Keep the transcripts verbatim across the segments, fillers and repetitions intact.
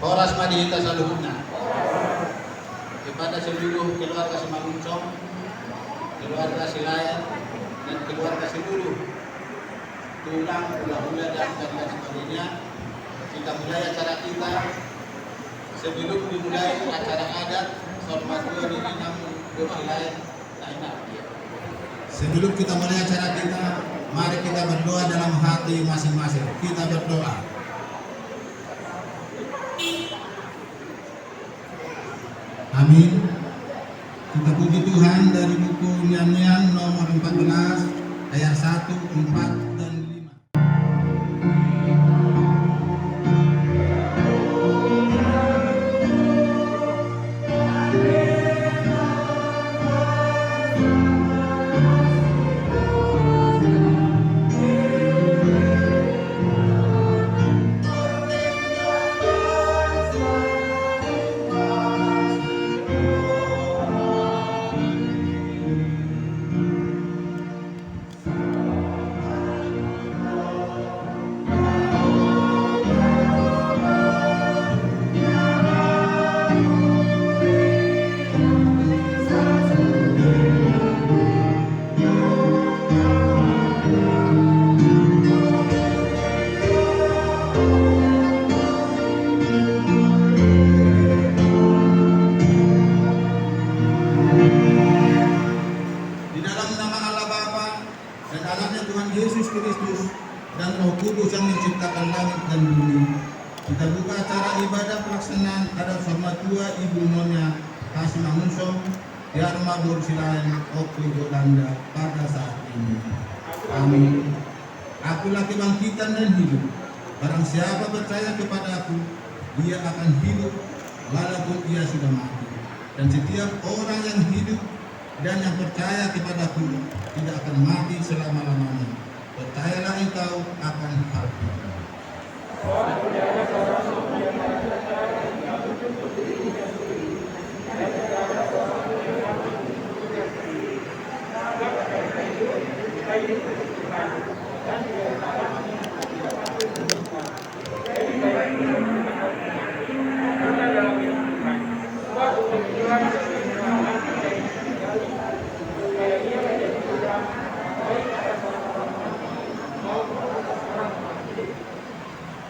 Horas ma di hita saluhutna. Kepada seluruh keluarga Simangunsong, keluarga Silaen, dan keluarga seluruh tulang, hulahula, dan, dan lain sebagainya. Kita mulai acara kita. Sebelum dimulai acara adat, hormat dulu di Inang Silaen. Sebelum kita mulai acara kita, mari kita berdoa dalam hati masing-masing. Kita berdoa. Amin. Kita puji Tuhan dari buku Nian-nian nomor empat belas, ayat satu, empat, dan lima. Di dalam nama Allah Bapa, dan Anaknya Tuhan Yesus Kristus, dan Roh Kudus yang menciptakan langit dan bumi. Kita buka acara ibadah pelaksanaan adat Saur Matua Ibu Nonia Hasimangunsong, Yarma boru Silaen, Ompu Yolanda, pada saat ini. Amin. Akulah kebangkitan dan hidup. Barang siapa percaya kepada Aku, dia akan hidup walaupun ia sudah mati. Dan setiap orang yang hidup dan yang percaya kepada-Ku tidak akan mati selama-lamanya. Percayalah engkau akan hal itu.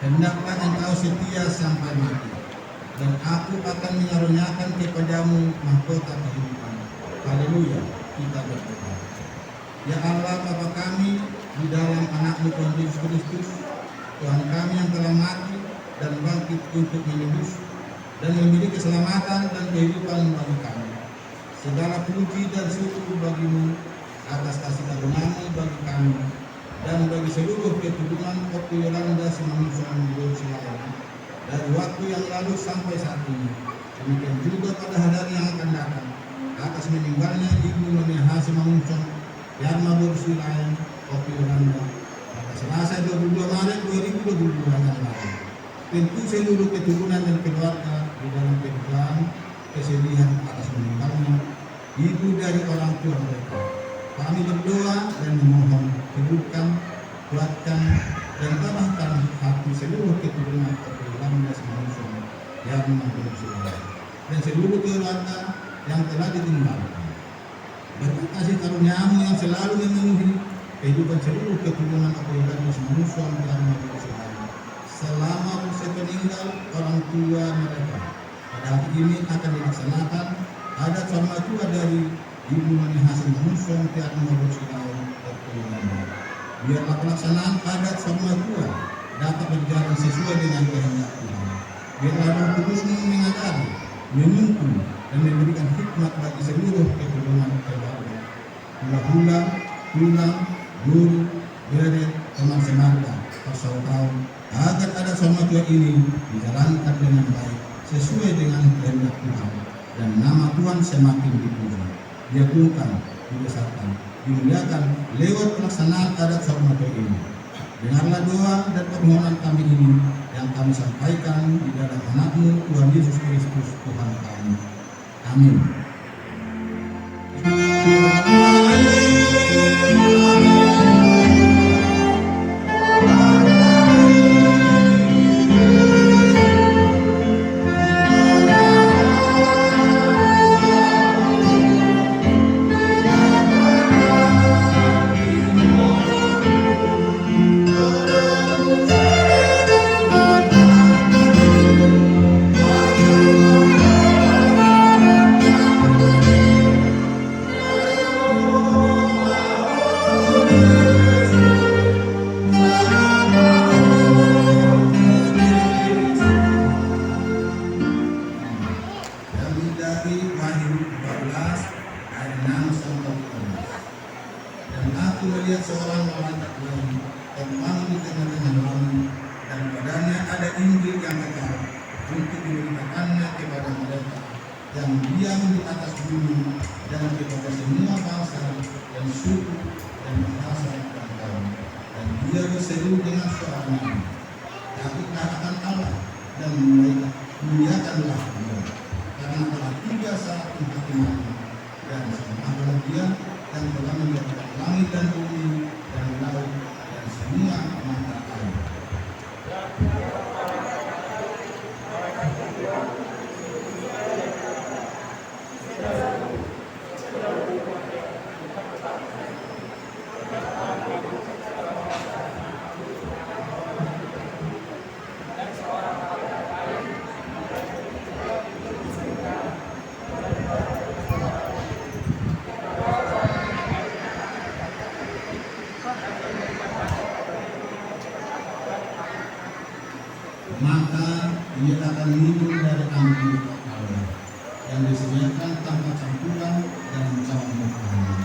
Hendaklah engkau setia sampai mati, dan Aku akan mengaruniakan kepadamu mahkota kehidupan. Haleluya, kita berdoa. Ya Allah, Bapa kami, di dalam Anak-Mu Tuhan Yesus Kristus, Tuhan kami yang telah mati dan bangkit untuk menebus dan memberi keselamatan dan kehidupan bagi kami. Segala puji dan syukur bagi-Mu atas kasih karunia-Mu bagi kami dan bagi seluruh keturunan Ompu Yolanda Simangunsong boru Silaen. Dari waktu yang lalu sampai saat ini. Demikian juga pada hari yang akan datang, atas meninggalnya Ibu Nonia Hasimangunsong, Yarma boru Silaen, Ompu Yolanda, pada Selasa dua puluh dua Maret dua ribu dua puluh dua yang lalu. Tentu seluruh keturunan dan keluarga di dalam kedukaan kesedihan atas meninggalnya ibu dari orang tua mereka. Kami berdoa dan memohon, hidupkan, kuatkan, dan tabahkan hati seluruh keturunan Ompu Yolanda Simangunsong, Yarma boru Silaen, dan seluruh keluarga yang telah ditinggalkan. Berkat kasih karunia-Mu yang selalu memenuhi kehidupan seluruh keturunan Ompu Yolanda Simangunsong, Yarma boru Silaen, selama sepeninggal orang tua mereka. Pada hari ini akan dilaksanakan adat Saur Matua dari Ibu Nonia Hasimangunsong, Yarma boru Silaen, Ompu Yolanda. Biarlah pelaksanaan adat Saur Matua dapat berjalan sesuai dengan kehendak Tuhan. Biarlah Roh Kudus-Mu mengajari, menuntun, dan memberikan hikmat bagi seluruh keturunan keluarga, hulahula, tulang, guru, bere, teman semarga, persaudara, agar adat Saur Matua ini dijalankan dengan baik, sesuai dengan kehendak Tuhan, dan nama Tuhan semakin dipuji, diagungkan, dibesarkan, dimuliakan lewat pelaksanaan adat Saur Matua ini. Dengarlah doa dan permohonan kami ini yang kami sampaikan di dalam Anak-Mu, Tuhan Yesus Kristus, Tuhan kami. Amin. Malaikat, muliakanlah Dia, karena telah tiba saat penghakimannya, dan sembahlah Dia, dan telah menjadikan langit dan bumi, dan laut, dan semua mata air. Maka ia akan minum dari anggur Allah yang disediakan tanpa campuran dalam cawan bertanya,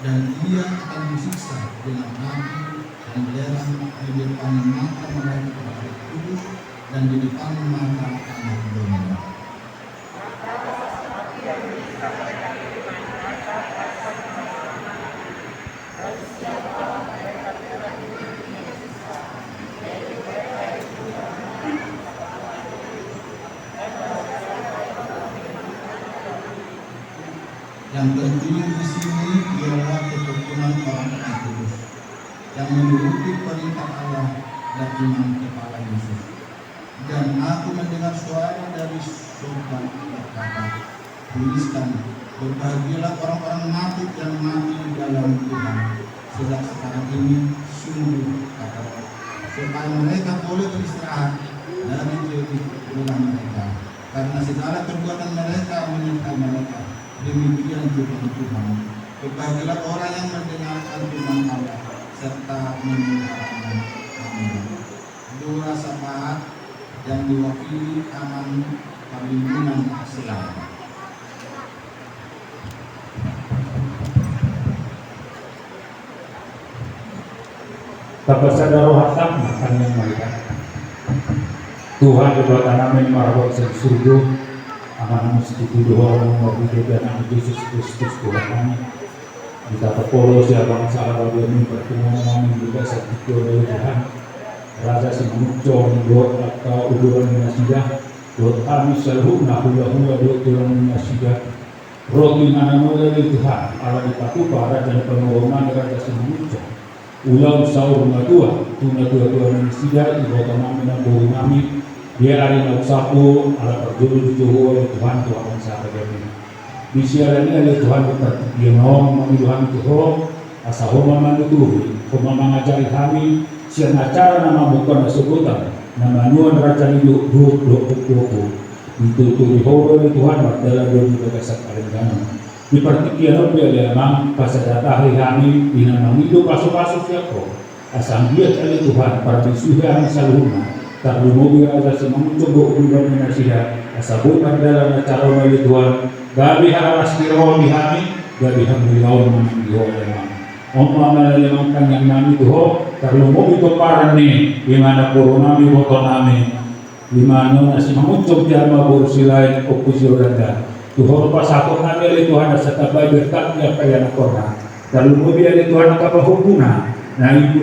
dan ia akan disiksa dengan api dan belerang di depan mata malaikat malaikat kudus dan di depan mata Anak Domba. Yang penting di sini ialah ketekungan orang-orang kudus yang menuruti perintah Allah dan iman kepala Yesus. Dan aku mendengar suara dari sorga berkata, "Tuliskan, berbahagialah orang-orang mati yang mati dalam Tuhan sejak sekarang ini, sungguh," kata Roh, "supaya mereka boleh beristirahat dari jerih lelah mereka, karena segala perbuatan mereka menyertai mereka." Demikian firman Tuhan. Berbahagialah orang yang mendengarkan firman Allah serta memeliharanya. Amin. Doa syafaat yang diwakili Amang Parlindungan Silang. Tapasada rohanta ma martangiang. Tuhan Debata nami na marhabot sian surgo, Amanami, sititik tu Ho ma marhite Anakmu Jesus Kristus Tuhan nami. Di tatapolos ia bangsa Arabia ni pertemuan nami di bagasan tingki on, ale Tuhan, Raja Simangunsong dohot angka uduran ni nasida, dohot hami saluhutna hulahula dohot tulang ni nasida. Ro tu inganan on ale Tuhan, ala dipatupa raja ni pamoruon nami Raja Simangunsong ulaon saur matua tu natuatua ni nasida, iboto nami namboru nami di ari na umsapu, ala parjolo di Ho ale Tuhan tu angka sahata gabe. Di siala ni i ale Tuhan, di partingkian on mangido hami tu Ho, asa Ho ma manuturi, Ho ma mangajari hami sian acara na mamungka na sogot, na manuan raja ni dohot ompu-ompu. Dituturi Ho do ale Tuhan mardalan do di bagasan parengganon. Di partingkian on pe ale Amang, pasada tahi hami di na mangido pasupasu sian Ho. Asa anggiat ale Tuhan parbisuhi hami saluhutna, tarlumobi Raja Simangunsong dohot uduran ni nasida, asa boi mardalan acara on ale Tuhan, gabe hararas ni roha di hami, gabe hamuliaon manang di Ho ale Amang. On ma ale Amang tangiang nami tu Ho, tarlumobi pomparan ni imana boru nami, iboto nami. Imana na Simangunsong, tiar ma boru Silaet, Ompu Siolanda. Tu Ho pasahaton nami ale Tuhan asa tambai berkat ni angka ianakhonna. Tarlumobi ale Tuhan angka pahompuna na i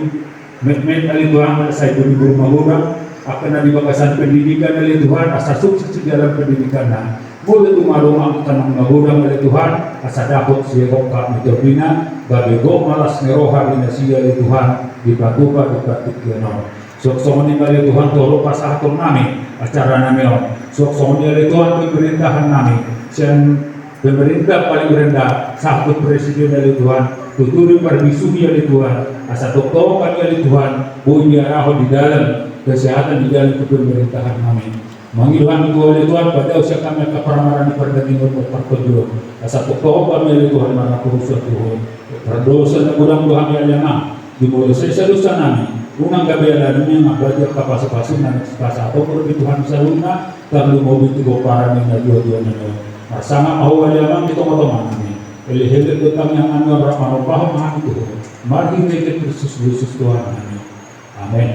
metmet ale Tuhan asa iboruboru magodang, angka na di bagasan pendidikan ale Tuhan asa sukses di dalan pendidikanna. Molo tung adong angka na magodang ale Tuhan asa dapot sian Ho angka ni tombina, gabe gok ma las ni roha di nasida ale Tuhan, dipatupa di partingkian on. Suang songon i ma ale Tuhan tu Ho pasahaton nami acara nami on. Suang songon i ale Tuhan pemerintahan nami, sian pemerintah paling rendah sahat tu presiden ale Tuhan, tuturi parbisuhi ale Tuhan, asa tongtong hami ale Tuhan boi diarahon di dalan kesehatan di dalan tu pemerintahan nami. Mangido hami tu Ho ale Tuhan, padaosi hami angka parmaraan ni pardagingon dohot partondion, asa tongtong hami ale Tuhan marhaporusan tu Ho. Pardosa na godang do hami ale Amang, di molo sesa dosa nami, unang gabe ala nami mambagi angka pasupasu na pasahaton Ho di Tuhan saluhutna, tarlumobi tu pomparan ni natuatua nami on. Marsangap ma Ho ale Amang di tongatonga nami. Elek-elek dohot tangiang nami on rap manombahon ma hami tu Ho, marhite Kristus Jesus Tuhan nami. Amen.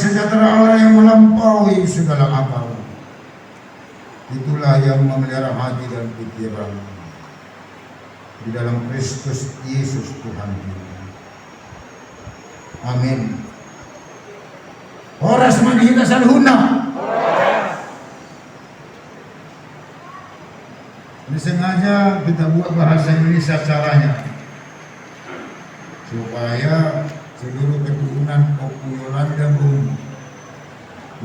Sejahtera Allah yang melampaui segala akal, itulah yang memelihara hati dan pikiran di dalam Kristus Yesus Tuhan kita. Amin. Horas ma di hita saluhutna. Ini sengaja kita buat bahasa Indonesia caranya, supaya seluruh keturunan Ompu Yolanda Bung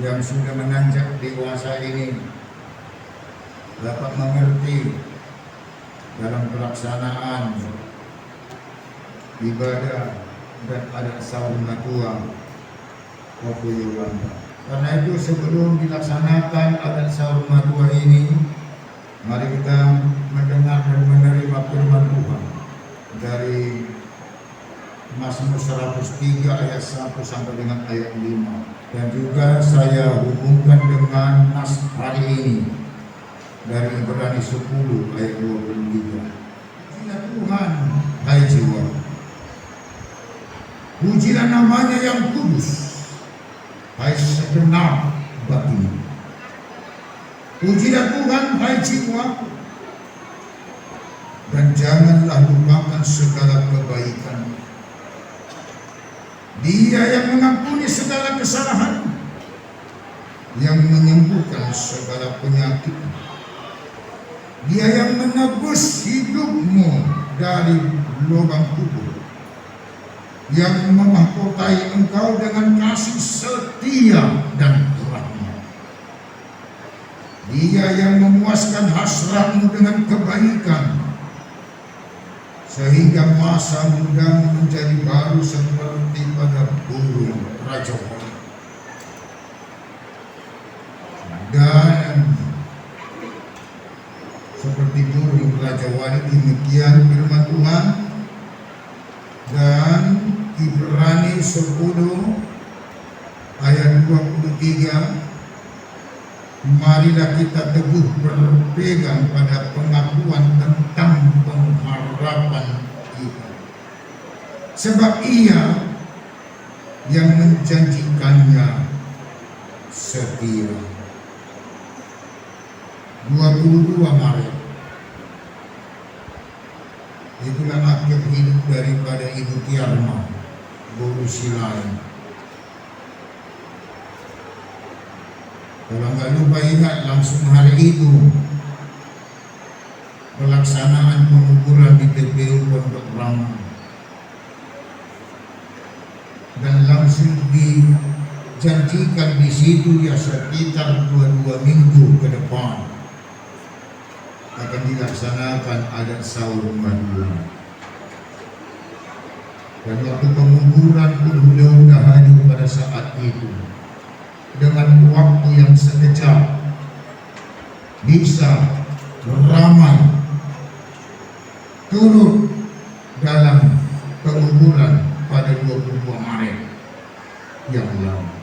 yang sudah menanjak dewasa ini dapat mengerti dalam pelaksanaan ibadah dan adat sahur matua Ompu Yolanda. Karena itu, sebelum dilaksanakan adat sahur matua ini, mari kita mendengar dan menerima firman Tuhan dari Mazmur seratus tiga ayat satu sampai dengan ayat lima. Dan juga saya hubungkan dengan nas hari ini dari Ibrani sepuluh ayat dua puluh tiga. Pujilah Tuhan, hai jiwa. Pujilah nama-Nya yang kudus, hai segenap batin. Pujilah Tuhan, hai jiwa, dan janganlah lupakan segala kebaikan. Dia yang mengampuni segala kesalahan, yang menyembuhkan segala penyakit. Dia yang menebus hidupmu dari lubang kubur, yang memahkotai engkau dengan kasih setia dan rahmat. Dia yang memuaskan hasratmu dengan kebaikan, sehingga masa mudamu menjadi baru seperti pada burung rajawali. Dan seperti burung rajawali, demikian firman Tuhan. Dan Ibrani sepuluh ayat dua puluh tiga, marilah kita teguh berpegang pada pengakuan tentang pengharapan kita. Sebab Ia yang menjanjikannya setia. Dua puluh dua Maret. Itulah akhir hidup daripada Ibu Tiarma, boru Silaing. Kalau nggak lupa ingat, langsung hari itu pelaksanaan penguburan di T P U Pondok Rama. Dan langsung dijanjikan di situ, ya, sekitar dua, dua minggu ke depan akan dilaksanakan adat sahur matua. Dan waktu penguburan pun sudah, sudah hadir pada saat itu. Dengan waktu yang sekejap, bisa ramai turut dalam penguburan pada dua puluh dua Maret yang lalu.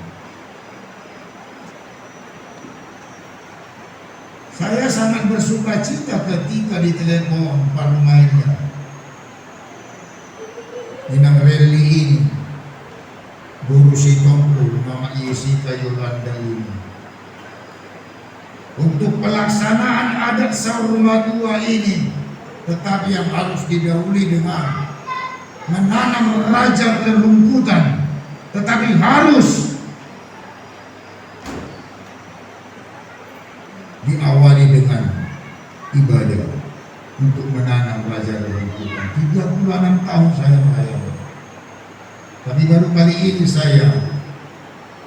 Saya sangat bersukacita ketika ditelepon Pak Rumainda Inang Reli ini, boru Sitompul, Mama Yesika Yolanda ini, untuk pelaksanaan adat sahur matua ini, tetapi yang harus didahului dengan menanam raja rerumputan, tetapi harus diawali dengan ibadah untuk menanam raja rerumputan. Tiga puluh enam tahun saya melayani, tapi baru kali ini saya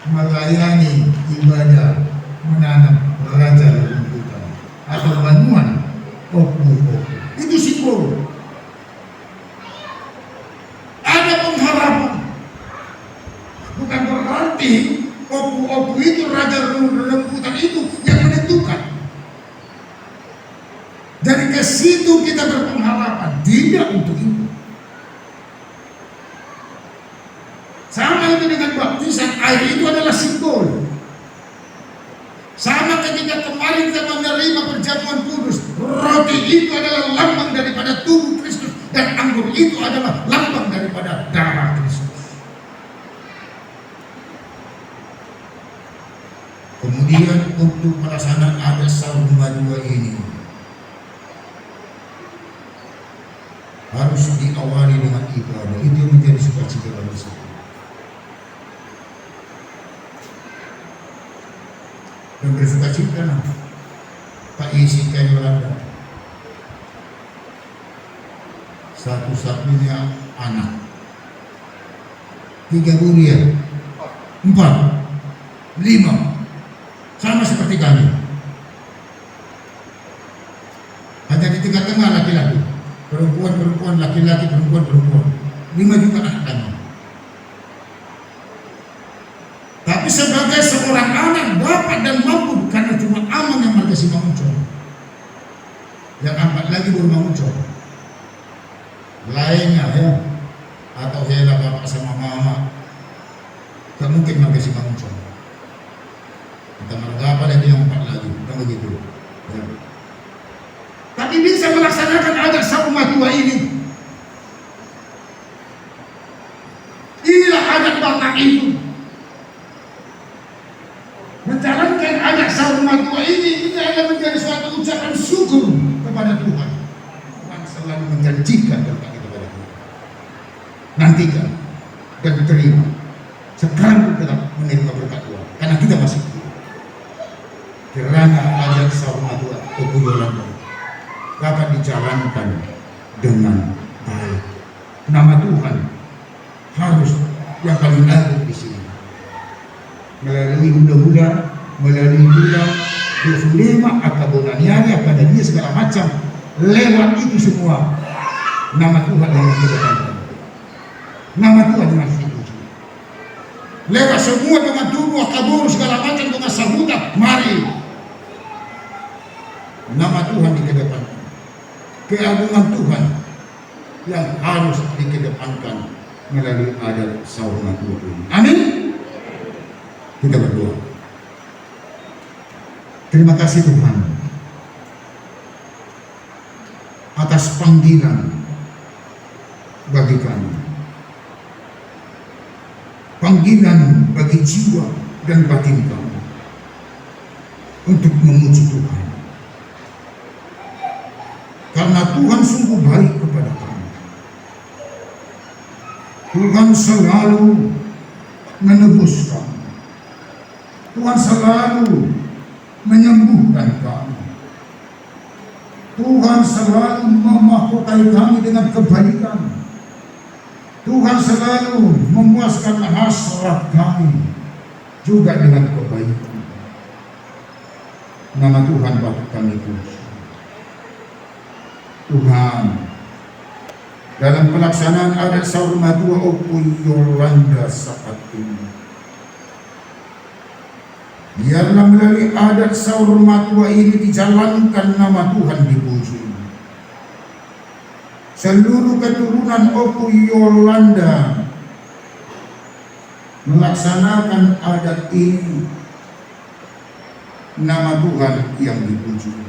melayani ibadah menanam raja rerumputan atau manuan ompu-ompu. Itu simbol. Ada pengharapan. Bukan berarti ompu-ompu itu, raja rerumputan itu yang menentukan. Jadi ke situ kita berpengharapan, tidak untuk itu. Sama itu dengan baptisan, air itu adalah simbol. Sama ketika kemarin kita menerima perjamuan kudus, roti itu adalah lambang daripada tubuh Kristus, dan anggur itu adalah lambang daripada darah Kristus. Kemudian untuk pelaksanaan adat sahur matua ini harus diawali dengan ibadah. Itu yang menjadi sukacita bagi saya. Dan bersukacita, Pak, isi kayu landa. Satu-satunya anak. Tiga guru ya? Empat. Lima. Sama seperti kami. Hanya di tengah-tengah laki-laki. Perempuan, perempuan, laki-laki, perempuan, perempuan. Lima juga anak kami. Tapi sebagai seorang anak, dapat dan mampu, karena cuma amang yang marga Simangunsong. Yang empat lagi boru Mangunsong. Lainnya, ya, atau hela bapak sama mama, gak mungkin marga Simangunsong. Kita marga apa lagi yang empat lagi, kan begitu. Ya. Tapi bisa melaksanakan adat sahur matua ini. Inilah adat Batak itu. Menjalankan adat sahur matua ini, ini adalah menjadi suatu ucapan syukur kepada Tuhan. Tuhan selalu menjanjikan berkat kepada kita. Nantikan dan terima. Sekarang pun kita menerima berkat Tuhan, karena kita masih hidup. Kiranya adat sahur matua Ompu Yolanda dapat dijalankan dengan baik. Nama Tuhan harus yang paling agung di sini. Melalui hula-hula, melalui hula, dohot sulema, angka bona ni ari, angka na dia, segala macam. Lewat itu semua, nama Tuhan yang kita datangkan. Nama Tuhan yang harus dipuji. Lewat semua dongan tubu, angka boru, segala macam, dongan sahuta, mari. Nama Tuhan dikedepankan. Keagungan Tuhan yang harus dikedepankan melalui adat sahur matua ini. Amin. Kita berdoa. Terima kasih, Tuhan, atas panggilan bagi kami. Panggilan bagi jiwa dan batin kami untuk memuji Tuhan. Karena Tuhan sungguh baik kepada kami. Tuhan selalu menebus kami. Tuhan selalu menyembuhkan kami. Tuhan selalu memahkotai kami dengan kebaikan. Tuhan selalu memuaskan hasrat kami juga dengan kebaikan. Nama Tuhan patut kami puji. Tuhan, dalam pelaksanaan adat sahur matua Ompu Yolanda saat ini, biarlah melalui adat sahur matua ini dijalankan nama Tuhan dipuji. Seluruh keturunan Ompu Yolanda melaksanakan adat ini, nama Tuhan yang dipuji.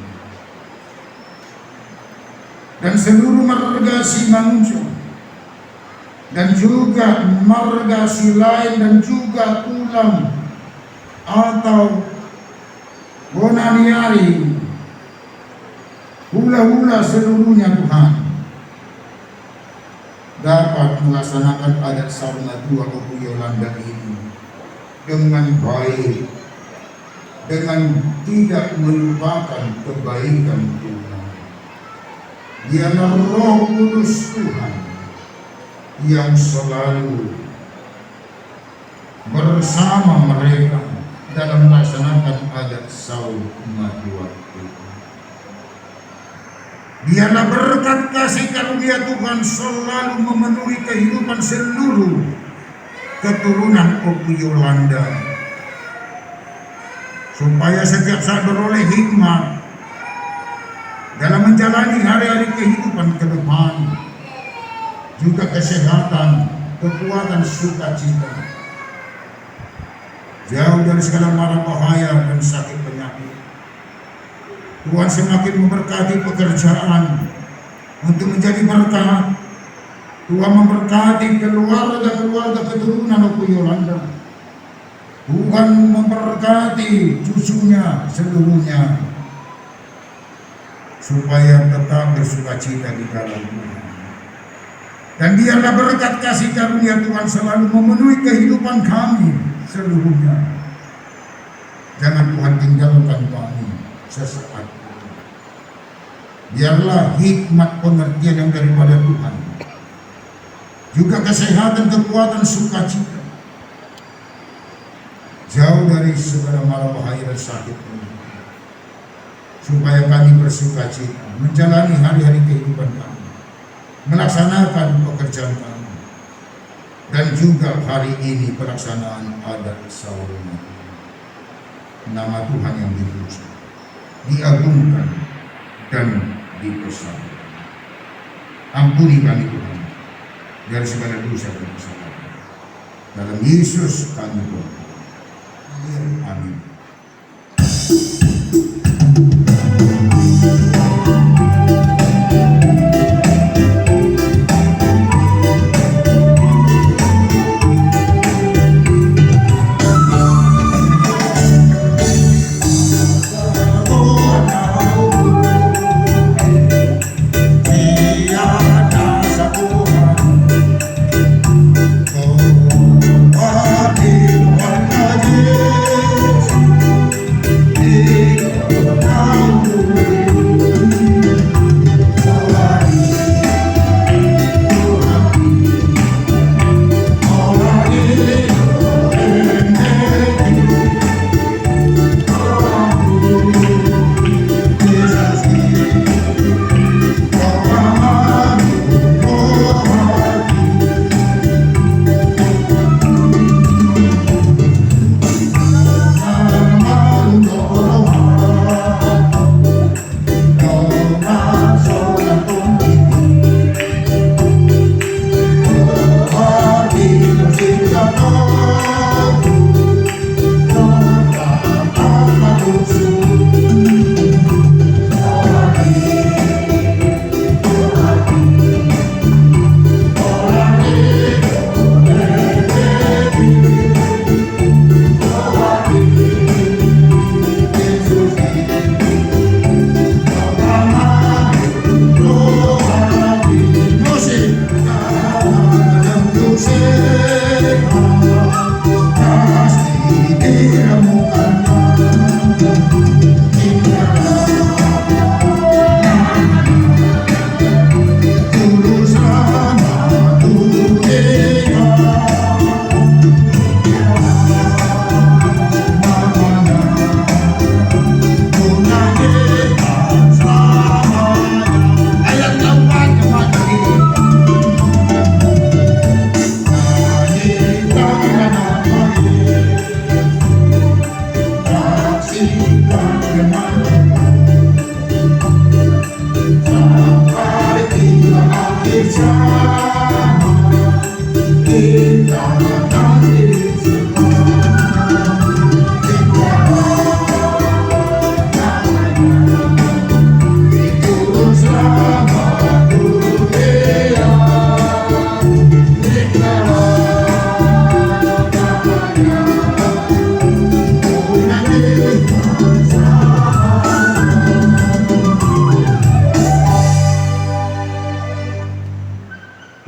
Dan seluruh marga Simangunsong, dan juga marga Silaen, dan juga tulang atau bona ni ari, hula-hula seluruhnya, Tuhan, dapat melaksanakan adat sahur matua Ompu Yolanda ini dengan baik, dengan tidak melupakan kebaikan Tuhan. Biarlah Roh Kudus Tuhan yang selalu bersama mereka dalam melaksanakan adat sahur matua itu. Biarlah berkat kasih karunia Tuhan selalu memenuhi kehidupan seluruh keturunan Ompu Yolanda, supaya setiap saat beroleh hikmat dalam menjalani hari-hari kehidupan ke depan, juga kesehatan, kekuatan, sukacita, jauh dari segala mara bahaya dan sakit penyakit. Tuhan semakin memberkati pekerjaan untuk menjadi berkat. Tuhan memberkati keluarga-keluarga keturunan Ompu Yolanda. Tuhan memberkati cucunya seluruhnya, supaya tetap bersukacita di dalam Tuhan. Dan biarlah berkat kasih karunia Tuhan selalu memenuhi kehidupan kami seluruhnya. Jangan Tuhan tinggalkan kami sesaat pun. Biarlah hikmat pengertian yang daripada Tuhan, juga kesehatan, kekuatan, sukacita, jauh dari segala mara bahaya dan sakit, supaya kami bersukacita menjalani hari-hari kehidupan kami, melaksanakan pekerjaan kami, dan juga hari ini pelaksanaan adat sahur Natal. Nama Tuhan yang dipuji, diagungkan, dan dipersanjung. Ampuni kami, Tuhan, dari segala dosa dan kesalahan. Dalam Yesus kami berdoa. Amin.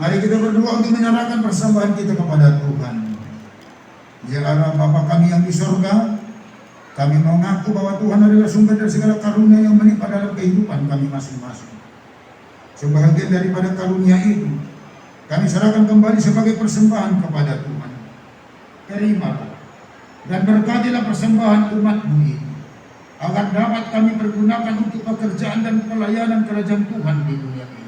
Mari kita berdoa untuk menyerahkan persembahan kita kepada Tuhan. Ya Allah, Bapa kami yang di sorga, kami mengaku bahwa Tuhan adalah sumber dari segala karunia yang melimpah dalam kehidupan kami masing-masing. Sebahagian daripada karunia itu, kami serahkan kembali sebagai persembahan kepada Tuhan. Terimalah dan berkatilah persembahan umat-Mu ini, agar dapat kami pergunakan untuk pekerjaan dan pelayanan kerajaan Tuhan di dunia ini.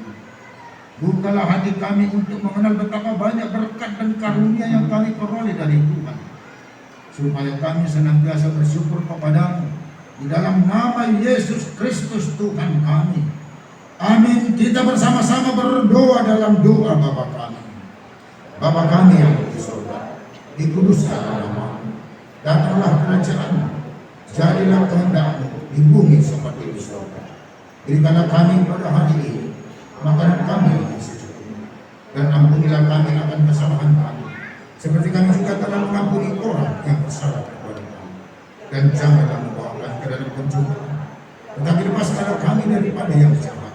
Bukalah hati kami untuk mengenal betapa banyak berkat dan karunia yang kami peroleh dari Tuhan, supaya kami senantiasa bersyukur kepada-Mu di dalam nama Yesus Kristus Tuhan kami. Amin. Kita bersama-sama berdoa dalam doa Bapa kami. Bapa kami yang di sorga, dikuduskanlah nama-Mu. Datanglah kerajaan-Mu. Jadilah kehendak-Mu di bumi seperti di sorga. Berikanlah kami pada hari ini makanan kami yang secukupnya. Dan ampunilah kami akan kesalahan kami, Seperti kami juga telah mengampuni orang yang bersalah kepada kami. Dan janganlah membawa kami ke dalam pencobaan, tetapi lepaskanlah kami daripada yang jahat.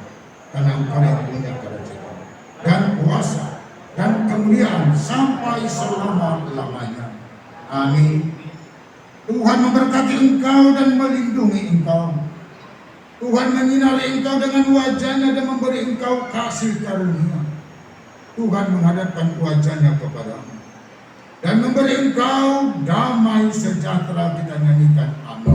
Karena Engkau yang punya kerajaan, dan kuasa, dan kemuliaan sampai selama-lamanya. Amin. Tuhan memberkati engkau dan melindungi engkau. Tuhan menyinari engkau dengan wajah-Nya dan memberi engkau kasih karunia. Tuhan menghadapkan wajah-Nya kepadamu dan memberi engkau damai sejahtera. Kita nyanyikan amin.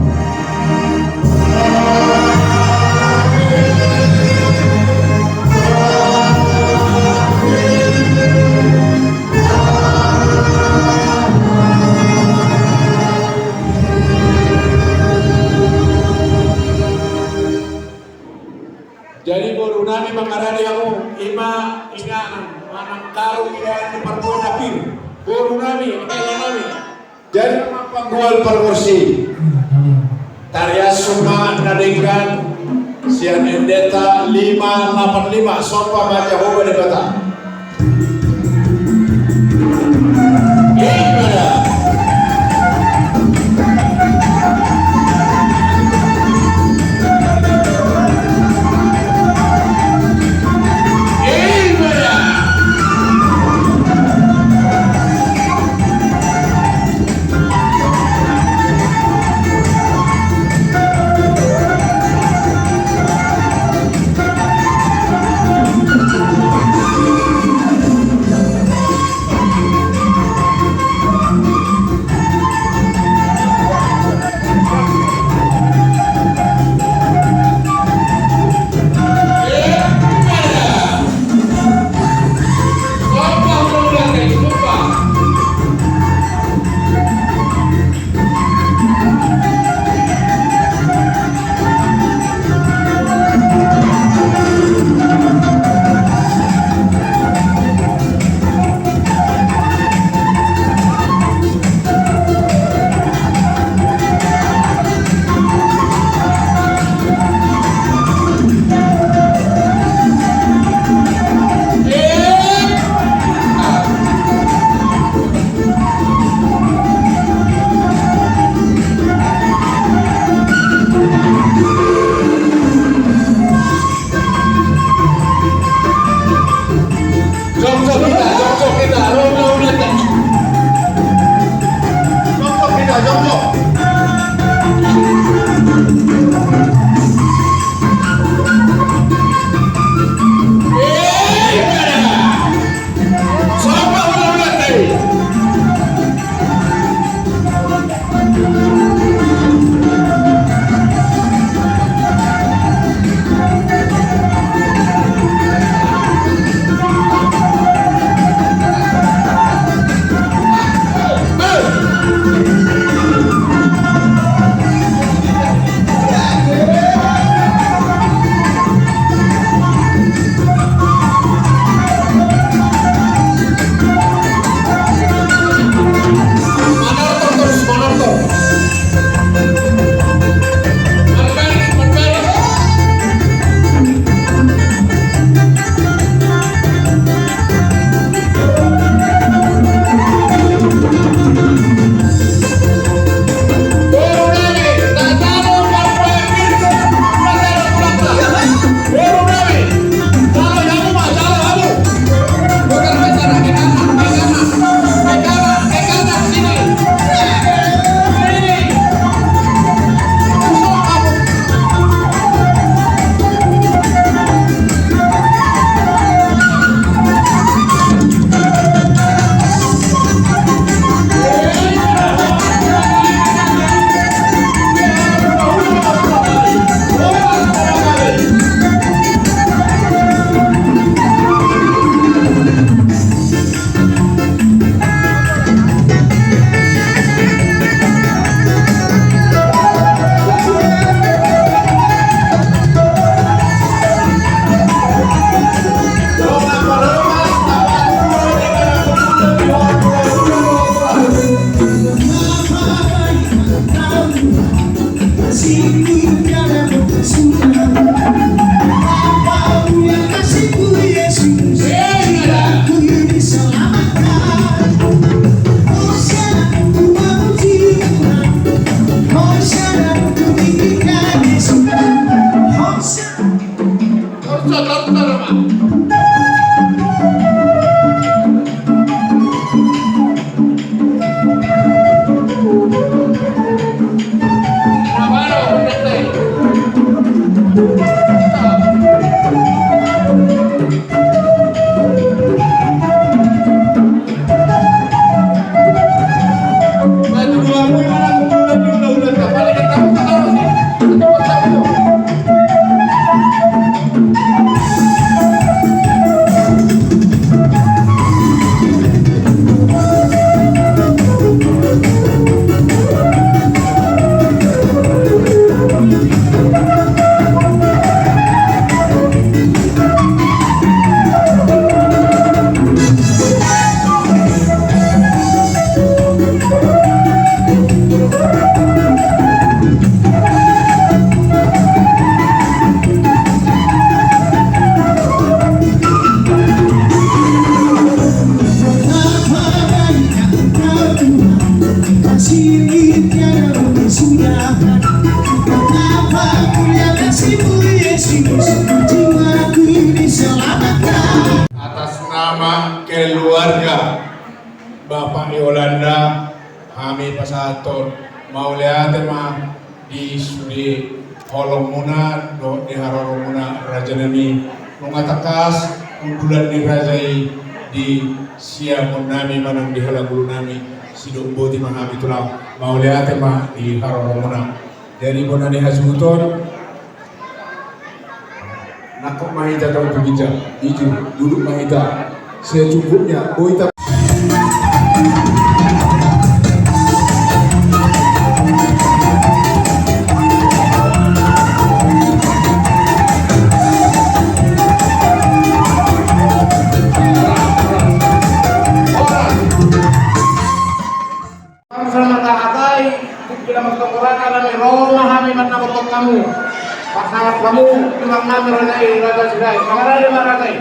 Jadi boru nami mangarade hamu, ima inganan manang karung inganan di parboruon na pir. Boru nami, ela nami. Jadi panggual pargonsi, tariashon ma na denggan sian endenta lima lapan lima, somba ma Jahowa Debata. Jongkok kita, jongkok kita, ronda uleta. Jongkok kita, jongkok. Eh, sombong ulang lagi. Bapak Yolanda, hami pasahathon mauliate ma di sude holongmuna dohot di haroromuna rajanami. Nunga tangkas hundulan ni raja i di siamun nami manang di halagulu nami, sidok boti ma hami tulang. Mauliate ma di haroromuna. Jadi bona ni hasuhuton, nangkok ma hita tong tu ginjang, jujur, duduk ma hita secukupnya, boi ta. Bangsa na tahatai, bukti na martonggoran alani ro ma hami mandapothon hamu. Pasahat hamu, tulang nami raja i, raja Sirait. Mangarade ma raja i.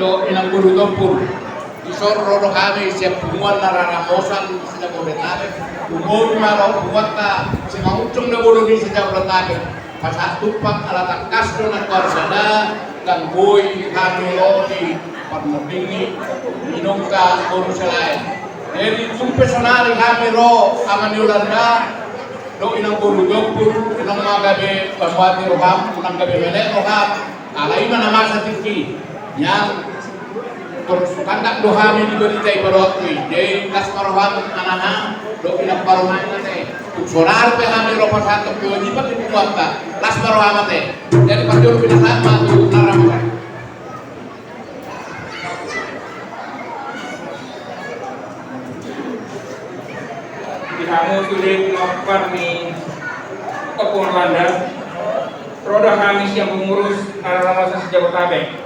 Dohot inang boru Tompul. Dison ro do hami sian punguan na raranggosan se-Jabodetabek. Umobi ma ro punguanta simangunsung na bolon i se-Jabodetabek. Pasahat tumpak ala tangkas do na tuan sada, ndang boi hami ro di parmonding ni inongka boru Silaen. Jadi tung pe sonari hami ro ama ni Yolanda dohot inang boru Tompul, unang ma gabe bamboati roham, unang gabe menek roham. Ala i ma na masa tingki. Nian, torus tangkas do hami di berita i padohot i. Jadi las ma roham anakna dohot inang parumaen ate. Tung sonari pe hami ro pasahathon kewajiban di punguanta. Las ma roham ate. Jadi parjolo pinasahat ma tu na raranggosan. Di hamu sude pinompar ni Ompu Yolanda, ro do hami sian pengurus na raranggosan se-Jabodetabek.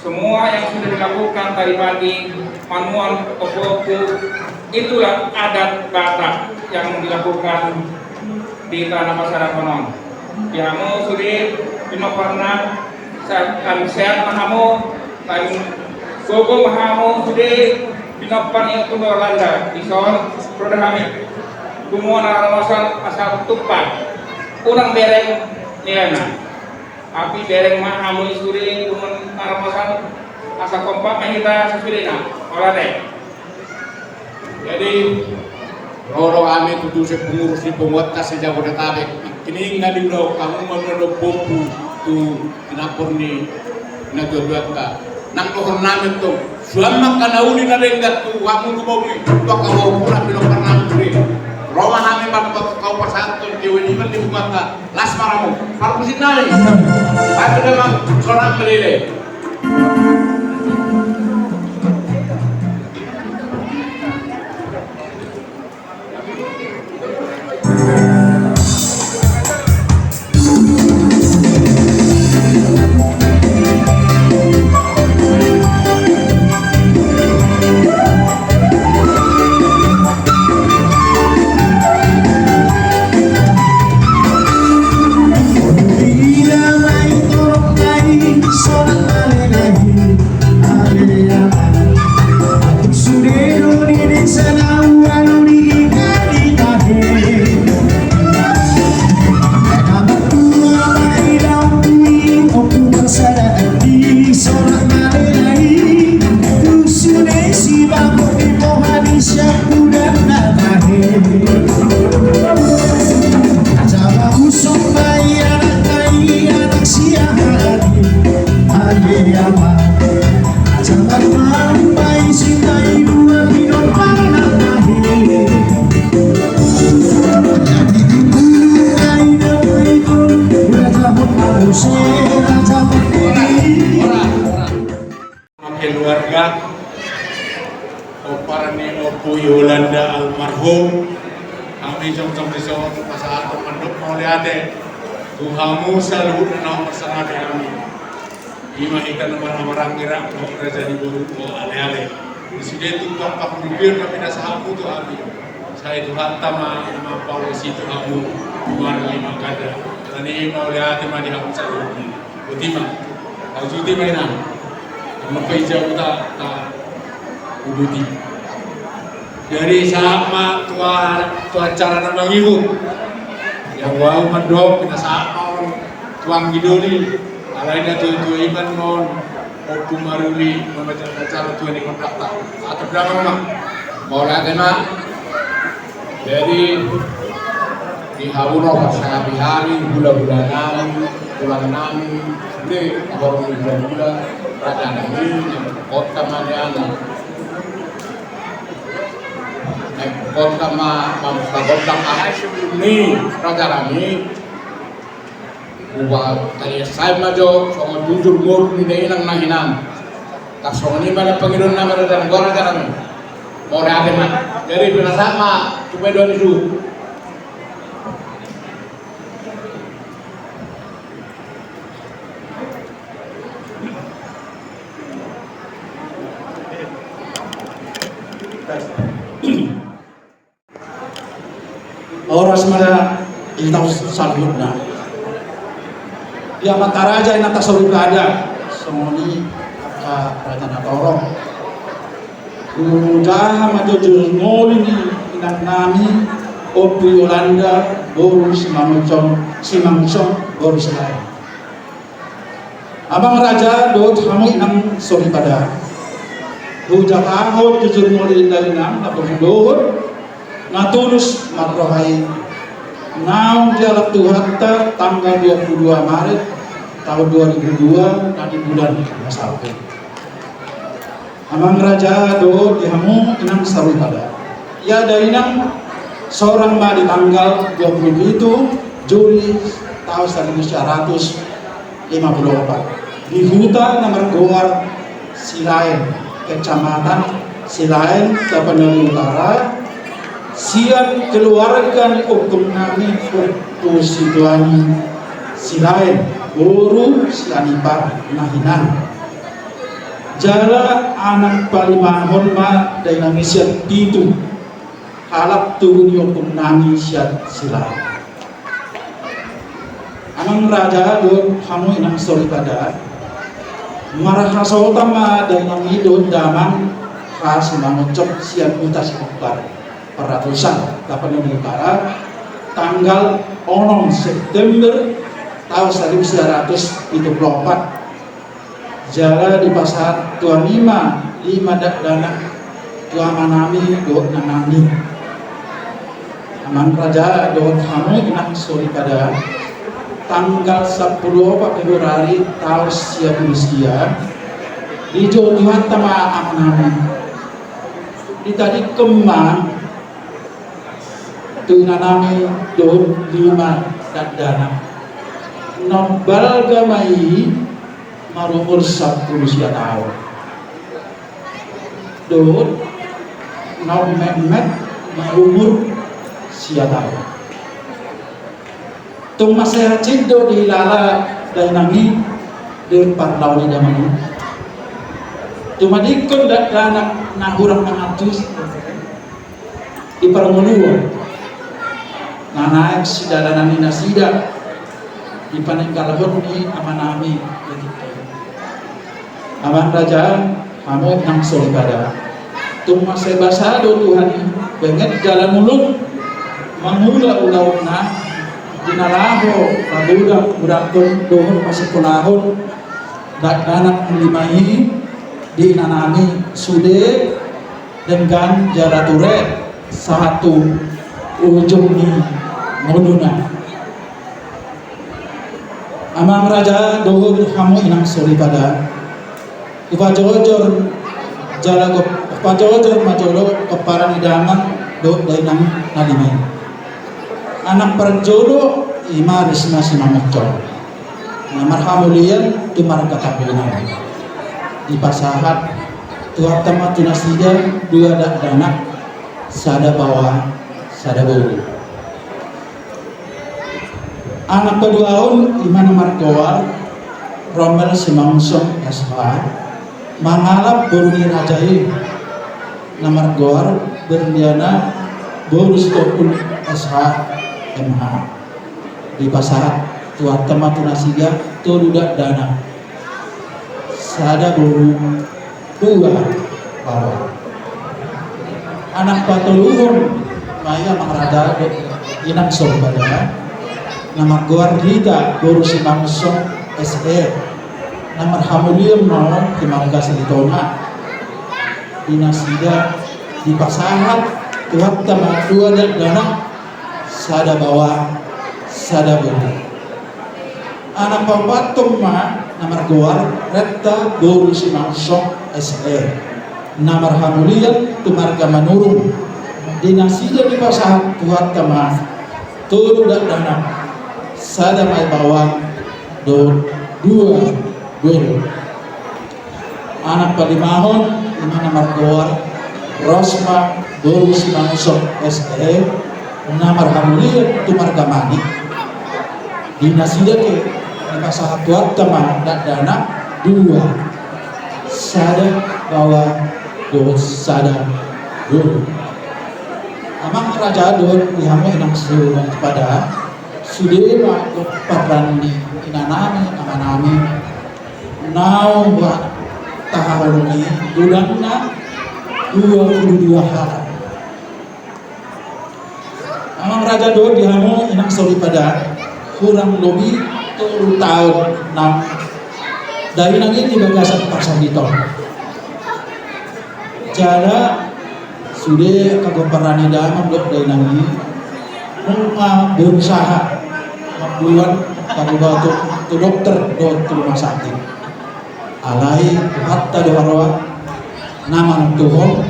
Semua yang sudah dilakukan tadi pagi, manuan, ompu-ompu, itulah adat Batak yang dilakukan di tanah pasaran konon. Di hamu sude pinomparna, sehat, sehat ma hamu, gogo ma hamu sude pinompar ni Ompu Yolanda, dison ro do hami punguan na raranggosan asa tumpak. Unang bereng nilaena. Tapi bereng ma hamu i sude punguan na raranggosan asa kompak ma hita sasudena. Olo ate. Jadi ro do hami tutu sian pengurus ni punguanta se-Jabodetabek. Nangkining na diulahon hamu ma na dohot ompu tu pinampor ni natuatuanta. Nang dohonon nami antong, suan ma angka na uli na denggan tu hamu, tu hamu, tu angka ompu na pinompar nami sude. Ro ma hami manang pasahathon kewajiban di punguanta. Las ma roham. Parmusiknami. Baik, udah, Bang. Sonang meleleh. Keluarga, pomparan ni Ompu Yolanda almarhum, hami jongjong dison pasahathon mandok mauliate tu hamu saluhutna na parsangap hami. Ima hita na marhaha maranggi rap dohot raja ni boru dohot aleale. Di sude tumpak pangulupion na pinasahatmu tu hami. Sai Tuhanta ma na mampaulisi tu hamu marlima ganda. Alani i mauliate ma di hamu saluhutna. Boti ma. Taujuti ma inang. Nang pe ijauta ta uduti. Jadi sahat ma tu a-, tu acara na mangihut. Ia ahu mandok pinasahat ma on tu anggi doli. Alai na tuatua i ma on, Ompu Maruli, mamaja-, majaha tua ni kondukta. Atap damang ma. Mauliate ma. Jadi di hamu na parsangap hami, hulahula nami, tulang nami, sude, horong ni hulahula, raja nami, na kota ma nian. Naeng hukota ma mamusta gondang aha i, sebelum ni raja nami. Uba tadi sai ma jo songon bujur moru ni dainang na hinan. Tarsongon i ma na pangidoan nami raja nami, raja nami. Mauliate ma. Jadi pinasahat ma tu paidua ni suhut. Horas ma da inanta saluhutna. Ia ma raja inanta saluhutna. Songon i angka raja na torop. Hujaha ma jujur ngolu ni inang nami, Ompu Yolanda boru Simangunsong, Simangunsong boru Silaen. Amang raja dohot hamu inang soripada, hujahahon jujur ngolu ni inang na boru dohot na tulus marroha i, naung dialap Tuhanta tanggal dua puluh dua Maret tahun dua ribu dua na di bulan na salpu. Amang raja dohot di hamu inang soripada, ia da inang sorang ma di tanggal dua puluh pitu Juli tahun saribu sia ratus lima puluh opat di huta na margoar Silaen, kecamatan Silaen, Tapanuli Utara, sian keluarga ni ompung nami Ompu Situani Silaen boru Sianipar na hinan. Jala anak palimahon ma da inang i sian pitu halak tubu ni ompung nami sian Silaen. Amang raja dohot hamu inang soripada, marhasohotan ma da inang i dohot damang Simangunsong sian huta Situmbar Paratusan, Tapanuli Utara, tanggal onom September tahun saribu sia ratus pitu puluh opat. Jala dipasahat tu hami ma lima dakdanak tu amanami dohot inanami. Amang raja dohot hamu inang soripada, tanggal sampulu opat Februari tahun sia pulu sia, dijou Tuhanta ma amanami. Ditadingkon ma tu inanami dohot lima dakdanak. Naung balga ma i marumur sampulu sia taon dohot naung metmet marumur sia taon. Tung mansai hansit do dihilala da inang i dohot parlao ni damang i. Tumadingkon dakdanak na hurang mangantus di parngoluon na naeng sidalanan ni nasida di paninggalhon ni amanami. Amang raja, hamu inang soripada, tung mansai basa do Tuhan i, benget jala mulak mangula ulaonna, di na laho pagodang-godangkon dohot pasikkolahon dakdanak lima i di inanami sude denggan jala ture sahat tu ujung ni ngoluna. Amang raja dohot hamu inang soripada, hupajojor jala gop-, hupajojor ma jolo pomparan ni damang dohot dainang na lima i. Anak parjolo i ma Risma Simangunsong na marhamulian tu marga Tambunan. Dipasahat Tuhanta ma tu nasida dua dakdanak, sada baoa sada boru. Anak paduahon i ma na margoar Romel Simangunsong S H, mangalap boru ni raja i na margoar Berliana boru Sitompul S H M H. Dipasahat Tuhanta ma tu nasida tolu dakdanak, sada boru, dua baoa. Anak patoluhon ma i, amang raja dohot inang soripada, na margoar Rita boru Simangunsong S E, na marhamulian ma on di marga Silitonga. Di nasida dipasahat Tuhanta ma dua dakdanak, sada baoa sada boru. Anak paopathon ma na margoar Retta boru Simangunsong S E, na marhamulian tu marga Manurung. Di nasida dipasahat Tuhanta ma tolu dakdanak, sada ma i baoa dohot dua boru. Anak palimahon i ma na margoar Rosma boru Simangunsong S E, na marhamulian tu marga Manik. Di nasida pe dipasahat Tuhanta ma dakdanak dua, sada baoa dohot sada boru. Amang raja dohot di hamu inang soripada, sude ma pomparan ni inanami, amanami. Naung tahaholongi, godangna dua pulu dua halak. Amang raja dohot di hamu inang soripada, hurang lobi tolu taon nang dainang i di bagasan parsahit on. Jala sude angka pomparan ni damang dohot dainang i nunga berusaha mamboan, paboa tu, tu dokter dohot tu rumah sakit. Alai Tuhanta do haroa na manontuhon.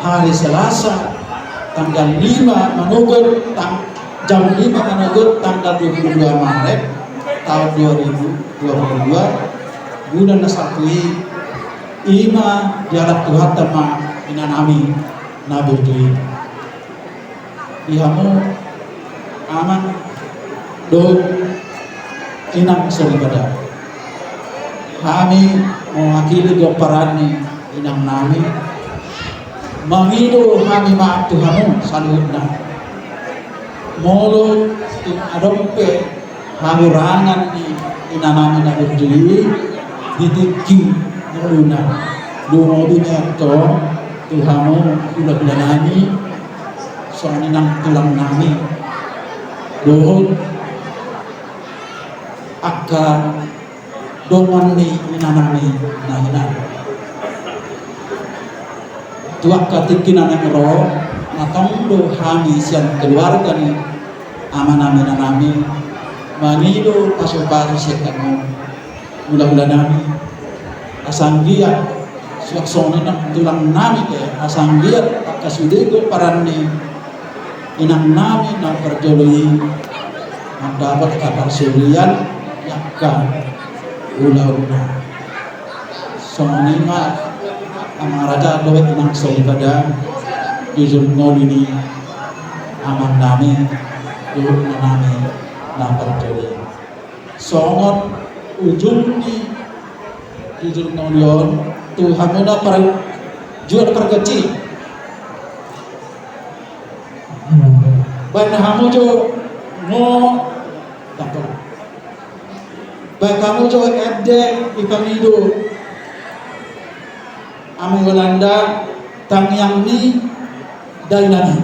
Hari Selasa tanggal lima manogot tang-, jam lima manogot tanggal dua pulu dua Maret taon dua ribu dua pulu dua, bulan na salpu i, ima dialap Tuhanta ma inanami na burju i. Di hamu amang dohot inang soripada, hami mewakili pomparan ni inangnami mangido hami maaf tu hamu saluhutna. Molo tung adong pe hahurangan ni inanami na burju i di tingki ngoluna, lumobi ma i antong tu hamu hulahulanami, songon i nang tulangnami dohot angka dongan ni inanami na hinan. Tu angka tingki na naeng ro, na tong do hami sian keluarga ni amanami, inanami mangido pasupasu sian hamu hulahulanami. Asa anggiat suang songon i nang tulangnami pe, asa anggiat angka sude pomparan ni inangnami na parjolo i mandapot haparsulian di angka ulaonna. Songon i ma amang raja dohot inang soripada, jujur ngolu ni amangnami dohot inangnami na parjolo i. Songon ujung ni jujur ngolu on tu hamu na par-, jual pargonsi. Baen hamu jo ngo, baen hamu jo ende i pangido Ama Yolanda, tangiang ni dainang i.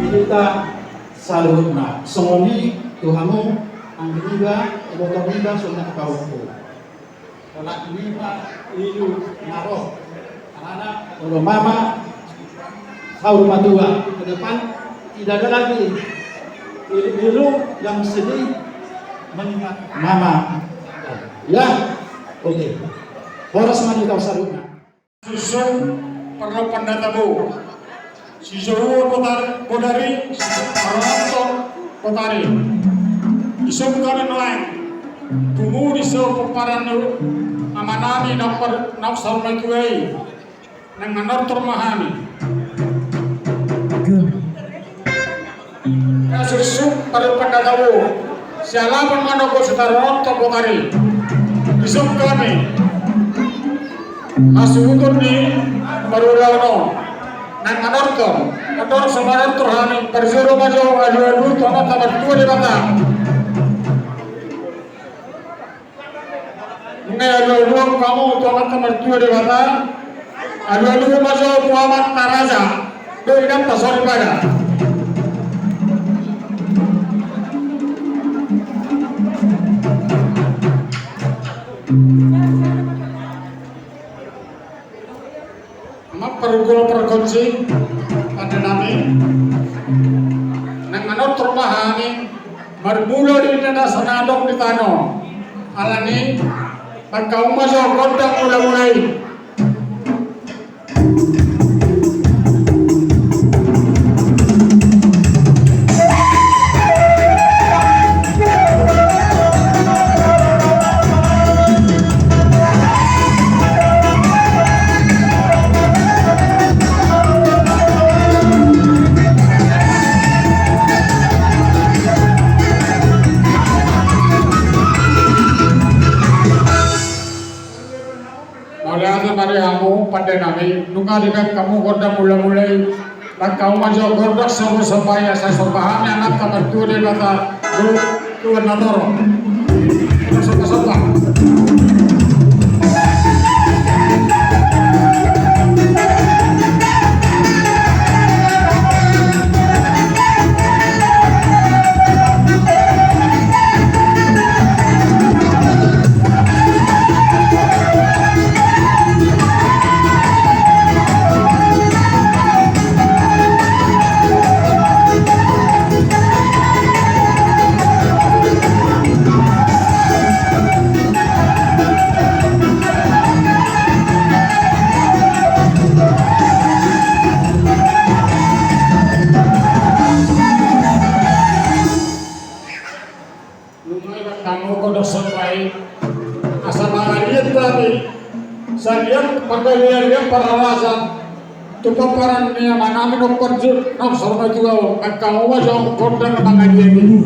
Hita saluhutna. Songon i tu hamu anggi niba, iboto niba, songon i angka pahompu. Olat ni ma ilu na ro. Alana olo mama saur matua ke depan, tidak ada lagi ilu-ilu yang sedih mengingat mama. Ya, oke. Horas ma di hita saluhutna. Suksuk parlompan na tabo. Sijolo Botari, Botari, Aronto Botari. Isuk kami nuaeng. Tumu di so pomparan nu amanami nampar nampar saur matua i. Nang manortor ma hami. Ia suksuk parlompan na tabo. Sialapan manoko sitaronon to Botari. Isuk kami. Hasuhuton ni parulaon on. Nang manortor. Manortor so manortor hami. Parjolo ma jo alualu tu Amanta Martua Debata. Nunga alualuhon hamu tu Amanta Martua Debata. Alualuhon ma jo tu amanta raja dohot inanta soripada. Amang parguru pargonsi, pande nami, nang manortor ma hami, marmula di na dasa na adong di tano. Alani, mangkaung ma jo gondang mula-mula i. Mauliate ma di hamu pande nami, nunga dibaen hamu gondang mula-mula i. Mangkaung ma jo gondang somba-somba i asa somba hami Amanta Martua Debata dohot tuan na torop. Somba-somba. Nunga dibaen hamu gondang somba i asa mangaliat hami salian pangalian parhorasan tu pomparan ni amanami nampar saur matua on. Mangkaung ma jo gondang mangaliat i.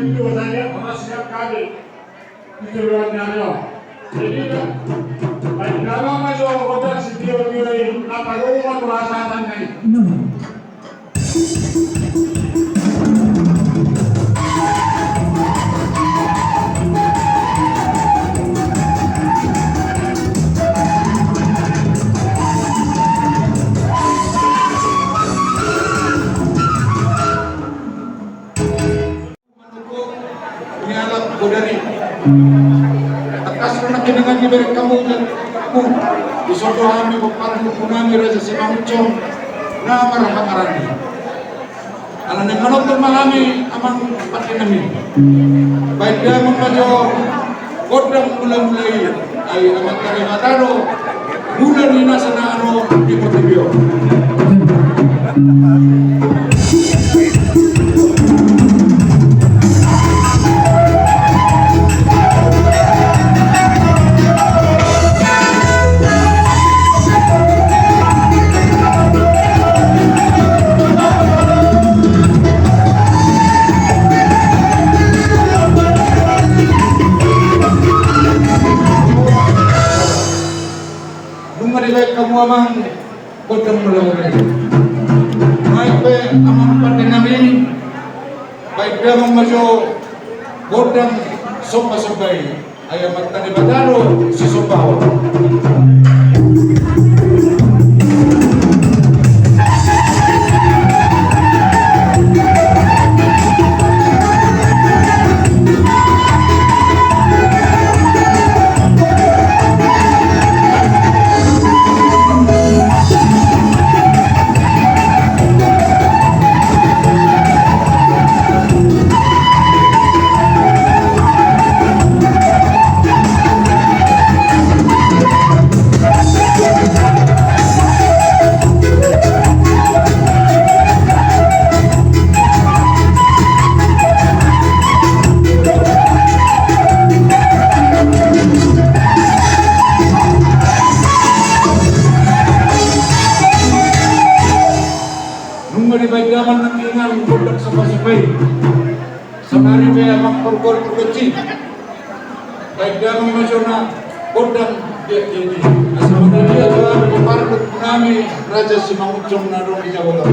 Itu saja, karena siap kami. Itu luar biasa. Jadi, baik, nama masuk kota sitio-tio ini, apa lu mau bahasa apa ini? Nialap godari. Tangkas do nangkin dengan diberek hamu jala hamu. Dison do hami pomparan ni ompunami Raja Simangunsong na marhaha maranggi. Ala naeng manongtong ma hami amang pande nami. Baen damang ma jo gondang mula-mula i. Ai Amanta Debata do mula ni nasa na ro di portibi on. Nunga dibaen hamu amang gondang mula-mula i. Baen pe amang pande nami, baen damang ma jo gondang somba-somba i. Ai Amanta Debata do sisombaon. Nunga dibaen damang nangkiningan gondang somba-somba i. Saonari pe amang pargol purgaci. Baen damang ma jo na gondang dia dia dia. Asa mangaliat ma jo hami pomparan ni ompunami Raja Simangunsong na adong di jabu on.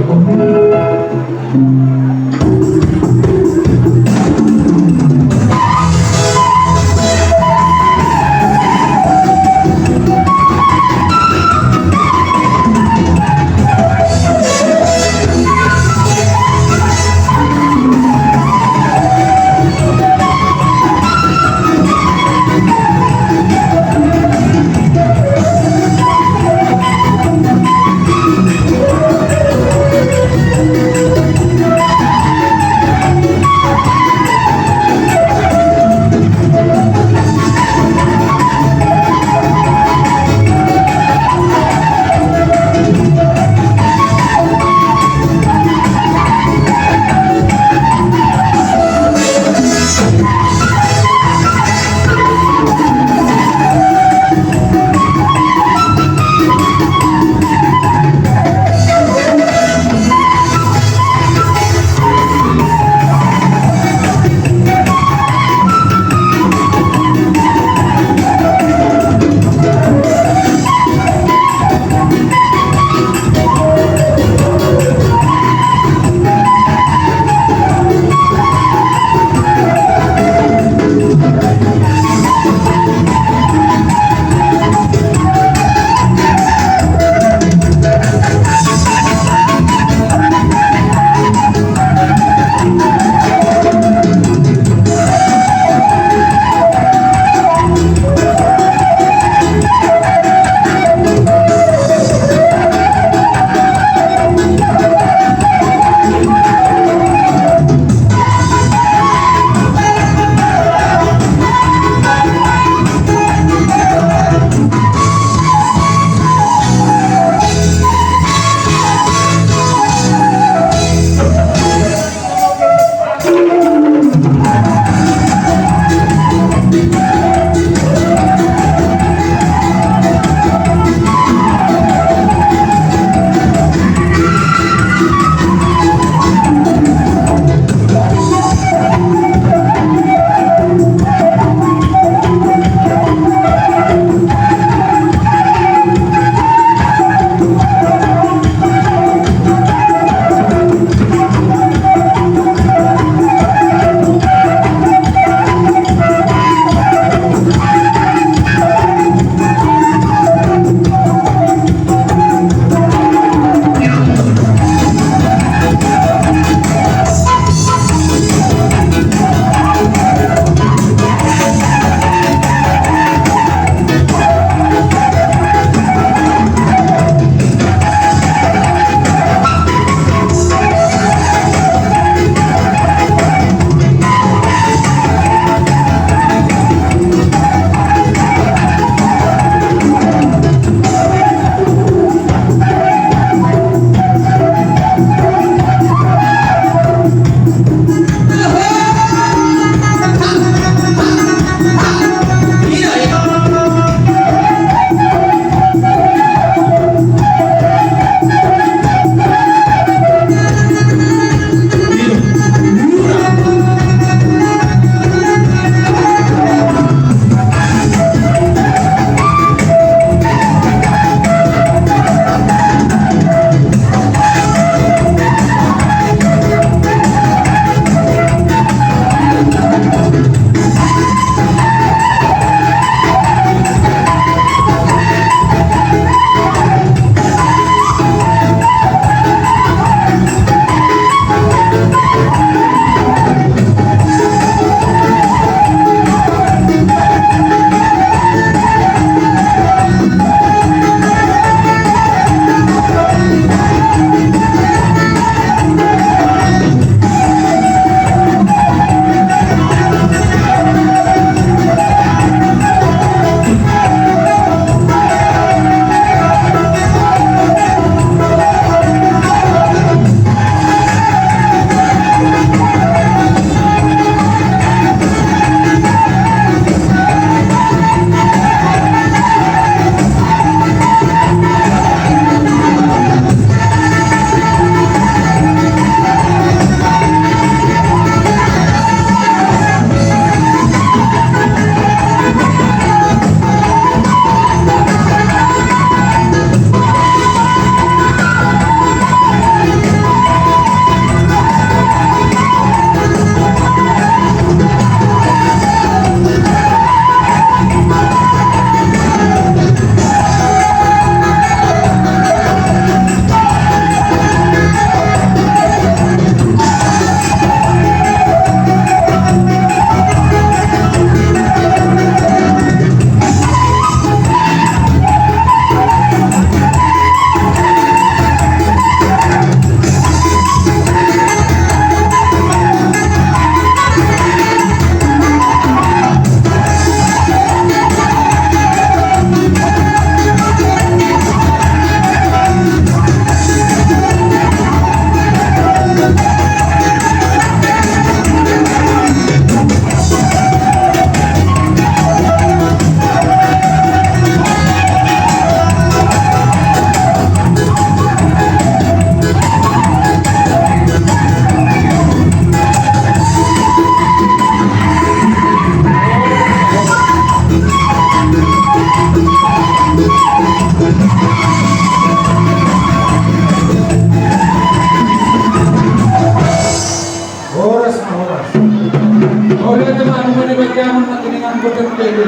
Mauliate ma, nunga dibahen hamu nangkiningan, botima pe i.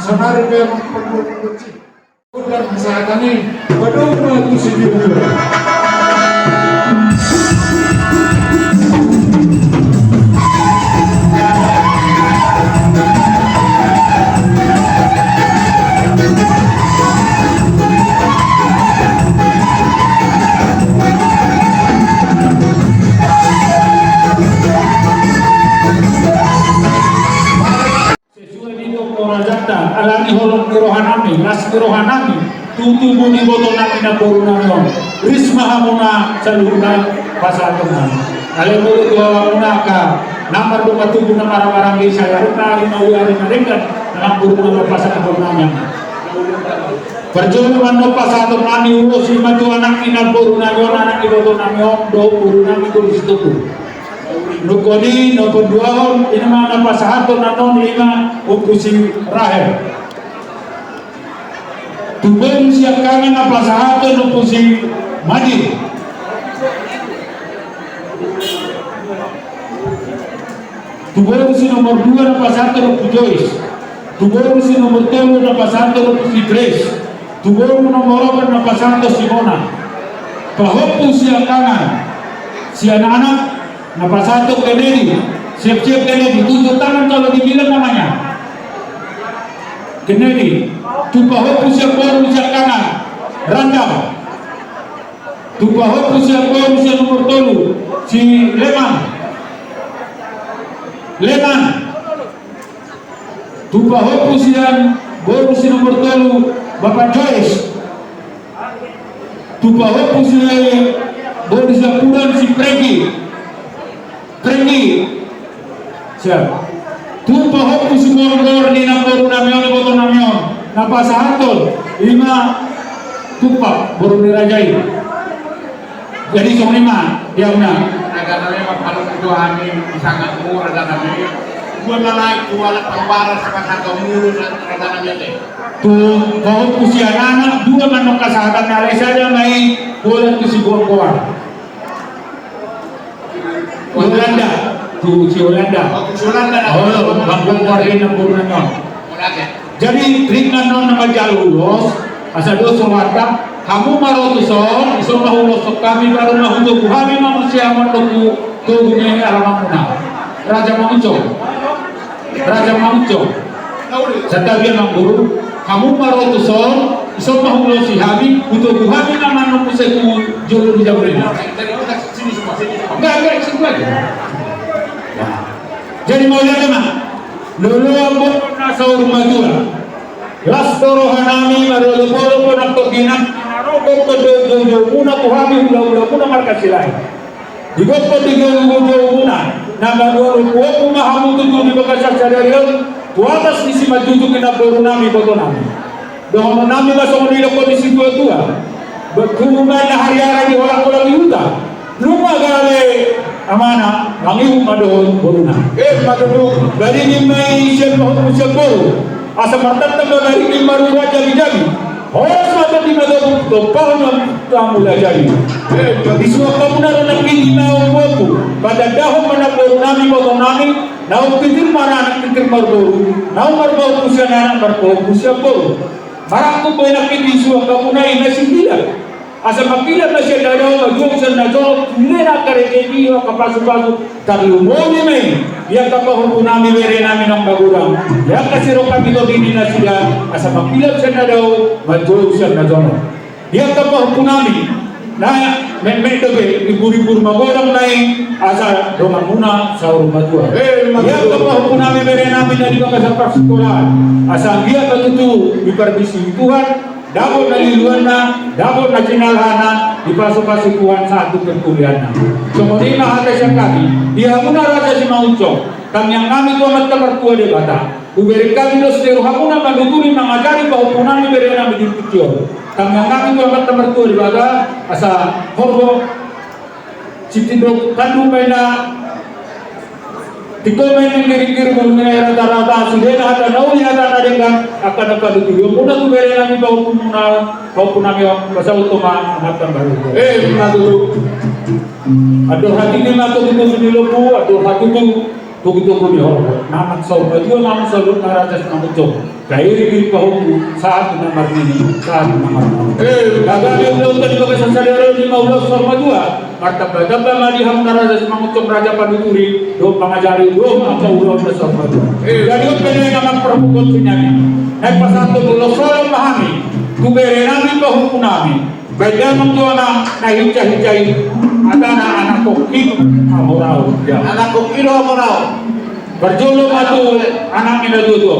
Saonari pe amang pargual ni bonsi. Godang hasahatan i, padomu ma tu si dia. Sesuai di tompa rajanta, alani holong ni rohanami, las ni rohanami, tu tubu ni ibotonami namboru nami on, ris ma hamuna saluhutna pasahatonnami. Alai molo tu hamuna angka na mardongan tubu na marhahamaranggi, sai ari na, ari na uli, ari na denggan, na namboru nami, pasahatonnami. Parjolo ma annon pasahatonnami ulos i ma tu anak ni namboru nami on, anak ni ibotonami on, dohot boru nami Boru Sitompul. Nunga i, na paduahon, i ma na pasahathon annon, i ma Ompu si Rahel. Tu boru siangkangan na pasahathon Ompu si Madi. Tu boru si nomor dua na pasahathon Ompu Joyce. Tu boru si nomor tolu na pasahathon Ompu si Grace. Tu boru nomor opat na pasahathon si Mona. Pahompu siangkangan, si anak-anak, na pasahathon Kennedy. Siap-siap Kennedy, tunjuk tangan kalau dibilang namanya. Kennedy. Tu pahompu sian boru siangkangan, Randam. Tu pahompu sian boru sian nomor tolu, si Leman. Leman. Tu pahompu sian boru si nomor tolu, Bapak Joyce. Tu pahompu sian boru sian Puran, si Prengki. Prengki. Siap. Tu pahompu siboan goar ni namboru nami on, iboto nami on, na pasahathon, i ma Tumpak, boru ni raja i. Jadi songon i ma di hamuna. Raja nami, manghatai do hami di tanganmu, raja nami. Dua ma lae tu halak Pambaras, manghatai mulu, raja nami, ate. Tu pahompu sian anak, dua ma annon hasahatan, alai sada ma i holan tu siboan goar. Holanda, tu si Holanda. Oh, tu si Holanda, nah. Oh, bangku keluarga na boru nami on. Holanda. Jadi, ringan annon na manjalo ulos, asa dos rohanta, hamu ma ro tuson, dison ma huloshon hami, baru ma hutogu hami ma muse hamu tu, tu, tu ni alamanmuna. Raja Mangunsong. Raja Mangunsong. Santabi amangboru, hamu ma ro tuson, dison ma hulosi hami, hutogu hami ma annon muse tu jolo ni jabu i. Enggak, enggak, sini aja. Nah. Jadi mauliate ma. Loloan bolon na saur matua. Las do roha nami, marolopolop nang tondi nami, na ro dohot joujoumuna tu hami, hulahulahumuna marga Silahi. Digokhon di joujoumuna, na manuan ompuompu ma hamu tutu di bagasan sadari on, tu atas ni simanjujung ni namboru nami, iboto nami. Dohonon nami ma songon nidok ni situatua. Tubu ma na hariara, diholangholang di huta. Nunga gale amana, mangihut ma dohot boruna. Eh, ma tutu. Baringin ma i sian pahompu sian boru. Asa martantan ma baringin, marura jamijami. Horas ma tondi na togop, tompahon ma mula jadi. Disuan hamuna do nangkin i ma ompuompu, patandahon ma namboru nami, iboto nami, naung titir maranak, titir marboru, naung marpahompu sian anak, marpahompu sian boru. Marangkup ma i nangkin, disuan hamuna i na singkila. Asa mangkilap na sian na dao, majual sian na jolo, tu leleng angka rejeki, angka pasupasu, tarlumobi ma i di angka pahompu nami, bere nami naung magodang, di angka sirongkap ni tondi ni nasida, asa mangkilap sian na dao, majual sian na jolo. Di angka pahompu nami na metmet dope, diburimbur magodang ma i, asa donganmuna saur matua. Eh, di angka pahompu nami, bere nami na di bagasan parsikolaan, asa anggiat ma tutu diparbisi Tuhan, dapot na liluanna, dapot na jinalahanna, dipasupasu Tuhan sahat tu parkuliaanna. Songon i ma hata sian hami, di hamuna raja Simangunsong, tangiang hami tu Amanta Martua Debata, hubereng hami dos ni rohamuna manuturi, mangajari pahompu nami, bere nami di tingki on. Tangiang hami tu Amanta Martua Debata, asa horbo sitindok tandu ma i na tingko ma i na ngiringgir, molo na i ratarata, sude na hata na uli, hata na denggan, angka na panuturonmuna tu bere nami, pahompumuna, pahompu nami on, pasaut ma Amanta Martua. Eh, ma tutu. Andor hatiti ma tutu, tutu ni lombu, andor hatutu. Togu-togu ni horbo, na saur matua ma hamu saluhutna Raja Simangunsong. Iring-iring pahompu, sahat tu na marnini, sahat tu na marnono. Gabe ulaonta di bagasan sadari on i ma ulaon saur matua. Martamba-tamba ma di hamuna Raja Simangunsong, Raja Panuturi, dohot pangajari, dohot angka ulaon na saur matua. Jadi on pe na marparbuka sian i, naeng pasahathon ulos holong ma hami tu berenami, pahompunami. Baen damang tu anak na hinsa-hinsa i, hatana anak pongki do hamoraon. Anak pongki do hamoraon. Parjolo ma tu anak ni na tuatua.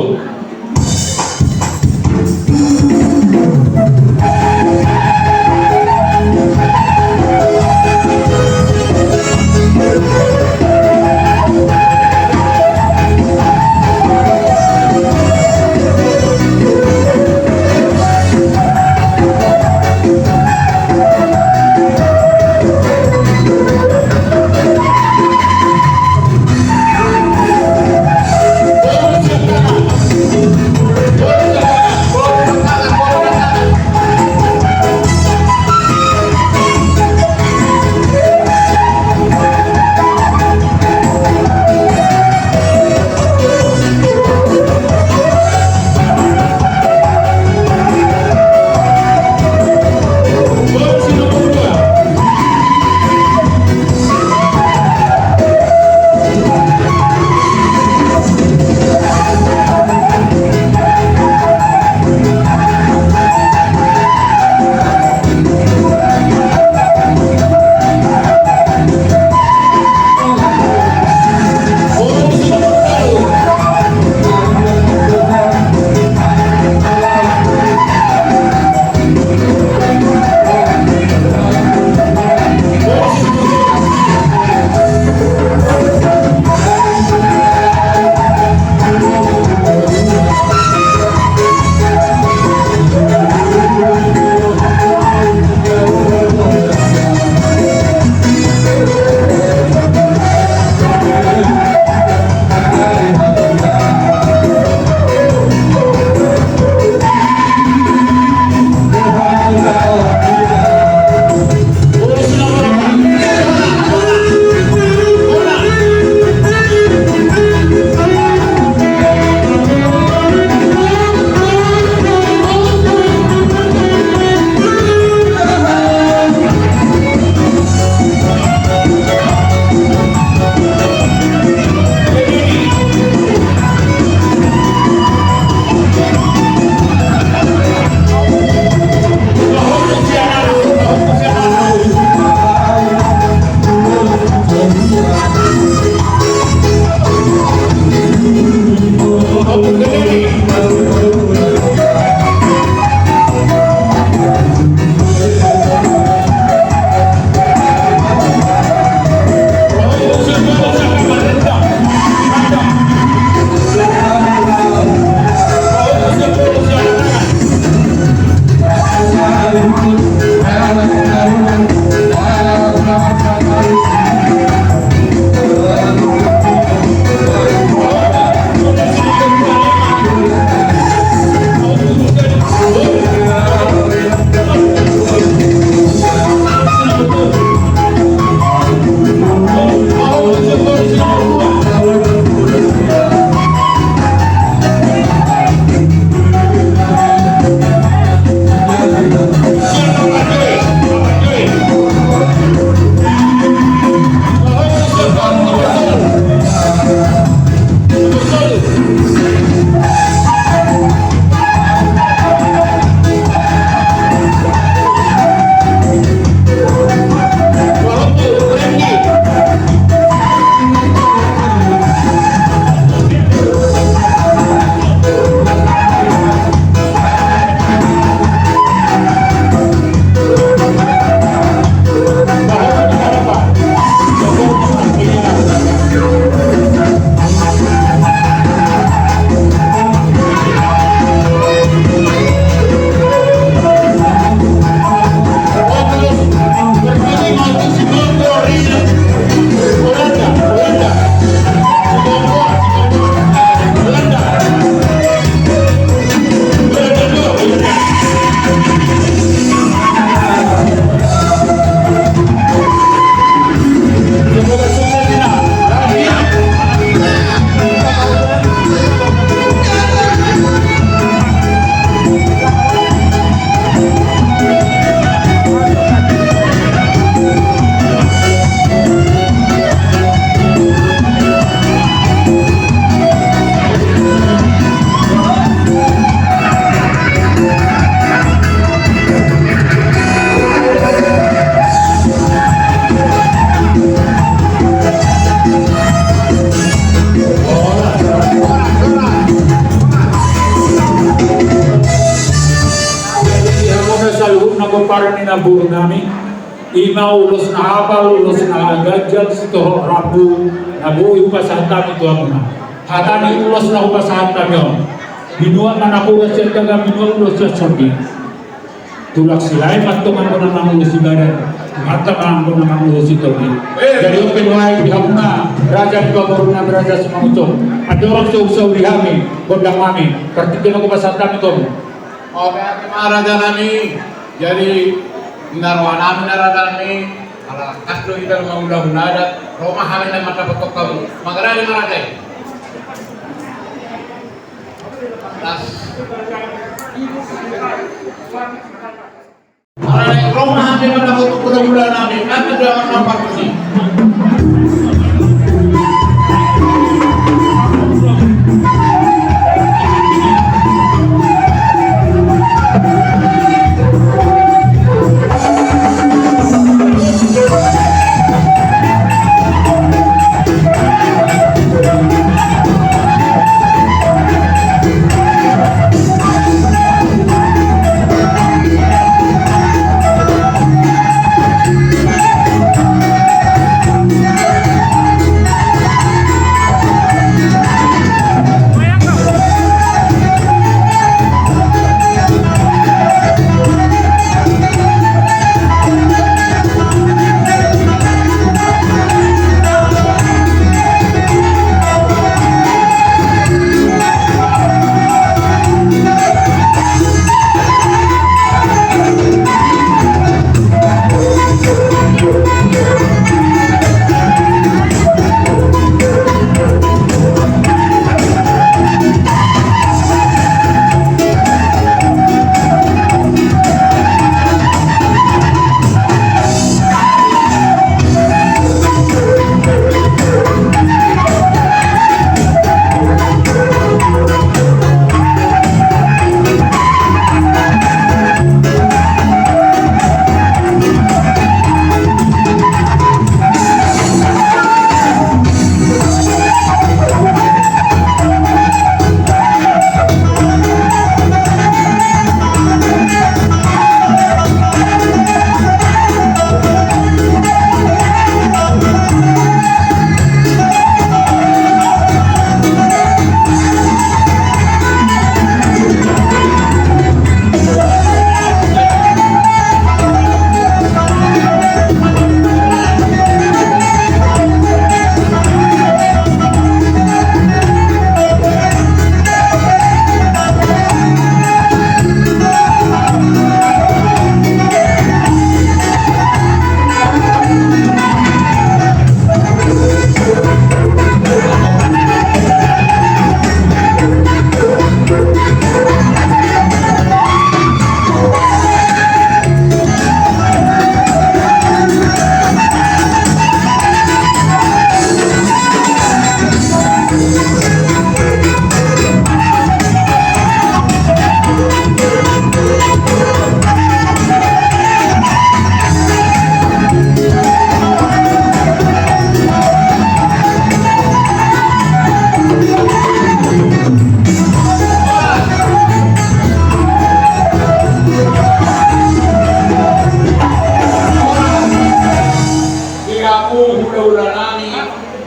Ni namboru nami, ima ulos na hapal, ulos na ganjang, sitorop rambu na boi hupasahat hami tu hamuna. Hata ni ulos na hupasahat hami on: Binuat ma napuran sian daging, binuat ulos sian sondi. Tulang Silahi ma antong anggo na mangulosi badan, mantap ma anggo na mangulosi tondi. Jadi on pe nuaeng di hamuna raja ni pamoruon nami Raja Simanjuntak, andorang so husauli hami gondang nami, partingkian on hupasahat hami tu hamu. Oke, oke ma raja nami. Jadi na roha nami na raja nami, ala kas do hita mangulahon adat, ro ma hami na mandapothon hamu. Mangarade ma raja i. Las. Mangarade, ro ma hami mandapothon hulahula nami, nami do mandapothon i. Di hamu hulahula nami,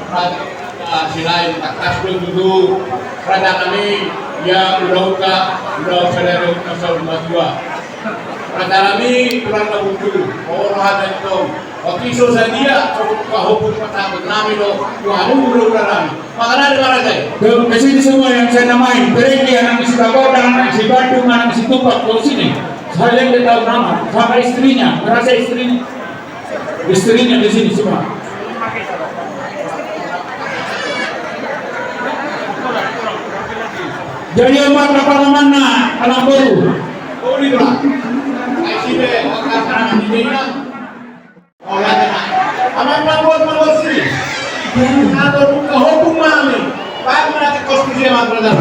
raja Silahi, tangkas do tutu raja nami, ia ulaonta, ulaon sadari on na saur matua. Raja nami, tulang na burju, ro hami antong. Otik so sadia, so buka hopung patahon nami do tu hamu hulahula nami. Mangarade ma raja i. Ke sini semua yang saya namai, Berendi, anak si Bagodang, anak si Bandung, anak si Tupak, ke sini. Saya yang tahu nama, sama istrinya, merasa istrinya. Istrinya di sini semua. Jadi, omak, apa namanya, anak baru? Amang, amang, amang, amang, sini. Amang, buka hopung nami. Pak, mana kos tu dia, amang, brother?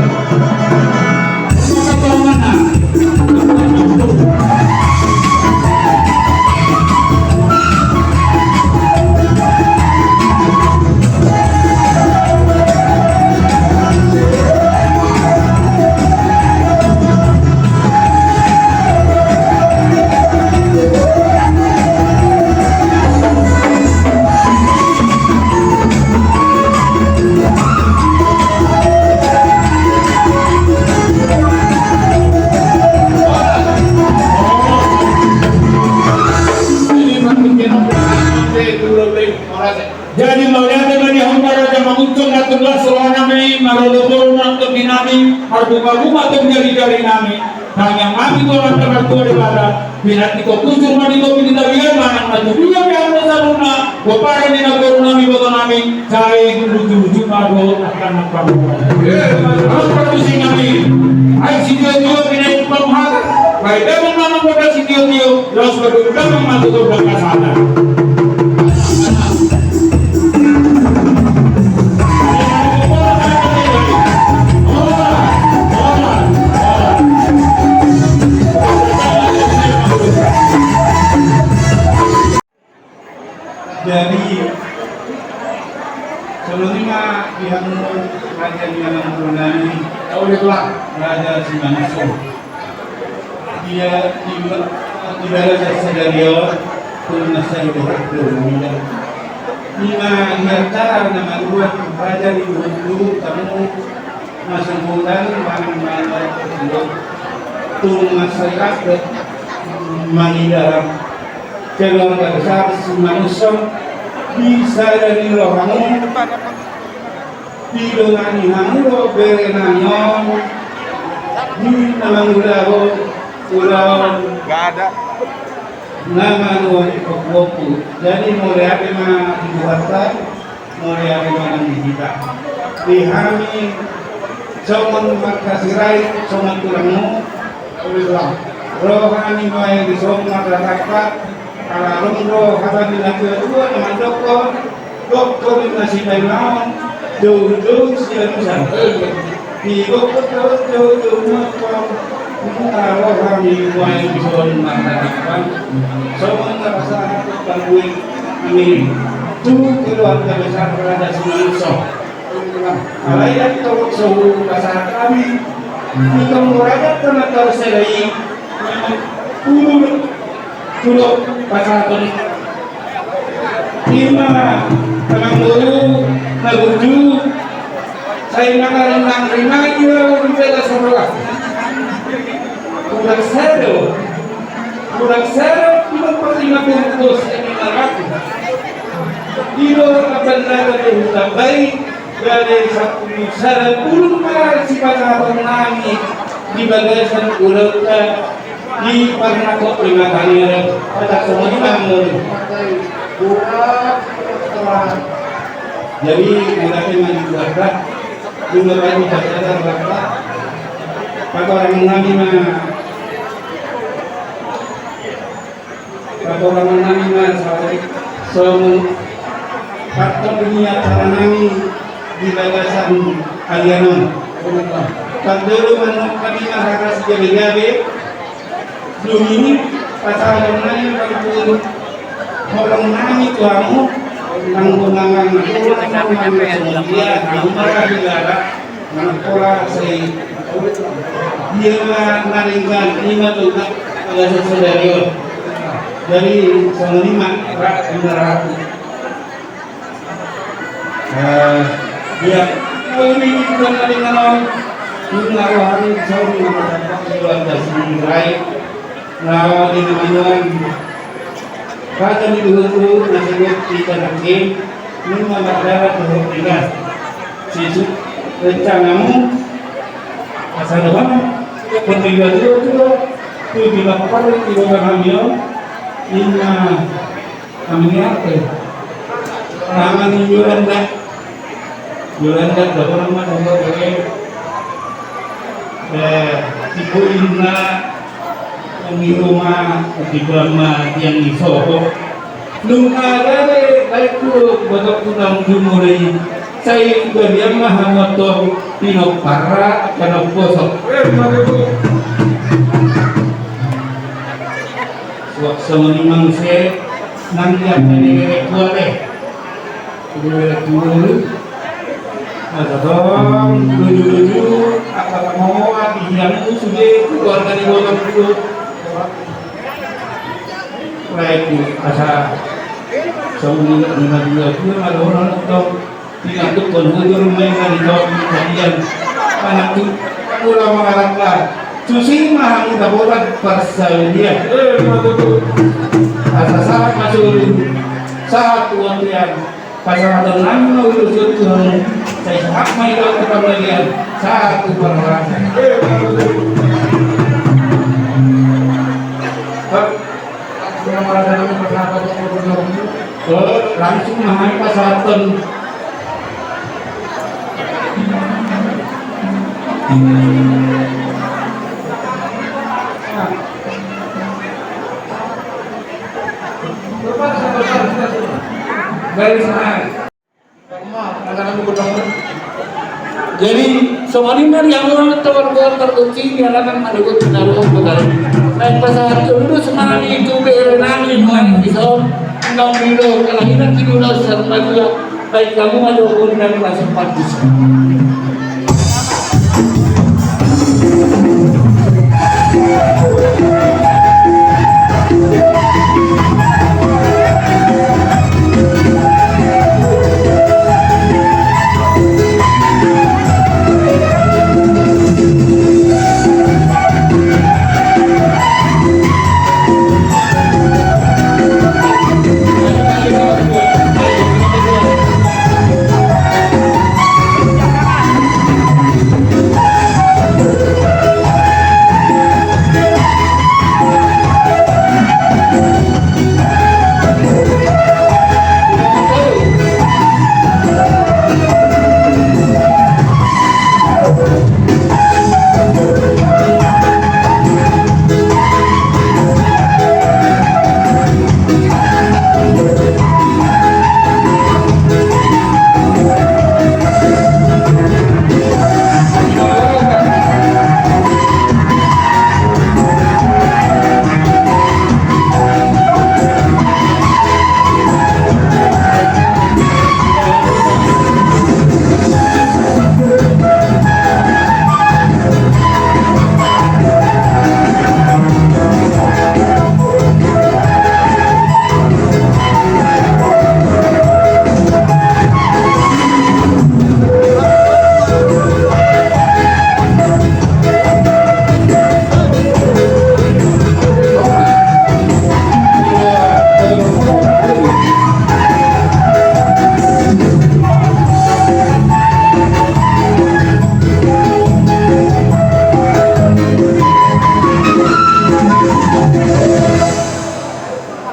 Molo pola nang tondi nami, marbunga-bunga tong jari-jari nami. Tangiang nami tu Amanta Martua Debata, pinantikhon hujur ma di topi ni tapian manang na tu dia pe hamu saluhutna, pomparan ni naboru nami, iboto nami, sai luju-luju ma dohot angka na parboru. Ros parmusik nami, ai sitio-tio pinaik pamuhata, ai damang ma manggoda sitio-tio, laos padomu damang ma tu topi angka sada. Jadi, songon i ma di hamu raja ni amangboru nami, Raja Simanusung. Dia di, di dalam sadari on, tu masa di dohot do, nida. Ima, ima cara na maruat raja di dohot do, tamu masuk bulan, manang manang tu masa i, mangida keluarga besar Simanusung di sada ni rohamu. Didongani hamu do bere nami on di na mangulahon ulaon na manuhor ompu-ompu. Jadi mauliate ma di Tuhanta, mauliate ma nang di hita. Di hami songon marga Sirait, songon tulangmu, ro hami nuaeng dison martatangkas, ala adong do hata ni natua-tua na mandokkon, dokkon ni na sipaimaon, jou-jou sialusan. Di dokkon do jou-jou nangkon, nunga ro hami nuaeng dison martatangkas, songon na pasahat parbue nami tu keluarga besar Raja Simanusung. Alai antong so hupasahat hami, antong raja tana tau selai, ulur, ulur pasahaton. Ima, tanang boru, na burju, sai mangarindang rimai, di bela saroa. Kurang sado, kurang sado, ima perlima bungkus, ima ratus. Ido akan nada di hutan baik, Gabe sapuluh sada puluh ma sipasahaton nami di bagasan ulaonta di parnangkok ni mata ni ari. Patak songon i ma molo. Jadi, mauliate ma di Tuhanta, di Tuhanta, patorang nami ma. Patorang nami ma sai songon patok ni acara nami di bagasan ari on. Pardulu manuk hami ma rara sigabe-gabe. Dung i pasahaton nami ma pangkun holong nami tu hamu. Nang bongangan nang bongangan nang songon dia nang marah di darat. Nang pola sai dia ma na denggan ima tu na ala sasadari on. Jadi songon i ma rap na rap. Eh, dia ini kita na denggan on. Nunga rohani sauri na mata keluarga sendiri. Na di na manuan. Raja ni dohot do na sebut di tanah game, nunga mardalan dohot tinggal. Sisuk rencanamu, asa dohot, pendirian do, do, tu di lapar, di kota hami on, ima hami ni arte. Tangan ni Yolanda. Yolanda, da orang ma, orang ma, orang. Eh, tipu inna, yang di rumah, tipu ma, yang di soho. Nunga gabe, baik tu, botok tu nang di mulai. Sai berian ma hamoto, pinompar, kana bosok. Eh, mana tu? Wak sama ni mangse, nang dia tadi kuat eh. Sude tutu. Asa tong luju-luju, apa kamu, apa hianmu sude keluarga ni bolon itu. Baik, asa songon i ma dia tu, malo nonton. Pinantukkon hujur ma i na di tong kalian. Anak tu, mula mangalangka. Susi ma hamu dapotan parsaulian. Eh, ima tutu. Asa sahat ma solu. Sahat tu bontean. Pasahaton nami ma ulos on tu hamu, sai sahat ma i dohot tu panggabean, sahat tu parhorasan. Oh, langsung ma hami pasahaton. Garis hal. Jadi, songon i ma di hamu angka pargual pargonsi di halaman manogot na ro kota. Naeng pasahathon ulos ma hami tu bere nami na di son, na milo kalahiran di ulos sarmatua. Baik, kamu ada hubungan dengan Pak Bus.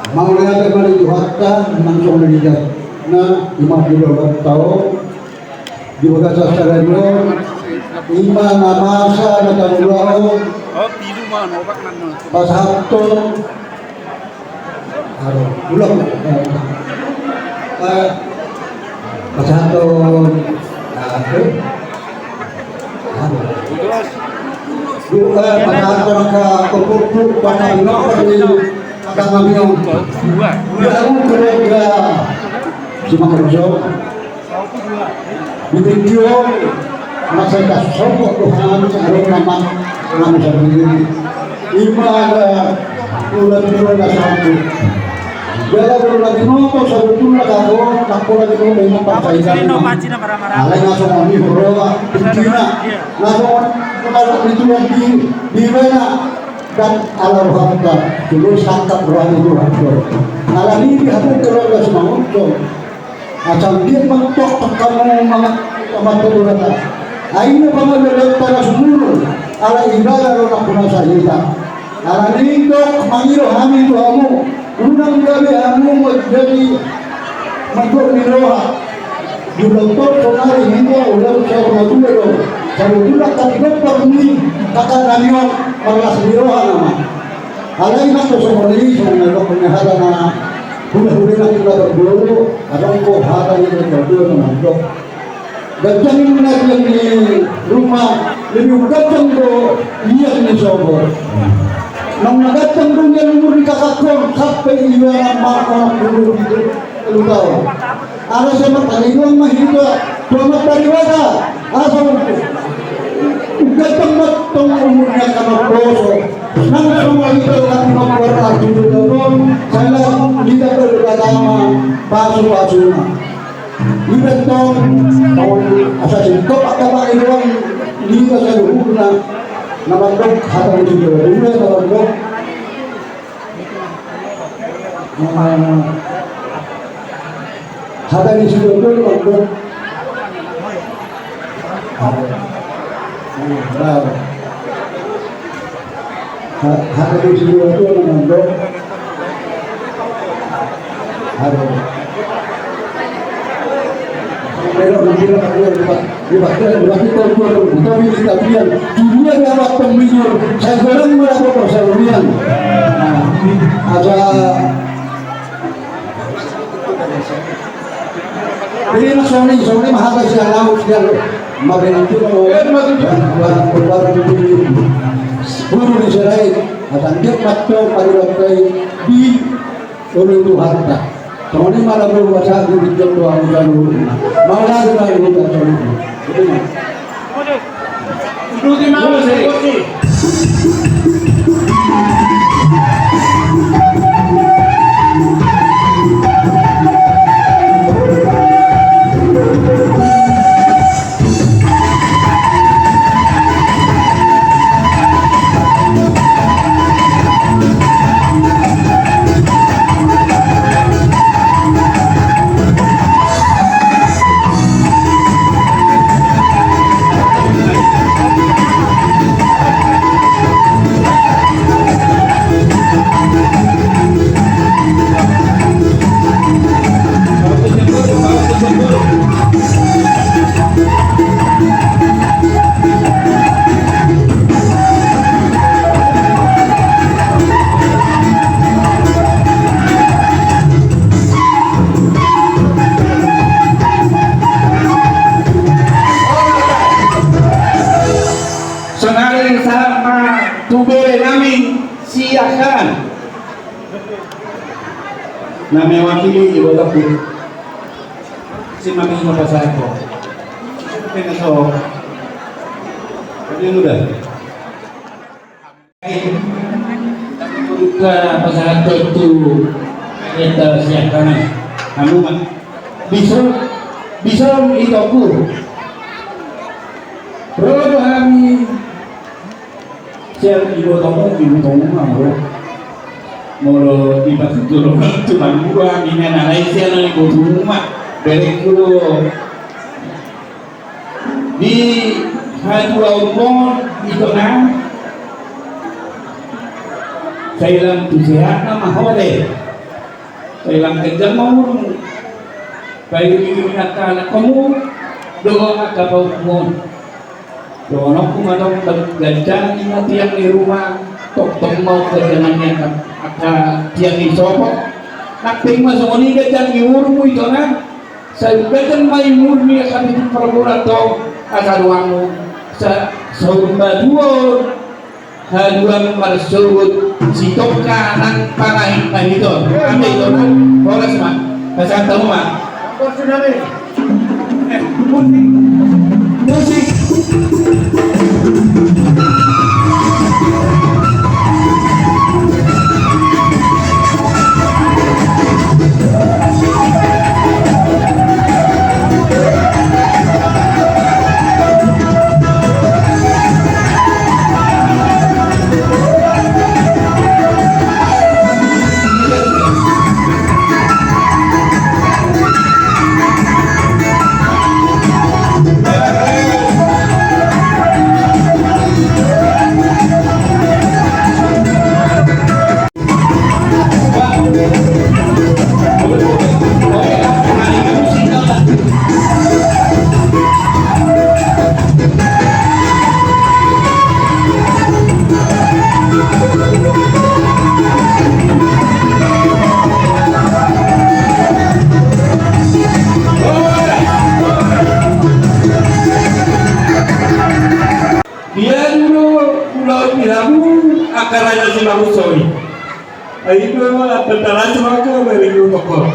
Mauliate ma di Tuhanta, nang songon i na, ima di dolok tao, di bagas sastra on, ima na masa na taulahon, pasahathon, aduh, ulang, eh, pasahathon, aduh, aduh, pasahathon angka pupuk, pupuk, pasahathon angka mamion. Di hamu keluarga Simangarjo. Di video masa tasomok Tuhan, aron nama nama sendiri. Ima ada ulang-ulang satu. Jala ulang di nopo sabotulna kago, tak pola di nopo ima parsaidan. Alai na songon i huroha, intina. Na songon i, na songon i tulang di, di mana. Dan ala rohanta, tulos sangkap roha ni Tuhan. Alani i di hamu keluarga Simangarjo. Asa dia mentok hamu mangan, mangan tu Tuhanta. Ai na pangalaenta na sumurung, ala ibadah ro na punasa hita. Alani i dok mangido hami tu hamu, unang gabe hamu manjadi mandok ni roha. Jumlah tor sonari hita ulang saur matua do. Sabotulna tadi dokter ni kata nami on marlas ni roha nama. Alai nang tu songon i, songon na didok ni hata na hulahula na hita berdua, adong do hata ni hita berdua na mandok. Ganjang na ganjang ni ruma, lebih ganjang do ias ni sopo. Nang na ganjang do nian umur ni kakak on, sampe ibarat ma anak dulu gitu, telu taon. Ala sian martangiang ma hita tu Amanta Debata, asa ungkapon ma tong umur ni angka na poso. Nang songon i do na pinompar na tutu dagon, sai hita do Debata ma pasu-pasuna. Iba tong, asa singkop angka pangidoan ni hita saluhutna, na mandok hata ni Debata, na mandok. Hata ni sidua-dua do mandok. Hata ni sidua-dua do mandok. Hata. Di dia ni awak pemijur, saya bilang merasa persaurian. Ada Jadi na songon i, songon i ma hata sian ahu sian Maringan Timur, barang, barang, barang, guru ni Sirait, asa anggiat mantong paribantai di ulu Tuhanta. Songon i ma na boru basa di jom doang ujang ulu. Mau lagi lagi ujang ulu. Jadi ma. Saonari sahat ma tu bere nami Siahaan. Na mewakili ibotongku. Sima minggu pasahat ko. Kena so. Tapi udah. Buka pasahat tu eta Siahaan. Anu ma. Bisa, bisa itongku. Ro do hami. Sian ibotongmu, ibotongmu ma molo. Molo dipatutur tu manua, ninna na lain sian ibotongmu ma. Berengku do. Di haduaonmon ito na. Sai lam tu sehat na ma ho de. Sai lam ganjang ma umurmu. Sai lam ganjang ma umurmu. Dohot angka paupumon. Dohononku ma tong ganjang i ma tiang ni ruma, tongtong ma ganjang i angka, angka tiang ni sopo. Nang pe ma songon i ganjang ni umurmu ito na. Sai ganjang ma umurmu angka pitu parboru tong, asa dohononku. Sa, saur matua on. Haduan marsogot sitongka nang panahit na hiton. Ame ito na. Horas ma. Pasahat hamu ma. Musik. Dia dulu pulau Pilamu akar aja si Bagus Soi. Ayo, apa terasa maka dari dulu toko.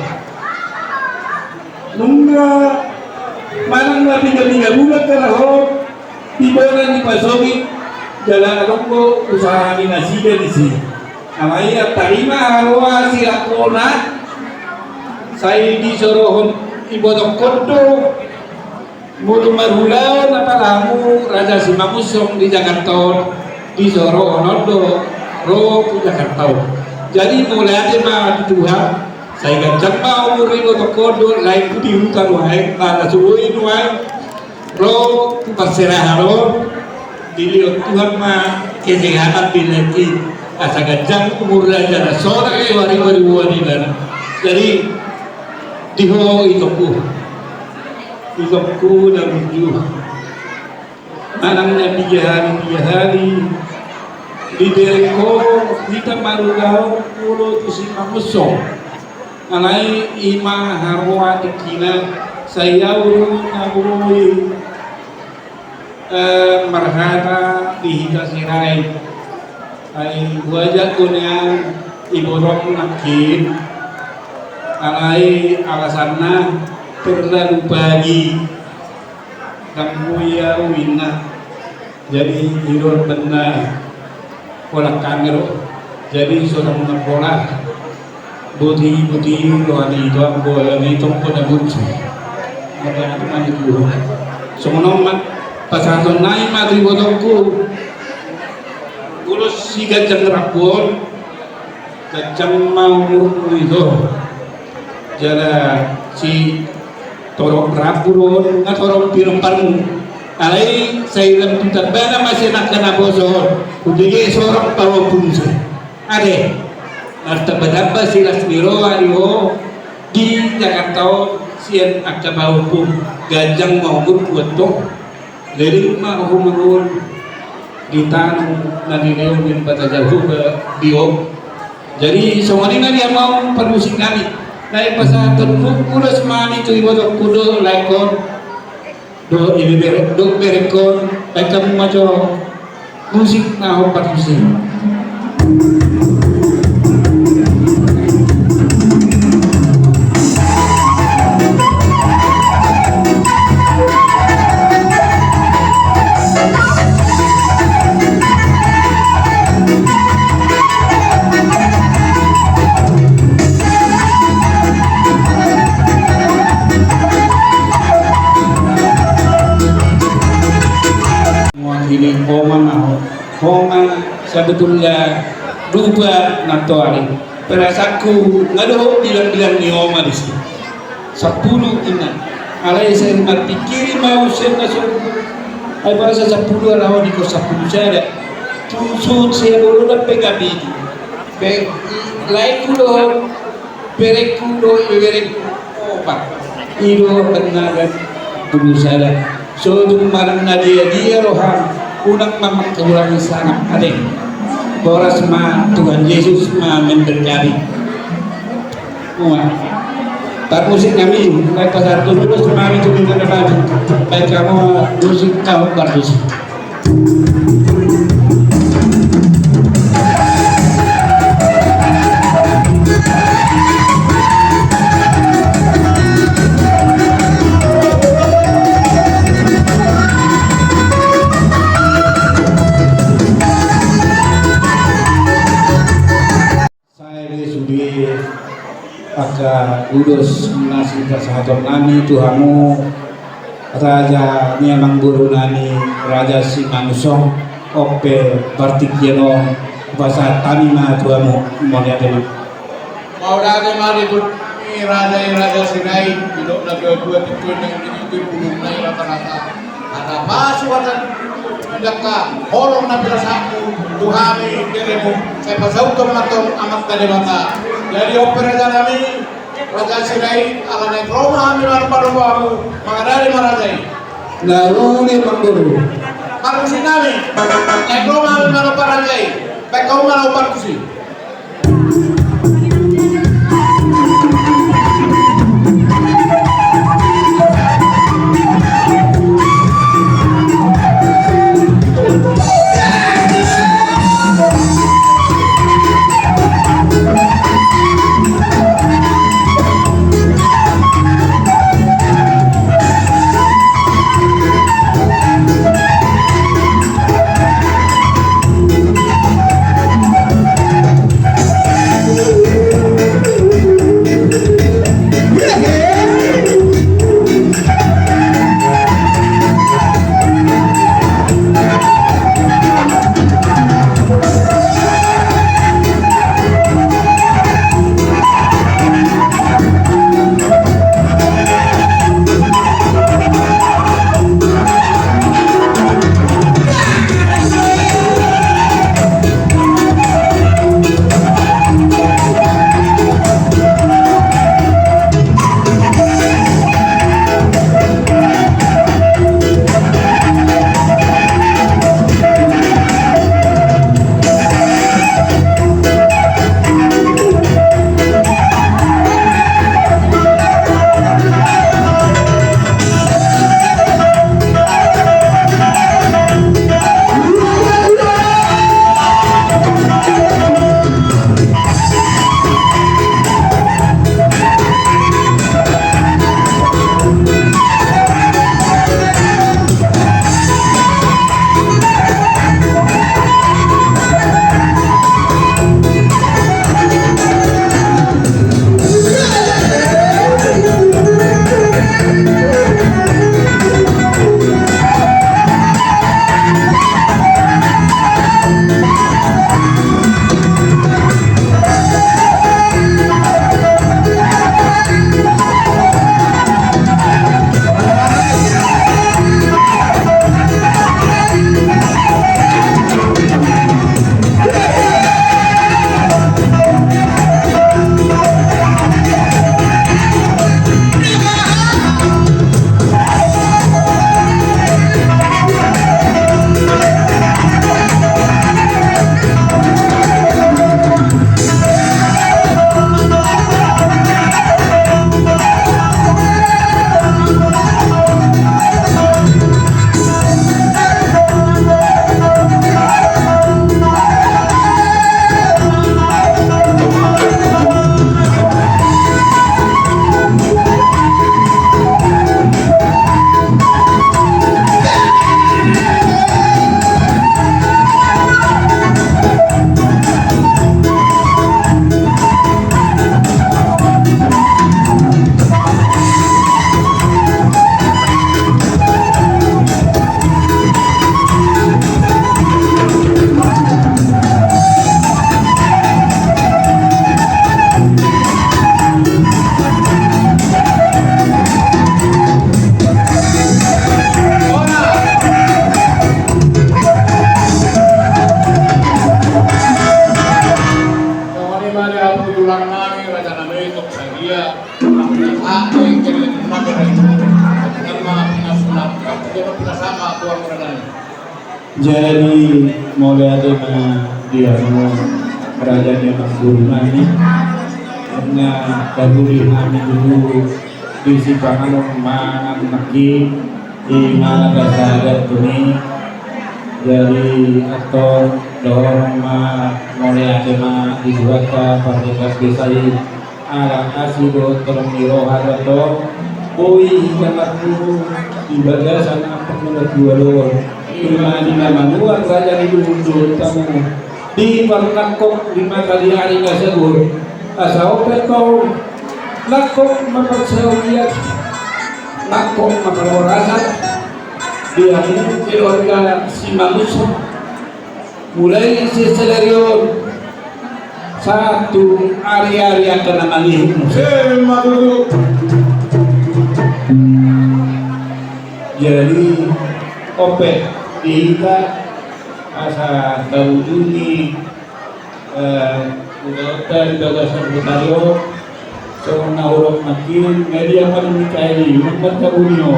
Nunga manang na piga-piga bulan ka laho, di bona ni pasogit, jala adong do usaha ni nasida disi. Alai tarima haroa silangkona, sai disorohon ibotongkon do. Molo marulaon apala hamu Raja Simangunsong di Jakarta on, disorohon on do ro tu Jakarta on. Jadi mauliate ma tu Tuhan, Sai ganjang ma umur ni ibotongku on do, laengku di huta nuaeng, na so boi nuaeng ro tu parserahan on, dilehon Tuhan ma kesehatan di laengki, asa ganjang umurna jala sonang tu ari ni boaboa ni ibana. Jadi di ho itongku, itongku na burju. Manang na piga hali, piga hali dibereng ho hita marulaon molo tu si Mangunsong. Alai i ma haroa tingkina, sai au do na boi, eh, marhata di hita Sirait. Ai huajak do nian ibotong nangkin, alai alasanna terlalu pagi. Ndang boi au inna. Jadi i do umbahen na holan hami ro. Jadi so ndang na pola. Boti, boti roha ni itong, boha ni itong, bona burju. Maka aku mani tuho. Songon on ma pasahaton nami ma tu ibotongku. Ulos si ganjang rambu on. Ganjang ma umurmu ito. Jala si torop rambu do on, nga torop pinomparmu. Alai sai lam tu tambana ma sian angka naposo on. Umbege sorang paompung se. Ate. Martambatamba si las ni roha di ho di Jakarta on sian angka paompung. Ganjang ma umurmu antong. Leleng ma ho mangolu di tano na nilehon ni Debata Jahowa di ho. Jadi songon i ma di hamu parmusik nami. Naeng pasahaton ulos ma hami tu ibotongku do laengkon. Do ibebereng, do berengkon, baen hamu ma jo musik na hombar tusi. Mewakili oma ma ho. Oma sebetulnya dua na toari. Perasaanku nga dohot bilang-bilang ni oma disi. Sampulu inna. Alai sai marpingkiri ma usia na so. Ai boasa sampulu, ala ho dikon sampulu sada. Tu suhut sian bolon pe gabe di. Be laengku dohot berengku dohot ibeberengku. Opat. I do umbahen na sampulu sada. So tung manang na dia-dia roham, unang ma mangkurangi sangap, ate. Boras ma, Tuhan Yesus ma memberkati. Mua. Parmusik nami, baen pasahaton ulos ma hami tu ibotongku. Baen hamu musik na hombar tusi. Sai be sude angka ulos na sipasahaton nami tu hamu raja ni amangboru nami Raja Simangunsong. On pe partingkian on pasahat hami ma tu hamu, mauliate ma. Mauliate ma di raja i, Raja Sirait, didok na dua-dua tingkos nang di itu bulung nai rata-rata. Asa pasu asa dangka holong na pinasahatmu tu hami beremu, sai pasauthon ma antong Amanta Debata. Jadi on pe raja nami, Raja Sirait, ala naeng ro ma hami manomba-nomba hamu, mangaradali ma raja i. Na ro ni amangboru. Parmusik nami, naeng ro ma hami manomba raja i. Baen hamu ma na hombar tusi. Jadi, mauliate ma di hamu raja ni amangboru nami, karna tauli hami dulu di sipanganon mangan nangkin, di mangan rasa adat tu i. Jadi, antong dohonon ma mauliate ma di Tuhanta, pardenggan desa i. Ala asi dohot holong ni roha do antong boi hita marpungu di bagasan ampang na martua do on. Ima di na manuan raja ni luhut dohot hamu, di parnangkok di mata ni ari na saur, asa ope antong nangkok ma parsaulian, nangkok ma parhorasan di hamu keluarga Simangunsong. Mulai sian sadari on sahat tu ari-ari angka na mangihut muse. Ima tutu. Jadi, ope di hita asa taujungi, eh, ulaonta di bagasan huta on, songon na hudok nangkin, media ma di Mikael i, umpat kabunio,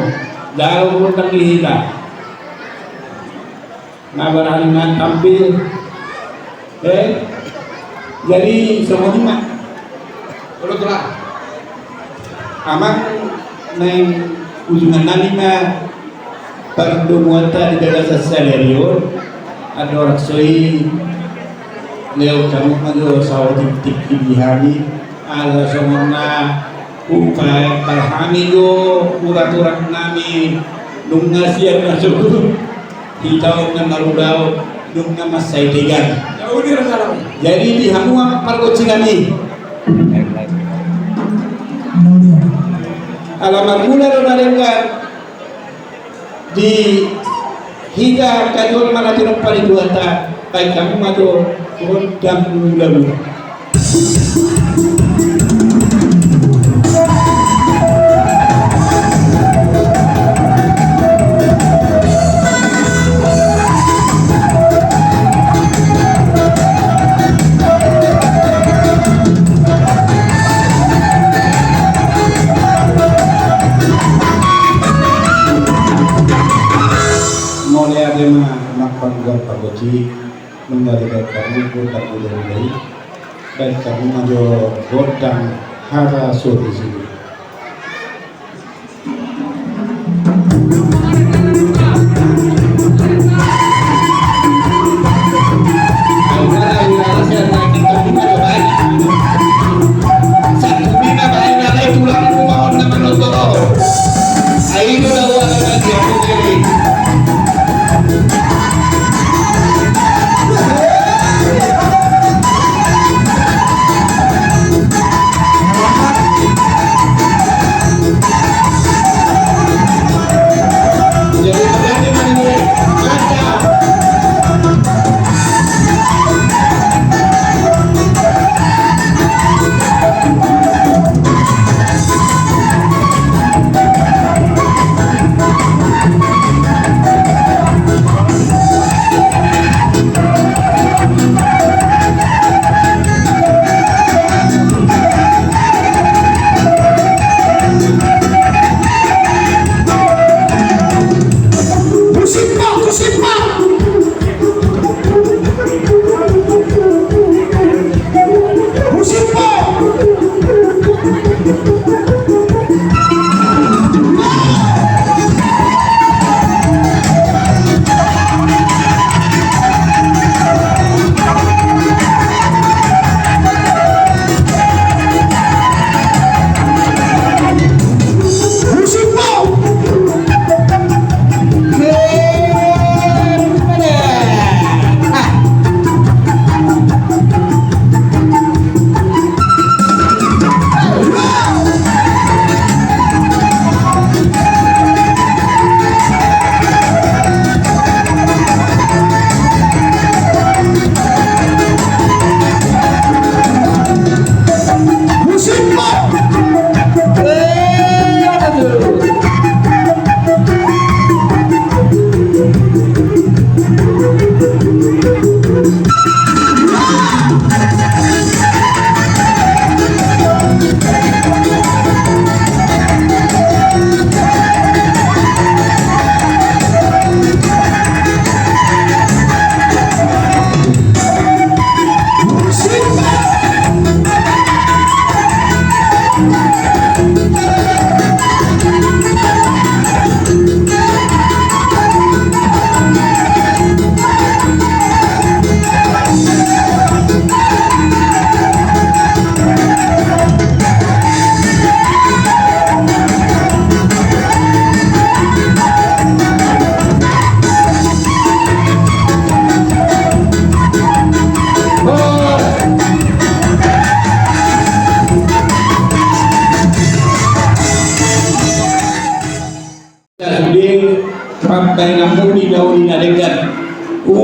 jalo gondang di hita. Na barani ma tampil. Eh, jadi songon i ma. Olo, Tulang. Amang, naeng ujungan nami ma pardomuanta di bagasan sadari on. Andorang so i, lehon hamu ma jo saotik-otik di hami. Ala songon na hupaephal hami do urat-urat nami, nunga sian na sogot hita on na marulaon, nunga mansai tegang. Jadi di hamu amang pargonsi nami, ala marmula do na denggan di hita angka jolma na tinompa ni Tuhanta, baen hamu ma jo gondang mula-mula. Mauliate ma amang panggual pargonsi, nunga dibaen hamu gondang mula-mula i, baen hamu ma jo gondang hata sori sini.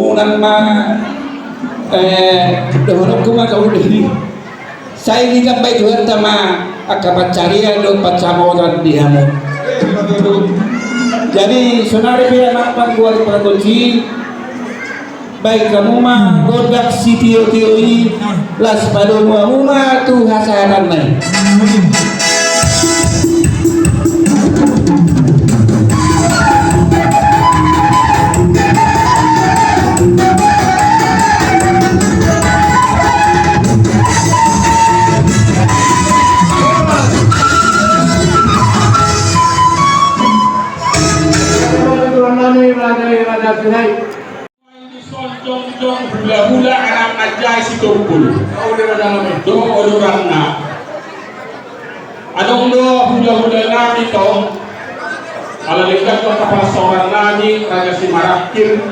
Unang ma, eh, dohononku ma tu hamu di. Sai ditambai Tuhanta ma angka pansarian dohot pansamotan di hamu. Jadi sonari pe amang panggual pargonsi, baen hamu ma gondang sitiotio i, laos padomu hamu ma tu hasahatanna i. Raja, raja, raja, Sirait. Dison jongjong hulahula anak manjae Sitompul. Dohot odoranna. Adong do hulahula nami tong. Ala denggan do kapala saoran nami Raja Simarangkir.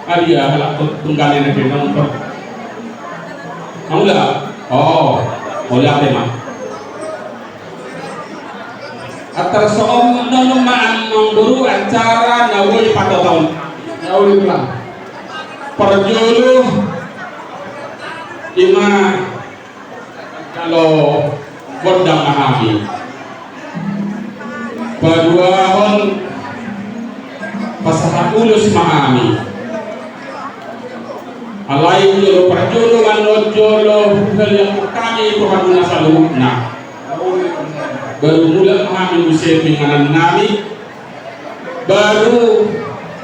Adia halak tunggal na pe nonton. Mauliate. Oh, mauliate ma. Antar songon on ma amang boru acara na boi patotaon. Parjolo ima jalo gondang ma hami. Paduahon pasahat ulos ma hami. Alai jolo parjolo ma on jolo haliang hami tu hamuna saluhutna. Baru mulak ma hami muse tu inganan nami. Baru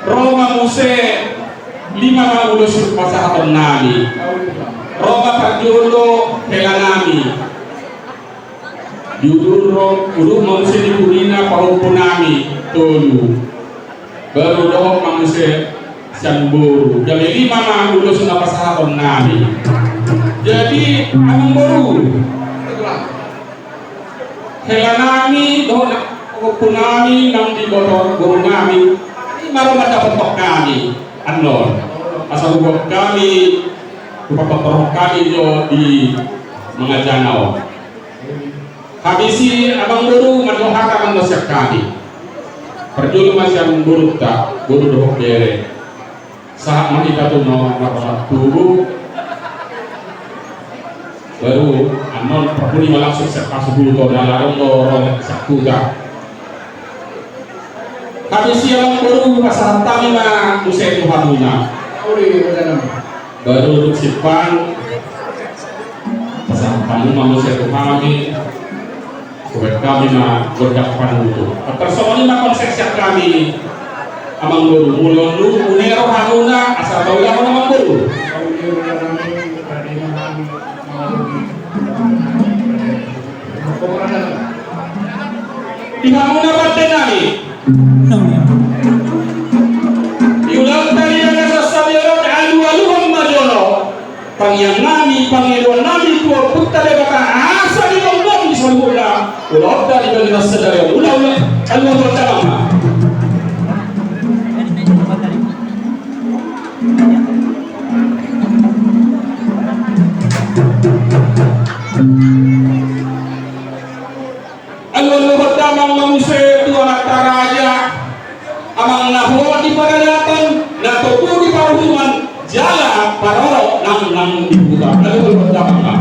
ro ma muse lima ma ulos pasahaton nami. Ro ma parjolo hela nami. Di udur ro, udur ma muse di purina pahompu nami tolu. Baru dohot ma muse sian boru. Jadi lima ma ulos na pasahaton nami. Jadi amang boru, hela nami dohot na pahompu nami nang di boru nami. Ima ro mandapothon hami annon. Asa huboan hami, hupatortor hami jo di mangajana on. Habisi amang boru mandok hata mandok sian hami. Parjolo ma sian borunta, boru dohot bere. Sahat ma hita tu na marsahat tubu. Baru annon parpudi ma langsung sian pasupulu to dalan do ro sian Kuta. Habisi amang boru pasahat hami ma muse tu hamuna. Baru duduk simpang. Pasahat hamu ma muse tu hami. Hubaen hami ma gondang panutup. Tarsongon i ma konsep sian hami. Amang boru, molo nunga ro hamuna asa taulahon amang boru. Di hamuna pande nami. Di ulaonta di bagasan sadari on alualuhon ma jolo. Tangiang nami, pangidoan nami tu Ompunta Debata asa digomgom di saluhutna ulaonta di bagasan sadari on. Ulaon, alualuhon damang ma. Alualuhon damang ma muse tu amanta raja, amang na hot di paradaton, na togu di paruhuman, jala parorot nang, nang di huta. Alualuhon damang ma.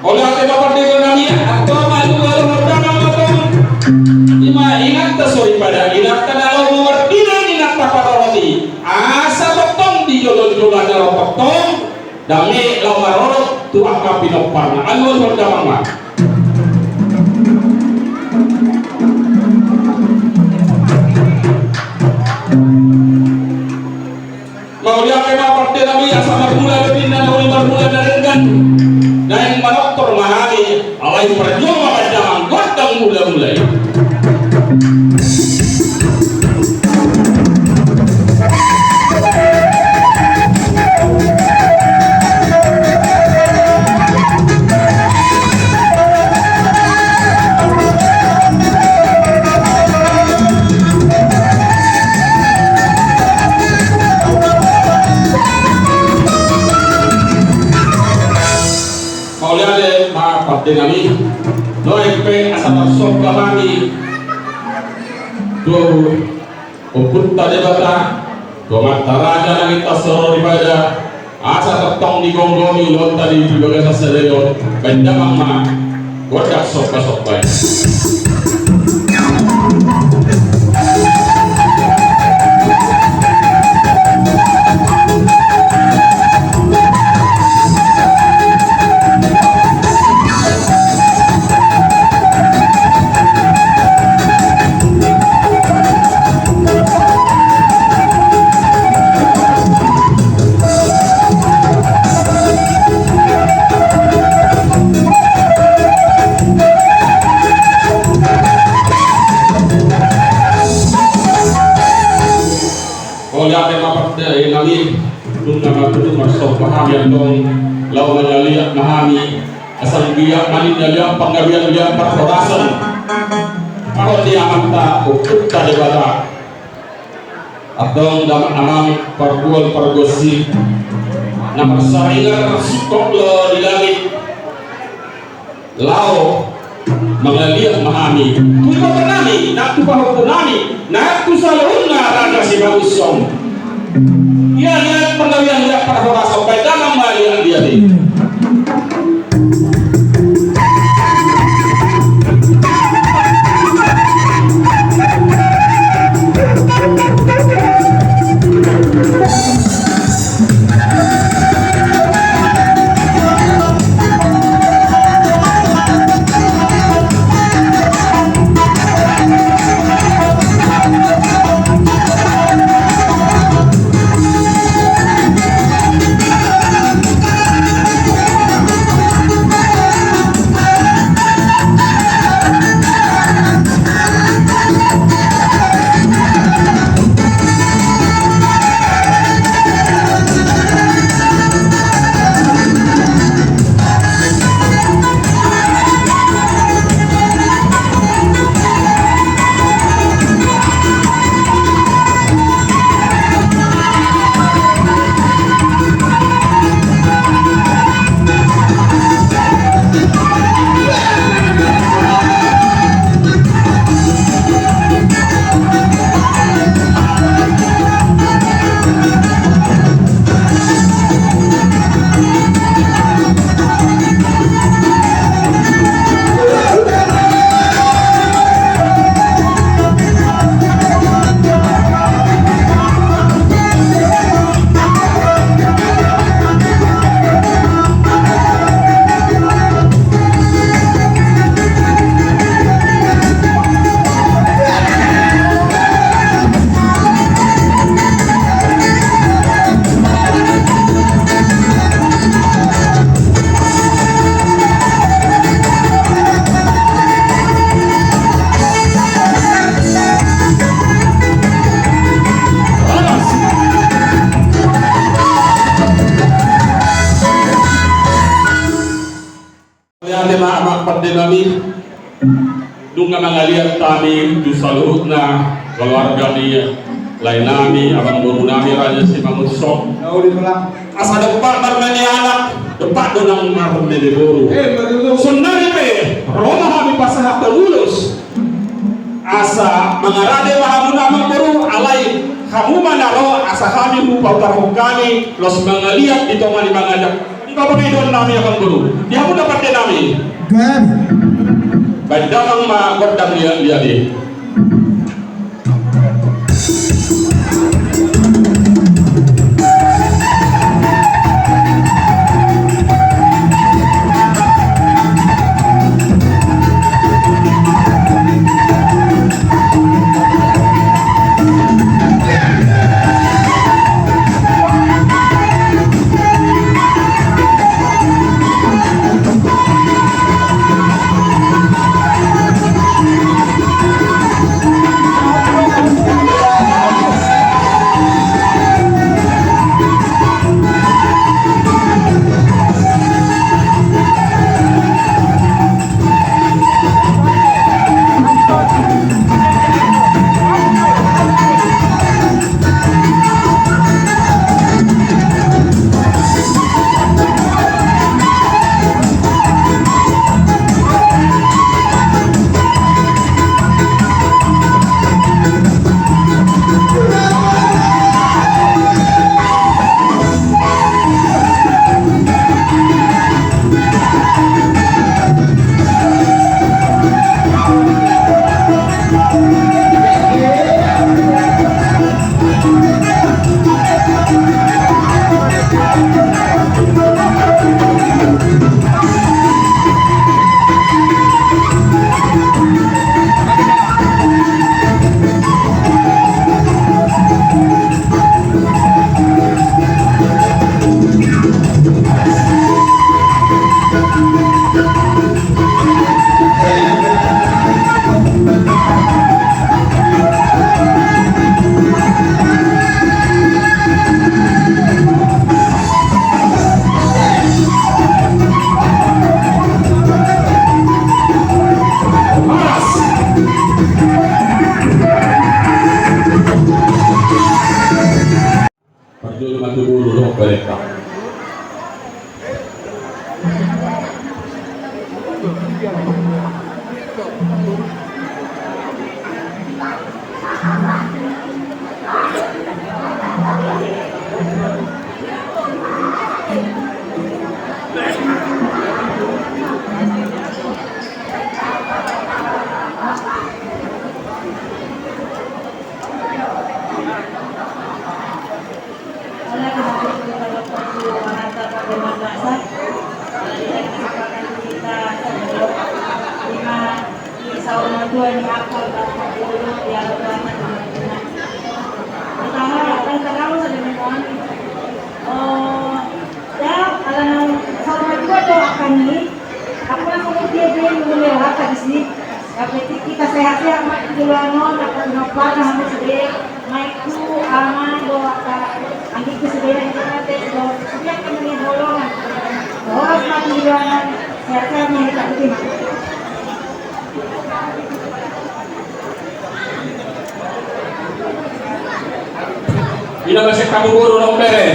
Mauliate ma pande nami, antong alualuhon damang ma tong. Ima inanta soripada, inanta na laho mardalan, inanta parorot i. Asa tongtong di jolo-jolo na ro tongtong dame laho marorot tu angka pinomparna. Alualuhon damang ma. Mauliate ma pande nami, asa marmula do ninna na uli marmula na denggan. Naeng manortor ma hami, alai parjolo ma baen damang gondang mula-mula i. Mauliate ma pande nami. Nuaeng pe asa tarsomba hami tu Ompunta Debata, tu Amanta Raja Nangin Tarsoripada, asa tongtong digomgomi ulaonta di bagasan sadari on. Baen damang ma gondang sombasomba i. Mauliate ma pande nami, dung na marpungu marsomba hami antong, laho mangaliat ma hami, asa anggiat ma ninna liat panggabean, liat parhorasan. Pahot ni Amanta Ompunta Debata. Antong damang amang pargual pargonsi na marsaringar singkop do di langit. Laho mangaliat ma hami tu iboto nami, nang tu pahompu nami, nang tu saluhutna raja Simangunsong. Ia liat panggabean, liat parhorasan, baen damang ma liat liat i. Mauliate ma amang pande nami. Nunga mangaliat hami tu saluhutna keluarga ni lae nami, amangboru nami Raja Simangunsong. Asa dompak marmene anak, dompak do nang marmene boru. Saonnari pe ro ma hami pasahathon ulos. Asa mangarade ma hamu na amangboru, alai hamu ma na ro asa hami hupahutarhon hami laos mangaliat di tonga ni mangajak. Di baba ni doan nami amangboru, di hamu na pande nami. Baen damang ma gondang liat-liat i. Berita. Oleh karena itu, kita berdoa, kita berdoa, kita sebelum lima di saur matua ini, aku akan berdoa di hadapan Tuhan. Pertama, yang terlalu sering mohon, oh, ya, kalau saur matua doakan ini, aku langsung dia beli dulu ya, apa di sini? Yang penting kita sehat-sehat, Mak, di luar non, apa kenapa, nah, habis dia. Maikku, ama, doa ka, anggikku sebelum kita tes, doa, setiap kami di bolongan. Horas mati di ruangan, sehat-sehat, mari kita terima. Ina masih kamu guru nombere.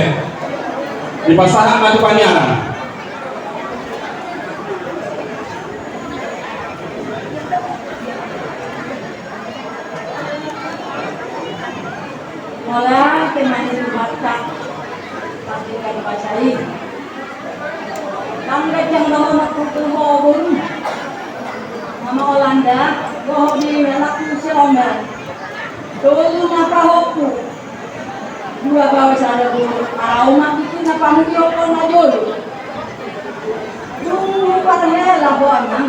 Dipasahat mati panjang. Hola, kemana tu batak? Pasti kan baca i. Bang gajang bang anak putu ho bun. Mama Olanda, go ho di melak musi lomba. Dolu na pahoku. Dua bawa sada bun. Arau mati tu na pamuti ho na jolu. Dung parhela bonang,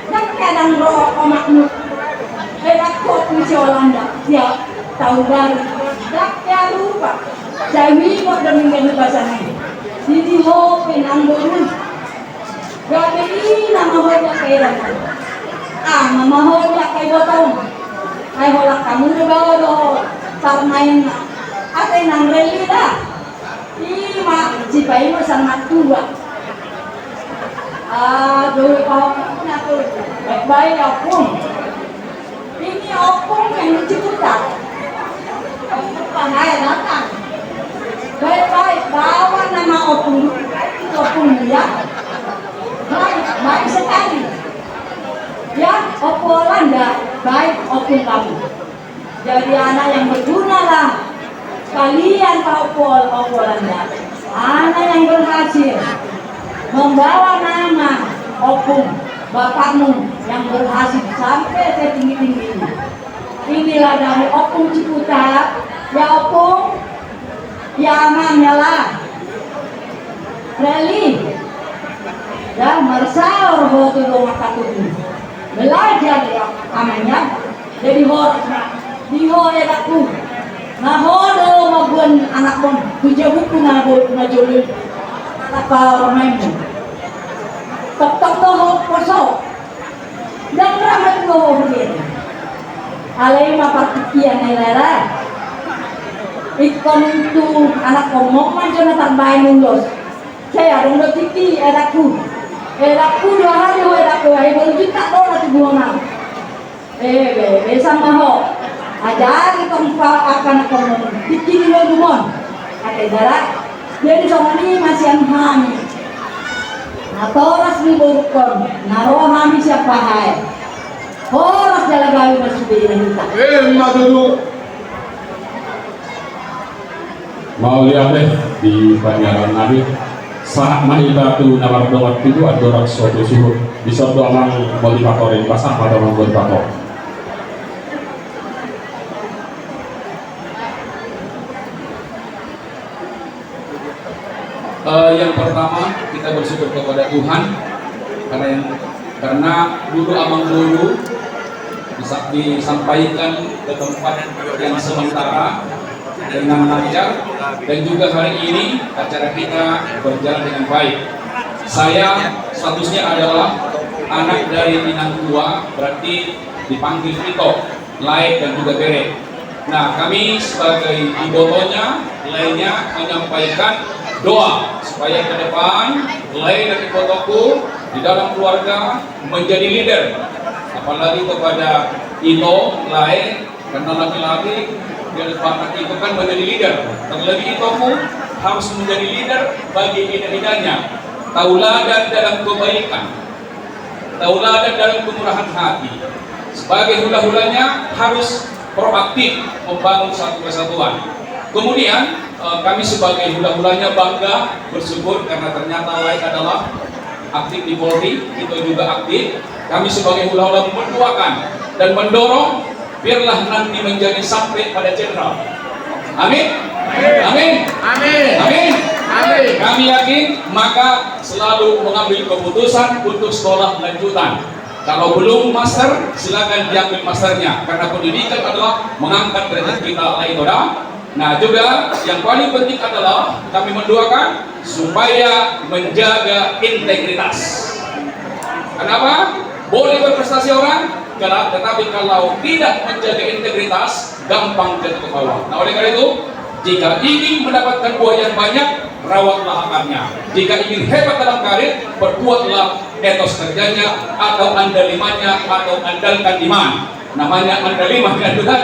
ndang kadang ro omakmu. Enak kok musi Olanda, ya, tahu baru. Ndang ya lupa. Jami kok demi nganu basana. Didi ho penang boru. Gabe ina ma ho dia kaedan. Ama ma ho dia kae botong. Ai hola kamu do bawa do. Parmain. Ate nang reli dah. Ima, cipa ima sama tua. Ah, dulu paham aku. Baik-baik, Opung. Ini Opung yang di Ciputat. Opung Pangai datang. Baik-baik, bawa nama Opung. Opung dia. Baik, baik sekali. Ya, Opung Olanda, baik Opung kamu. Jadi anak yang bergunalah kalian, Pak Opol, Opol Anda. Anak yang berhasil membawa nama Opung, bapakmu yang berhasil sampai setinggi-tinggi ini. Inilah dari Opung Ciputat, ya Opung, ya Amang, ya lah. Reli. Ya, marsaor ho tu dongan satu ini. Belajar ya, Amang ya. Jadi horas ma di ho edakku. Na ho do mamboan anakmon tu jabukku na bo na jolo. Apa remainmu? Toktok do ho poso. Ndang ra ma tu ho huria. Alai ma partingkian na i rara. Ingkon tu anakkonmon ma jo na tarbaen ulos. Sai adong do tingki edakku. Edakku dua hari ho edakku, ai bolu juta do na tubuhon au. Eh, be, be sama ho. Ajari tong pa angka anakkonmon. Tingki ni lolumon. Ate dara. Jadi songon i ma sian hami. Natoras ni borungkon, na ro hami sian Pahae. Horas jala gabe ma sude na hita. Eh, ma tutu. Mauliate di panjaran nami. Sahat ma hita tu na mardongan tubu andorang so tu suhut. Dison do amang moderator i, pasahat ma tu amang moderator. Eh, yang pertama, kita bersyukur kepada Tuhan karena yang, karena dulu amang boru bisa disampaikan ke tempat yang sementara dengan lancar, dan juga hari ini acara kita berjalan dengan baik. Saya statusnya adalah anak dari inang tua, berarti dipanggil Ito, Lae, dan juga Bere. Nah, kami sebagai ibotonya, laennya menyampaikan doa supaya ke depan Lae dan ibotoku di dalam keluarga menjadi leader. Apalagi kepada Ito, Lae, karena laki-laki, dia anak itu kan menjadi leader. Terlebih Itoku, harus menjadi leader bagi ida-idanya, tauladan dalam kebaikan, tauladan dalam kemurahan hati. Sebagai hula-hulanya harus proaktif membangun satu kesatuan. Kemudian, eh, kami sebagai hula-hulanya bangga, bersyukur karena ternyata Lae adalah aktif di Polri, Ito juga aktif. Kami sebagai hula-hula mendoakan dan mendorong, biarlah nanti menjadi sampai pada jenderal. Amin. Amin. Amin. Amin. Amin. Kami yakin, maka selalu mengambil keputusan untuk sekolah lanjutan. Kalau belum master, silakan diambil masternya. Karena pendidikan adalah mengangkat derajat kita, Lae, Ito, da. Nah, juga yang paling penting adalah kami mendoakan supaya menjaga integritas. Kenapa? Boleh berprestasi orang, kela-, tetapi kalau tidak menjaga integritas, gampang jatuh ke bawah. Nah, oleh karena itu, jika ingin mendapatkan buah yang banyak, rawatlah akarnya. Jika ingin hebat dalam karir, perkuatlah etos kerjanya atau andalimannya atau andalkan iman. Namanya andaliman, kan, Tuhan.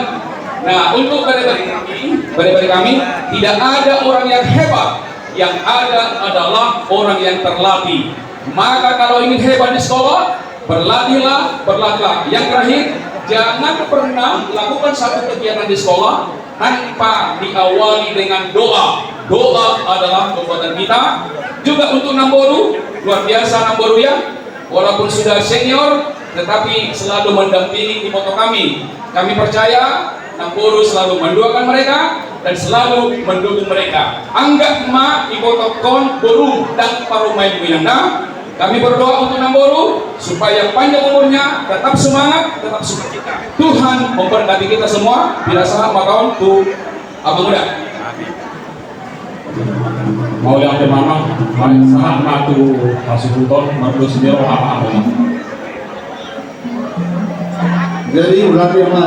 Nah, untuk bere-bere kami, bere-bere kami, tidak ada orang yang hebat, yang ada adalah orang yang terlatih. Maka kalau ingin hebat di sekolah, berlatihlah, berlatihlah. Yang terakhir, jangan pernah lakukan satu kegiatan di sekolah tanpa diawali dengan doa. Doa adalah kekuatan kita. Juga untuk Namboru, luar biasa Namboru ya. Walaupun sudah senior, tetapi selalu mendampingi iboto kami. Kami percaya Namboru selalu mendoakan mereka dan selalu mendukung mereka. Anggap ma iboto on boru dan parumaenmu, Inang, da. Kami berdoa untuk Namboru supaya panjang umurnya, tetap semangat, tetap sukacita. Tuhan memberkati kita semua. Pinasahat ma on tu Amang Uda. Mauliate ma, Amang. Baik, sahat ma tu hasuhuton, mardos ni roha ma, Amang. Jadi, berarti ma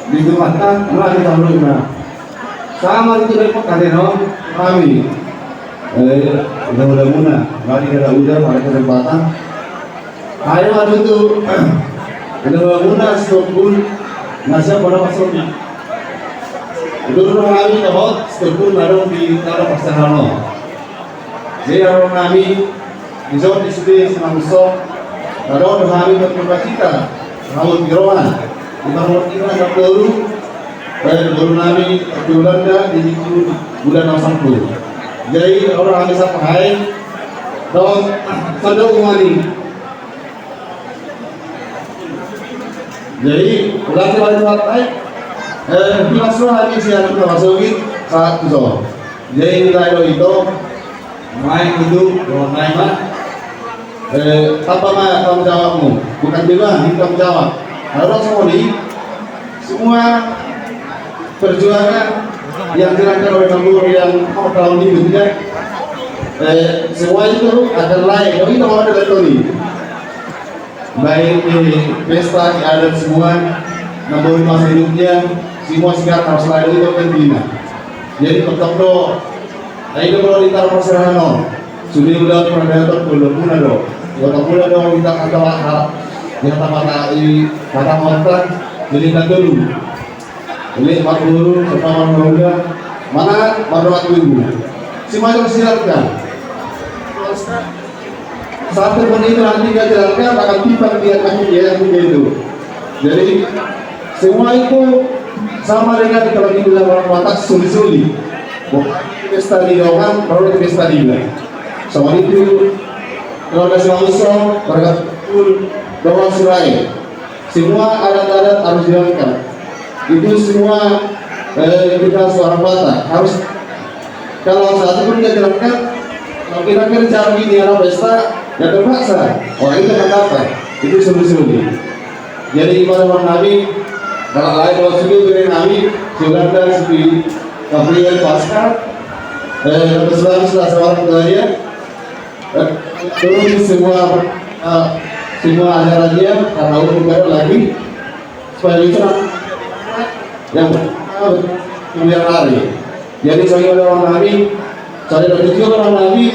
di rumah kan, berarti tahu, nah. Sama itu dari pekan, no? Kami. Eh, udah, udah muna. Berarti kada udah, pada kesempatan. Ayo, aduh, tu. Ina, muna sitopun na siap pada masuknya. Itu dulu hami tohot sitopun na adong di tano parsahano. Jadi, adong hami di zon di sude Simangunsong. Adong hami berduka cita, raut di roha. Di parmortiran na boru, Baik, boru nami, di Belanda, di minggu bulan November. Jadi, orang hami sapa hai, dong, sado umani. Jadi, ulang di balik partai, eh, di masuk hami si anu, masuk saat itu. Jadi, nilai lo itu, Mai, itu, dohot nai ma. Eh, apa ma tanggung jawabmu? Bukan bilang, ini tanggung jawab. Kalau langsung ini, semua perjuangan yang dilakukan oleh Namboru yang mau tahun ini, ya. Eh, semua itu akan lain. Kalau itu mau ada betul nih. Baik di pesta, di adat semua, Namboru masa hidupnya, semua sekarang harus lahir itu kan dina. Jadi, tetap do, ayo do, kalau di tano parsahano, sudah udah pernah dapat belum puna do, udah puna do, kita kata lahar, ya, kata mata, i, kata mata, jadi kita dulu. Ini Pak Guru, Bapak Mangga, mana Bapak Ibu? Si Major silakan. Satu menit nanti kita jalankan akan tiba dia kaki dia yang punya itu. Jadi semua itu sama dengan kalau di dalam batas suli-suli. Bukan pesta di dongan, baru pesta di. Sama itu kalau ada selalu sama, berkat pun doa silae. Semua adat-adat harus dijalankan. Itu semua, eh, kita suara Batak harus, kalau satu pun kita jalankan, kalau kita kerja begini, anak pesta, ya terpaksa. Wah, itu kan apa? Itu sungguh-sungguh. Jadi, ibadah nami, kalau lain, kalau sudah beri nami, sudah ada si Gabriel Pascal, eh, kebetulan salah seorang ketua dia, Turun semua, eh, semua acara dia, karena umur baru lagi. Supaya bisa yang kemudian hari. Jadi, saya orang kami, saya dari kecil orang kami,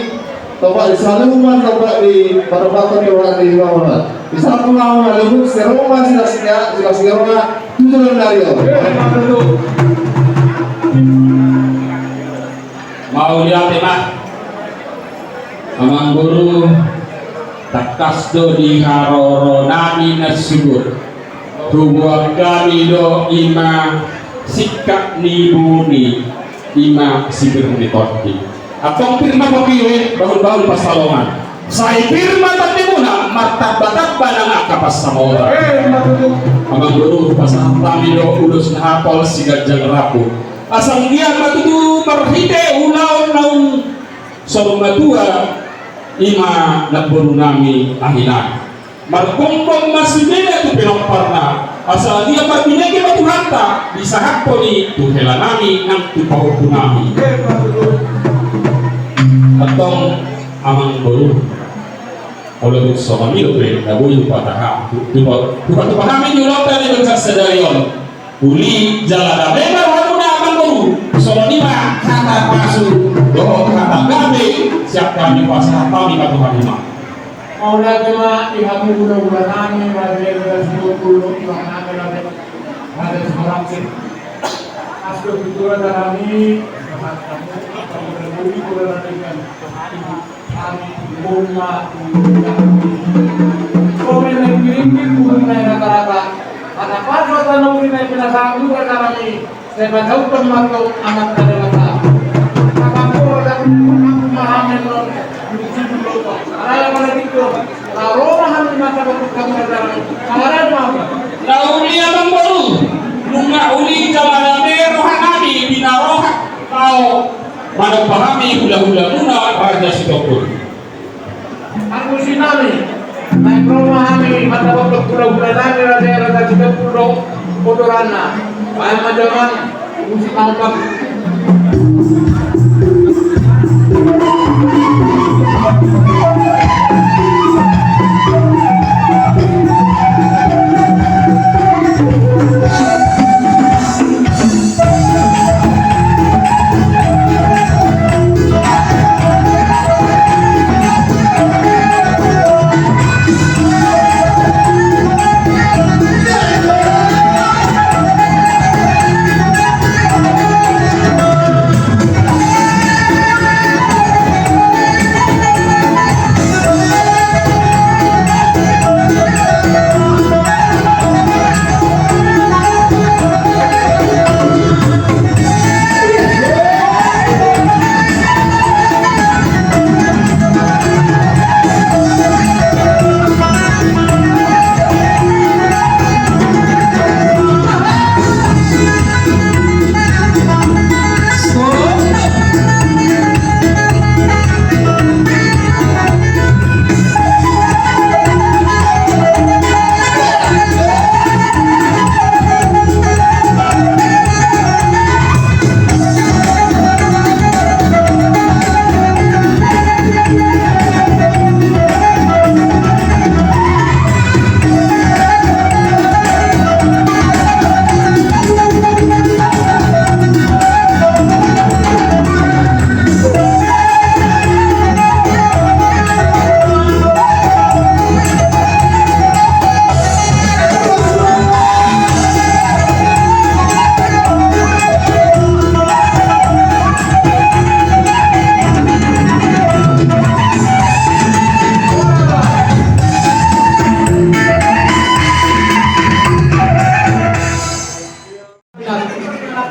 tempat di sana, rumah tempat di pada waktu di orang di rumah. Di sana rumah, rumah lubuk, serumah, sila sila, sila sila, tujuh dari. Mauliate ma. Amangboru, tangkas do di haroro nami na suhut, huboan hami do i ma singkat ni buni, i ma sipir ni tondi. Antong pir ma tondi, bahulbahul pansalongan. Sai pir ma tondimuna, martambatamba nang angka pansamotan. Amangboru, pasahat hami do ulos na hapal siganjang rambu. Asa anggiat ma tutu marhite ulaon naung saur matua, i ma namboru nami Ahi Nai, margombong ma sibena tu pinomparna. Asa anggiat marbinege ma Tuhanta, disahaphon i tu hela nami nang tu pahompu nami. Antong amangboru, olo tu songon i dope na boi hupatupa hami di ulaonta di bagasan sadari on. Uli jala dame ma rohamuna amangboru. Songon i ma hata pasu dohot hata gabe sian hami, pasahat hami ma tu hamuna. Mauliate ma di hamu hulahula nami, raja i raja Sitompul, tulang nami raja, raja Sitorangkir. Astu pitura darami, raja Sitompul, raja Sitompul. Na uli amangboru, nunga uli jala dame roha nami, binaroha laho manomba hami hulahulamuna raja Sitompul. Pargonsi nami, naeng ro ma hami mandapothon hulahula nami raja i raja Sitompul dohot bodoranna. Baen ma jolo musik maombang.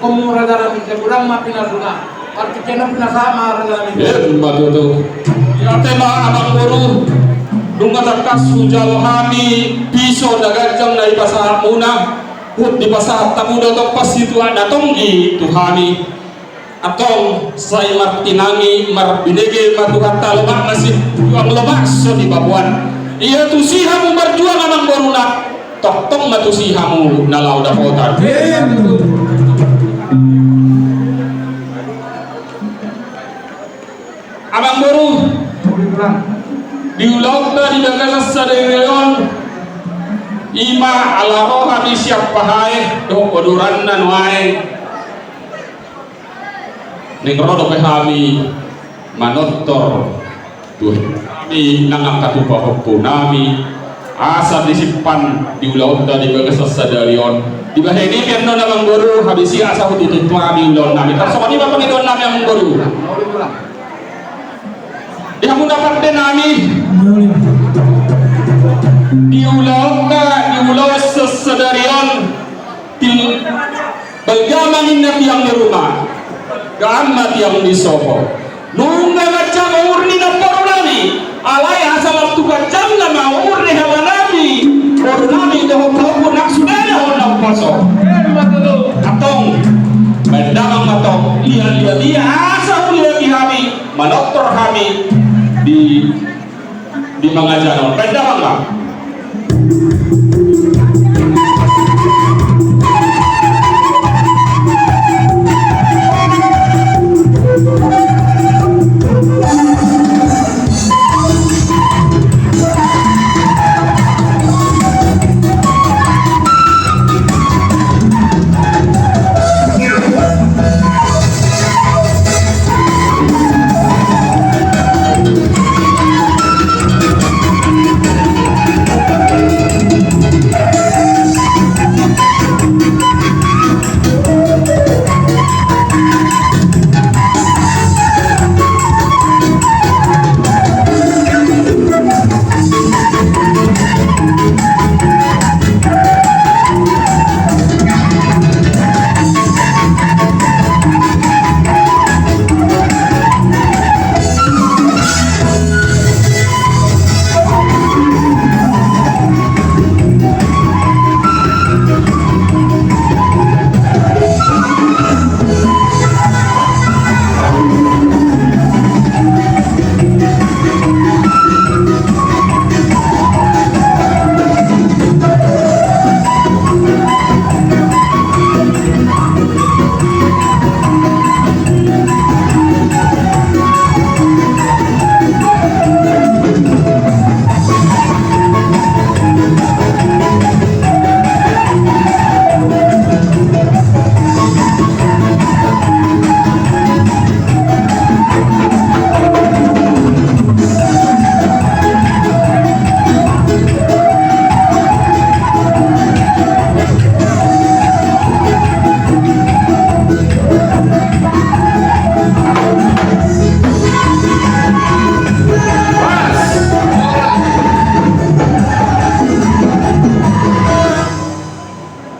Komu raja raja sebulan ma pinasuna. Partikena pinasahat ma raja raja. Ima tutu. Ia tema amangboru. Nunga tangkas hujalo hami piso na ganjang na dipasahatmuna. Huhut dipasahat hamu do tong pasituak na tonggi tu hami. Antong sai martinangi marbinege ma Tuhanta, lomak na situang, lomak so dibaboan. Ia tusi hamu marjuang amangboruna, tongtong ma tusi hamu na laho dapotan. Amangboru, di ulaonta di bagasan sadari on, ima ala ro hami sian Pahae dohot bodoranna nuaeng. Naeng ro dope hami manortor tu hami nang angka tu pahompu nami, asa disimpan di ulaonta di bagasan sadari on. Dibahen i ma annon amangboru, habisi asa hututup hami ulaon nami. Tarsongon i ma pangidoan nami amangboru. Di hamuna pande nami, di ulaonta, di ulaon sadari on, di balga ma ninna tiang ni ruma, gama tiang ni sopo. Nunga ganjang umur ni namboru nami, alai asa martu ganjang nama umur ni haba nami, boru nami dohot hamu nang sude na hona upaso. Antong, baen damang ma antong, lihat-lihat ia asa uliati hami, manortor hami di, di mangajar on. Baen damang ma.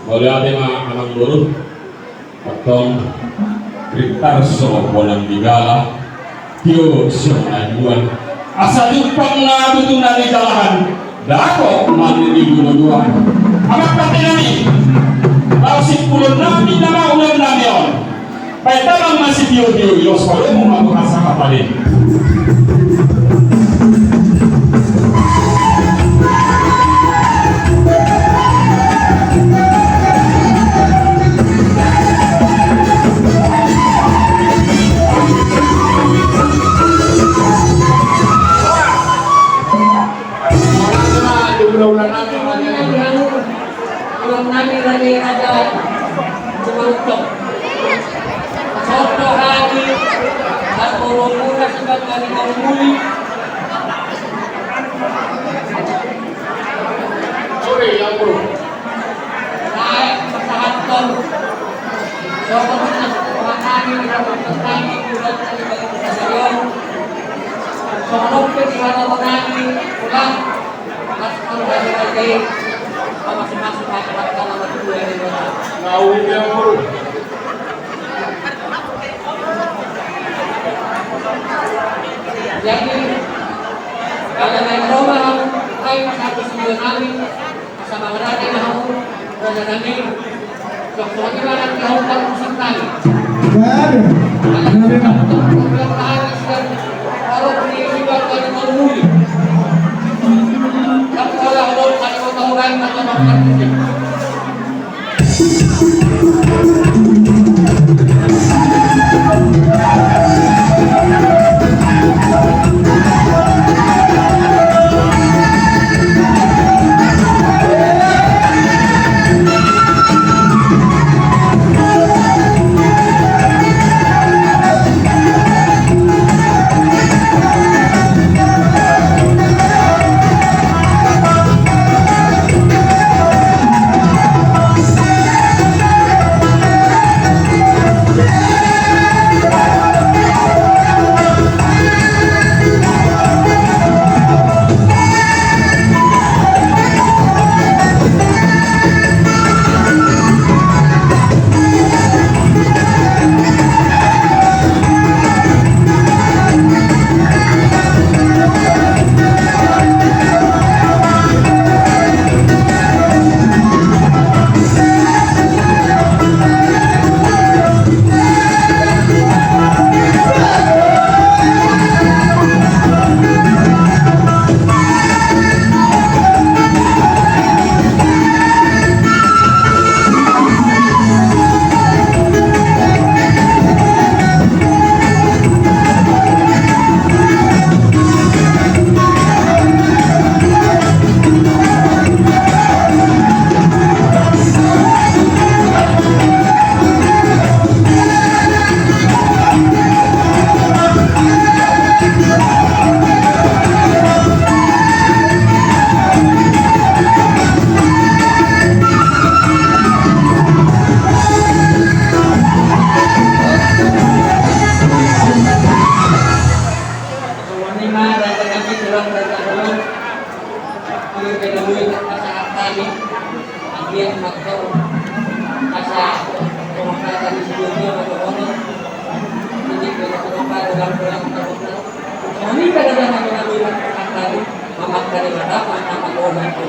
Mauliate ma amangboru. Antong, ringkar so bonang di gala, tio so na i buan. Asa jumpang na tutu na nijalahan, dapot ma na niduaduaan. Amang pande nami, laos simpulon nami nama ulaon nami on. Baen damang ma sitio-tio i, laos palomo ma tu hasa hapalin. Ulang nami rade raja Jumantong. Sopo hami, satu lomuna sebab kami mau muli. Sorry, yang bro. Naek pasahathon. Sopo hami, sopo hami, buat kami bagi kesadaran. Sopo hami, ulang. Jadi, kalau main Roma, hai, satu sembilan kali, sama berarti mau, berarti Kami, agian faktor asa pemangkatan di studio atau honor, ini kita coba dalam dalam kita. Kami kadang-kadang mengambil angka tadi, memakai mata, mata, mata.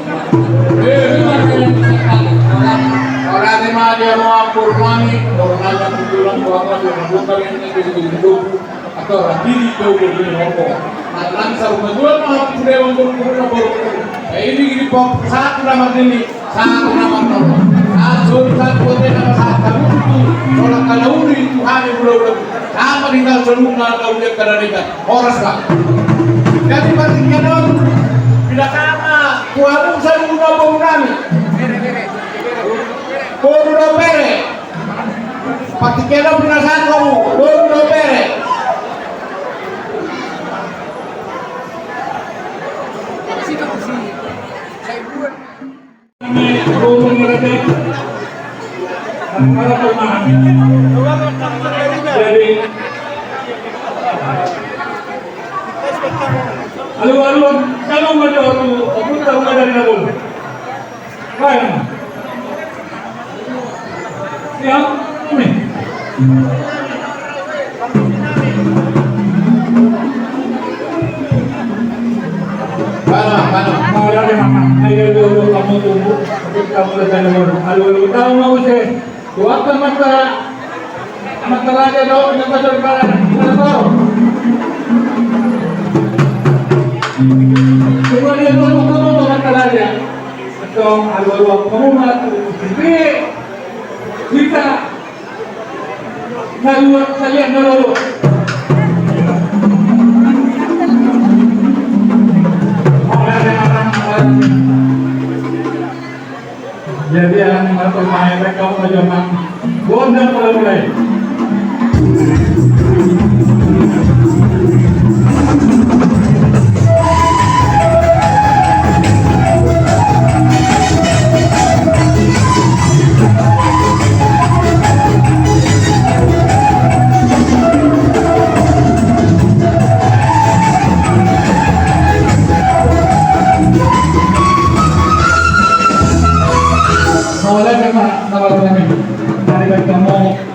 Ora te ma dia mau ampur nami, ora nanya kebetulan gua mau dia bukan yang itu. Atau radiri kau kau kau kau. Nah, langsung betul mah aku sudah untuk kurang kau. Nah, ini gini kau satu nama ini, satu nama nama. Satu satu nama satu itu. Orang kalau uri itu hari udah udah. Sama di dalam seluruh nama udah kada dekat. Horas lah. Jadi berarti kita bila sama kuaru satu nama nami. Kau udah bere. Patikena pinasahan hamu, boru dohot bere. Jadi, alu-alu, kalau mau jawab tu, aku tahu dari dahulu. Baik. Siap. Mana, mana? Mana dia, mana? Ayo, ayo, ayo, kamu tunggu. Kamu datang dulu. Ayo, ayo, tahu mau sih? Tuan mata, mata raja dong, mata daripada, mata tahu. Cuma dia dulu, kamu mata raja. Tong alu-alu, kamu mata. Kita na dua, salian na dua. Jadi, anak atau main, kau aja, Mak. Gondang mulai-mulai.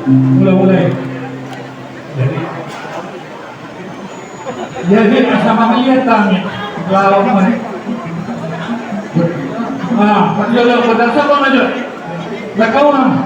Mulai, mulai. Jadi, jadi, asa mangaliat kami. Lawan kami. Ah, perjalanan pada siapa aja? Bakawan.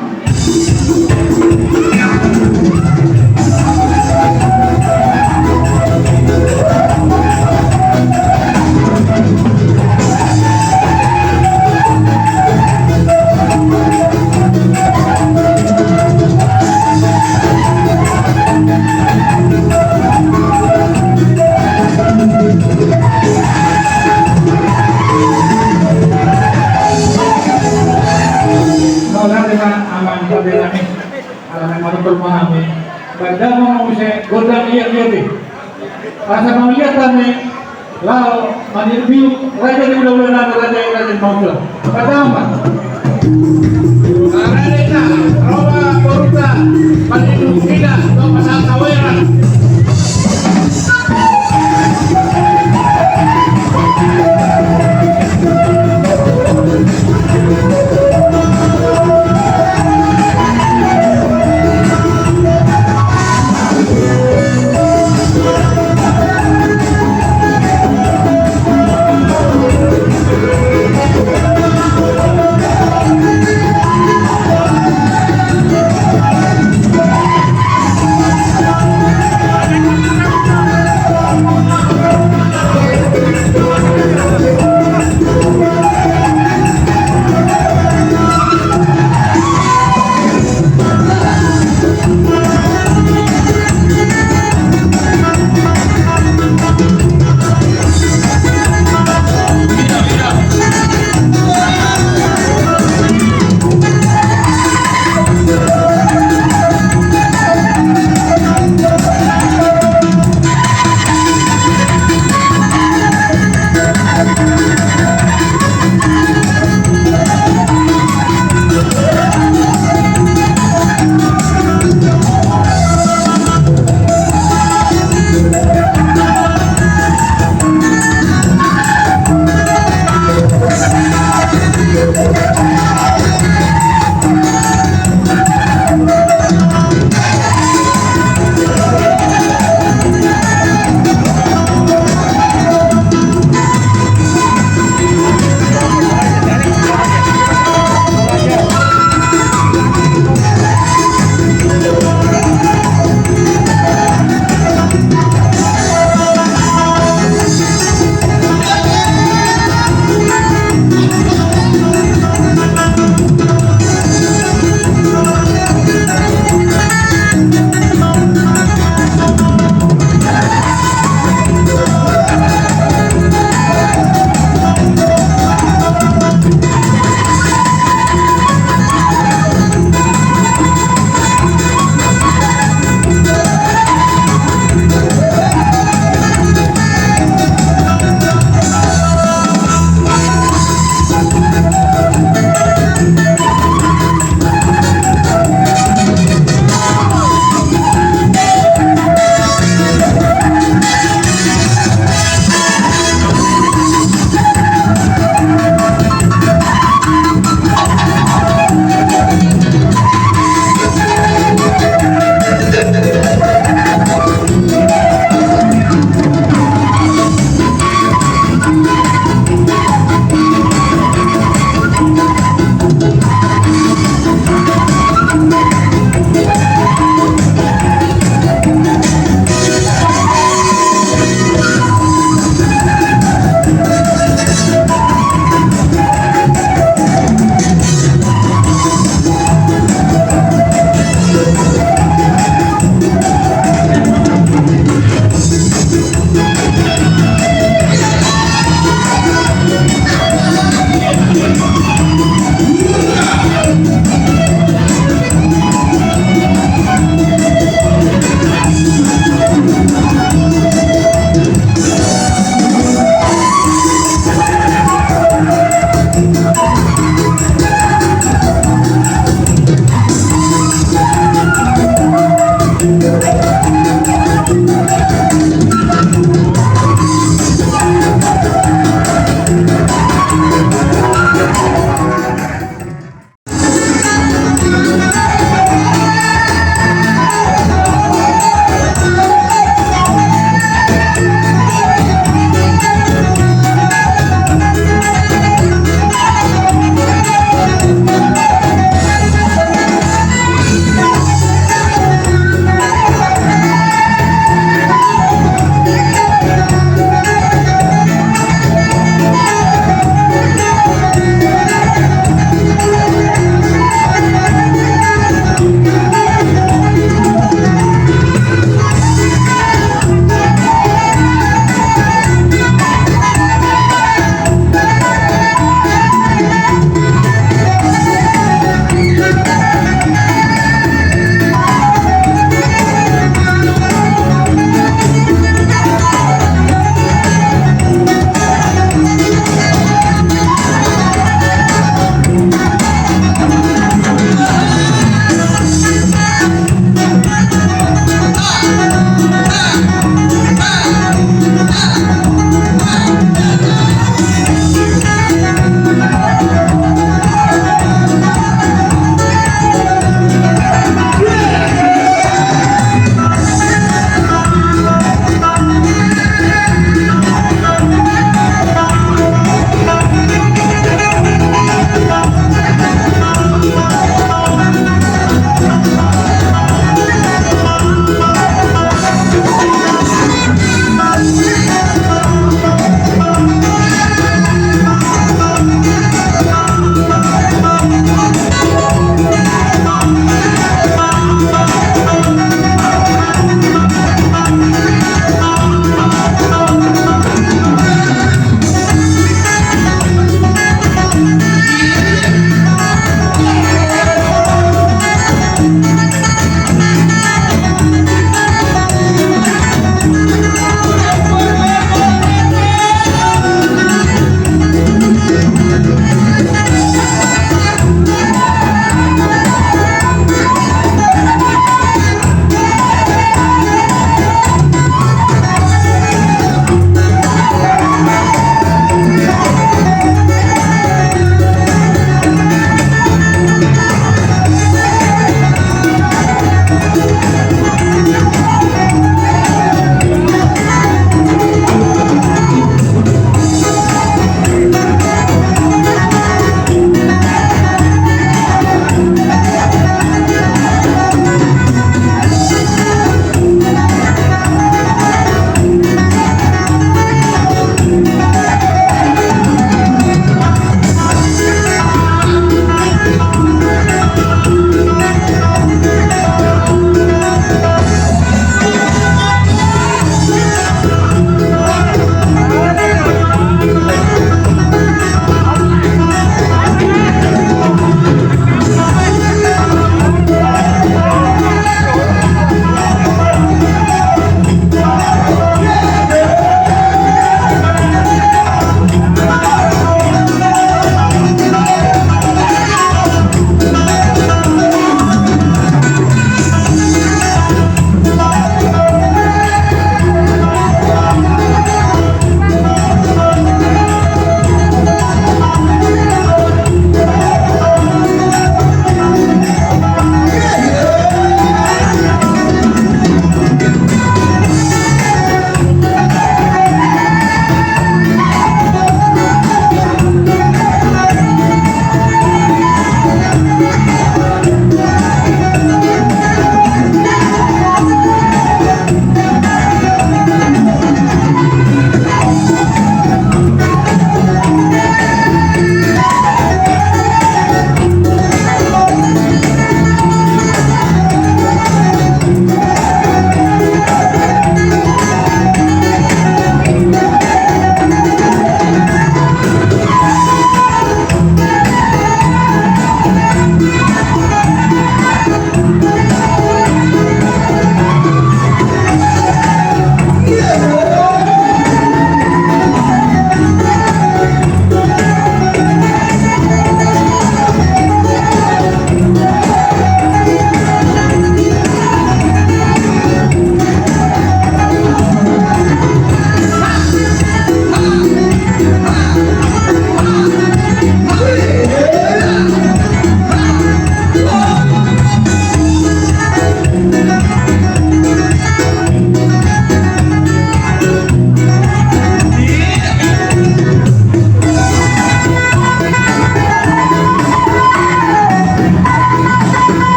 Holan dengan aman, holan dengan Alana manuntun mami. Pada mau muse godang liat-liat i. Asa mau liat kami. Lao manirbiu raja di ula-ula nami, raja, raja di maula. Pertama. Raja, roba, boruta, manirbiu tidak, lo pasal kaweran.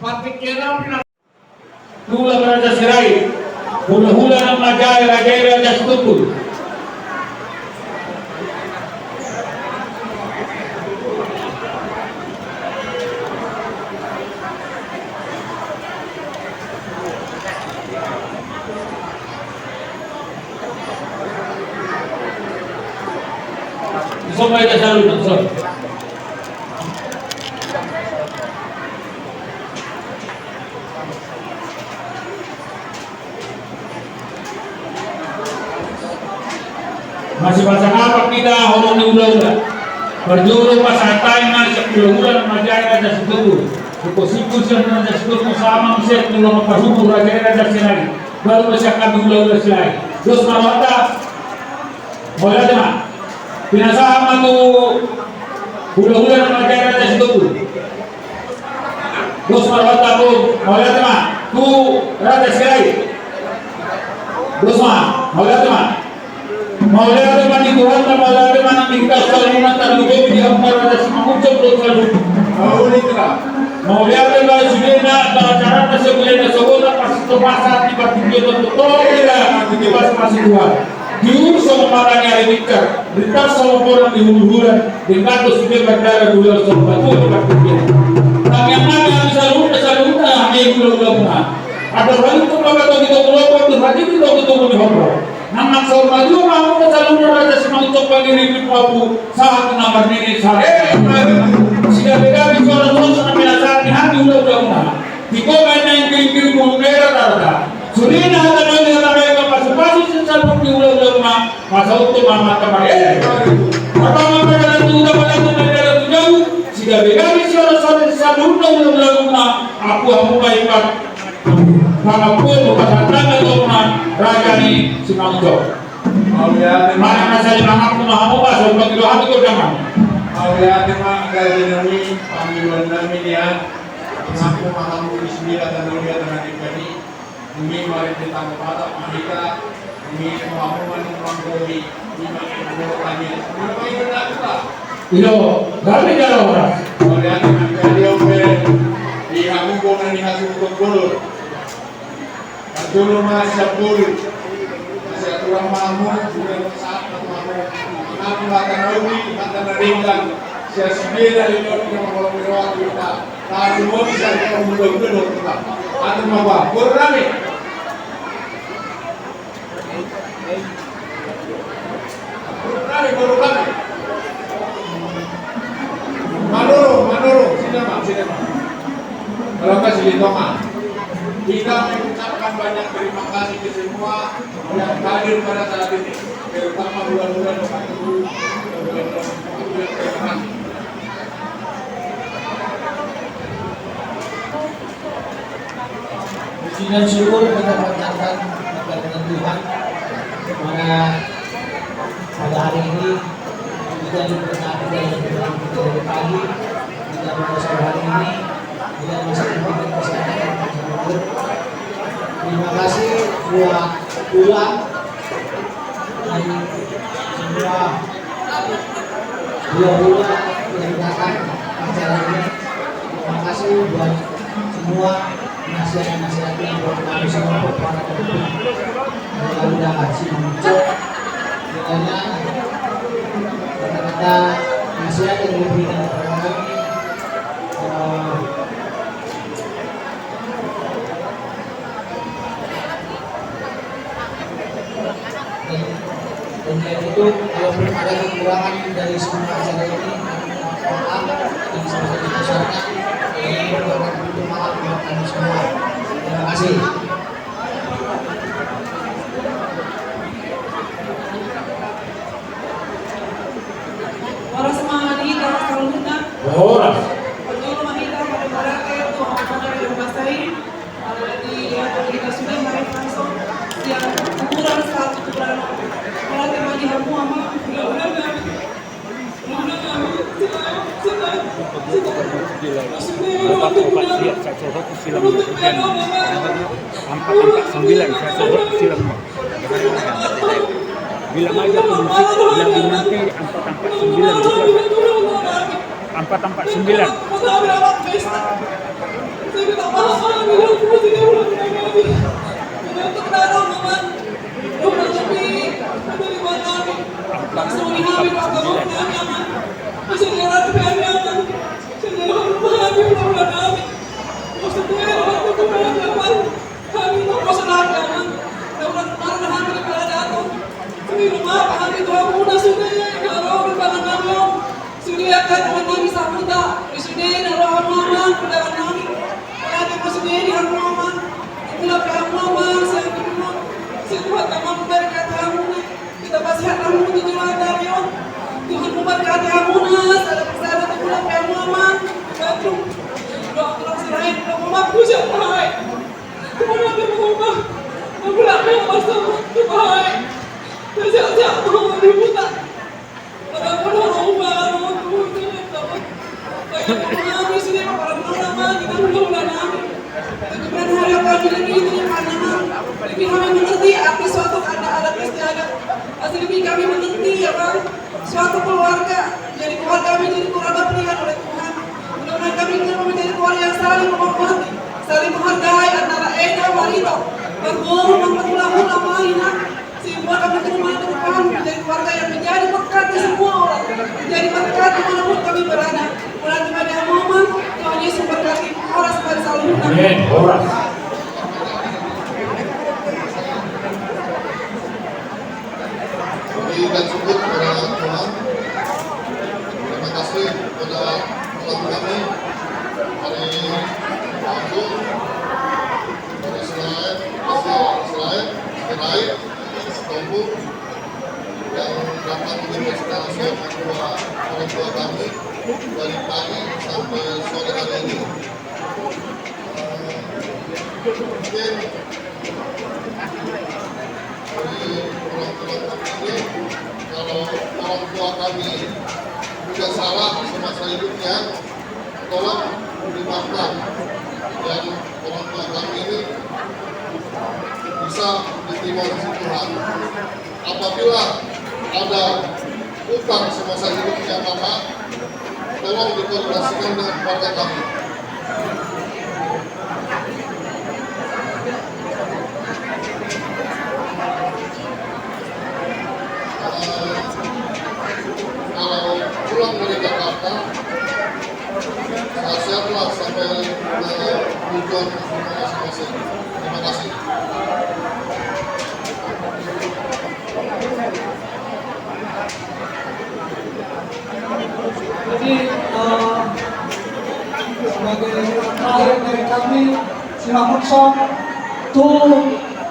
Partingkian on. Tulang Raja Sirait, hulahula na manjae raja i Raja Situmbul. Ison ma hita saluhutna, ison. Masipasangap hita horong ni hulahula. Parjolo pasahat hami ma sian hulahula na manjae Raja Situmbul. Suko siku sian Raja Situmbul sama muse tu na parhubung Raja i Raja Sirait. Baru ma sian hami hulahula Sirait. Dos ma rohanta. Mauliate ma. Pinasahat ma tu hulahula na manjae Raja Situmbul. Dos ma rohanta, mauliate ma tu Raja Sirait. Dos ma, mauliate ma. Mauliate ma di Tuhanta, mauliate ma di Tuhanta, saluhutna, tarlumobi di hamu Raja Simangunsong dohot saluhutna. Mauliate ma. Mauliate ma sude na, acarana saluhutna, sogot na pas, pas di partingkian on, di pas, pas di luar. Di ulu songon mataniari bingkar, rintang songon bonang di huluhulan, denggan do sude mardalan, ular songon batu di partingkian. Tangiang nami, hami saluhutna, saluhutna, hami hulahula muna. Andor halumpang ma togitogu lopo, andor hatiti togitogu ni horbo. Nang saur matua ma hamu saluhutna Raja Simangunsong, pangiring ni pahompu, sahat tu na marnini sahali. Sigabe-gabe sihoras-horas na pinasahat ni hami hulahula muna. Di komen na ingkir-ingkir bulu mera tarata. Sulina hata na uli hata na ima pasu-pasu sian saluhut ni hulahula muna. Masa untuk mama tamar. Eh, pertama pada tu uta, pada tu mendera tu jauh. Sigabe-gabe sihoras-horas saluhutna hulahula muna. Apu hamu ma ipat. Pangapuan pasahat hami tu Raja i Simangunsong. Mauliate ma. Mana na sai mangaku ma hamu, pas on bagi doa tu godang. Mauliate ma, raja nami, pangidoan nami nian. Mangaku ma hamu di sude hata na uli hata na denggan i. Nunga marende tanggo patap ma hita. Nunga hamu manang manggohi. Ima, ima, ima, ima, ima. Ido, gabe jala horas. Mauliate ma, gabe on pe. Di hamu bona ni hasuhuton bolon. Parjolo ma sian bolon. Masiaturang ma hamu, sude ma sahat ma tu hamu. Mangaku hata na uli, hata na denggan. Sian sude na leleng na mangoloi roha tu hita. Tarlumobi sian hulahula dohot tulang. Atur ma, bah. Boru nami. Boru nami, boru nami. Manurung, manurung. Sini ma, sini ma. Kalau enggak, sini tengah. Kita mengucapkan banyak terima kasih ke semua yang hadir pada saat ini. Terutama hulahula. Terima kasih. Puji dan syukur kita panjatkan kepada Tuhan, di mana pada hari ini kita diberkati dalam pikiran kita dari pagi, kita pada sore hari ini, kita masih diberikan kesehatan dan umur. Terima kasih buat Tuhan. Dari semua hulahula yang datang acara ini. Terima kasih buat semua nasihat-nasihatnya buat kami semua, para pendukung. Hulahula Simangunsong. Kiranya kata-kata nasihat yang diberikan kepada kami, eh, Dan, dan dari itu, kalaupun ada kekurangan dari semua acara ini, kami mohon maaf. Dan sebagai besarnya, ini merupakan pintu maaf buat kami semua. Terima kasih. Horas ma di hita saluhutna. Horas. Parjolo ma hita mandok mauliate tu Amanta na di basa i. Alana di hita sude ma i langsung sian kuburan sahat tu kuburan. Mauliate ma di hamu amang. Empat empat sembilan, saya suruh silang. Empat empat sembilan, saya suruh silang. Bilang aja ke musik, bilang nanti empat empat sembilan gitu. Empat empat sembilan. Hami ma poso nami, Amang. Daulat marga hami di Baladato. Hami ma hami tu hamuna sude, na ro di pangan nami on. Sude angka dongan nami sahuta. Sude na ro hamu, Amang, di pangan nami. Apalagi ma sude di hamu, Amang. Itulah pe hamu, Amang, saya berdoa. Saya Tuhan, Amang, memberkati hamuna. Kita pasti akan menuju jalan dari on. Tuhan memberkati hamuna. Saya, saya berdoa pe hamu, Amang. Batu. Doa tulang selain, doa mamaku siapa, hai? Lebih mengerti arti suatu adat, adat istiadat. Masih lebih kami mengerti, ya, Bang. Suatu keluarga, jadi keluarga kami jadi keluarga pilihan oleh Tuhan. Mudah-mudahan kami keluarga menjadi keluarga yang saling menghormati, saling menghargai antara Eda, Marito, Marboru, Marboru, Marboru, Marina, sehingga kami ke rumah ke depan menjadi keluarga yang menjadi berkat di semua orang, menjadi berkat di mana pun kami berada. Berarti pada momen Tuhan Yesus berkati, horas pada selalu. Amin. Horas. Jadi, dan syukur kepada Tuhan. Terima kasih kepada Tuhan kami dari Pak Agung, dari Israel, Israel, Israel, Israel, Tompul, yang datang menjadi saksi orang tua, orang tua kami dari pagi sampai sore hari ini. Mungkin dari orang tua kami ini, kalau orang tua kami punya salah semasa hidupnya, tolong dimaafkan. Dan orang tua kami ini bisa diterima di sisi Tuhan. Apabila ada utang semasa hidupnya Bapak, tolong dikoordinasikan dengan keluarga kami. Eh, kalau pulang dari Jakarta, sehat-sehatlah sampai ke tujuan masing-masing. Terima kasih. Jadi, eh, sebagai terakhir dari kami, Simangunsong, tu,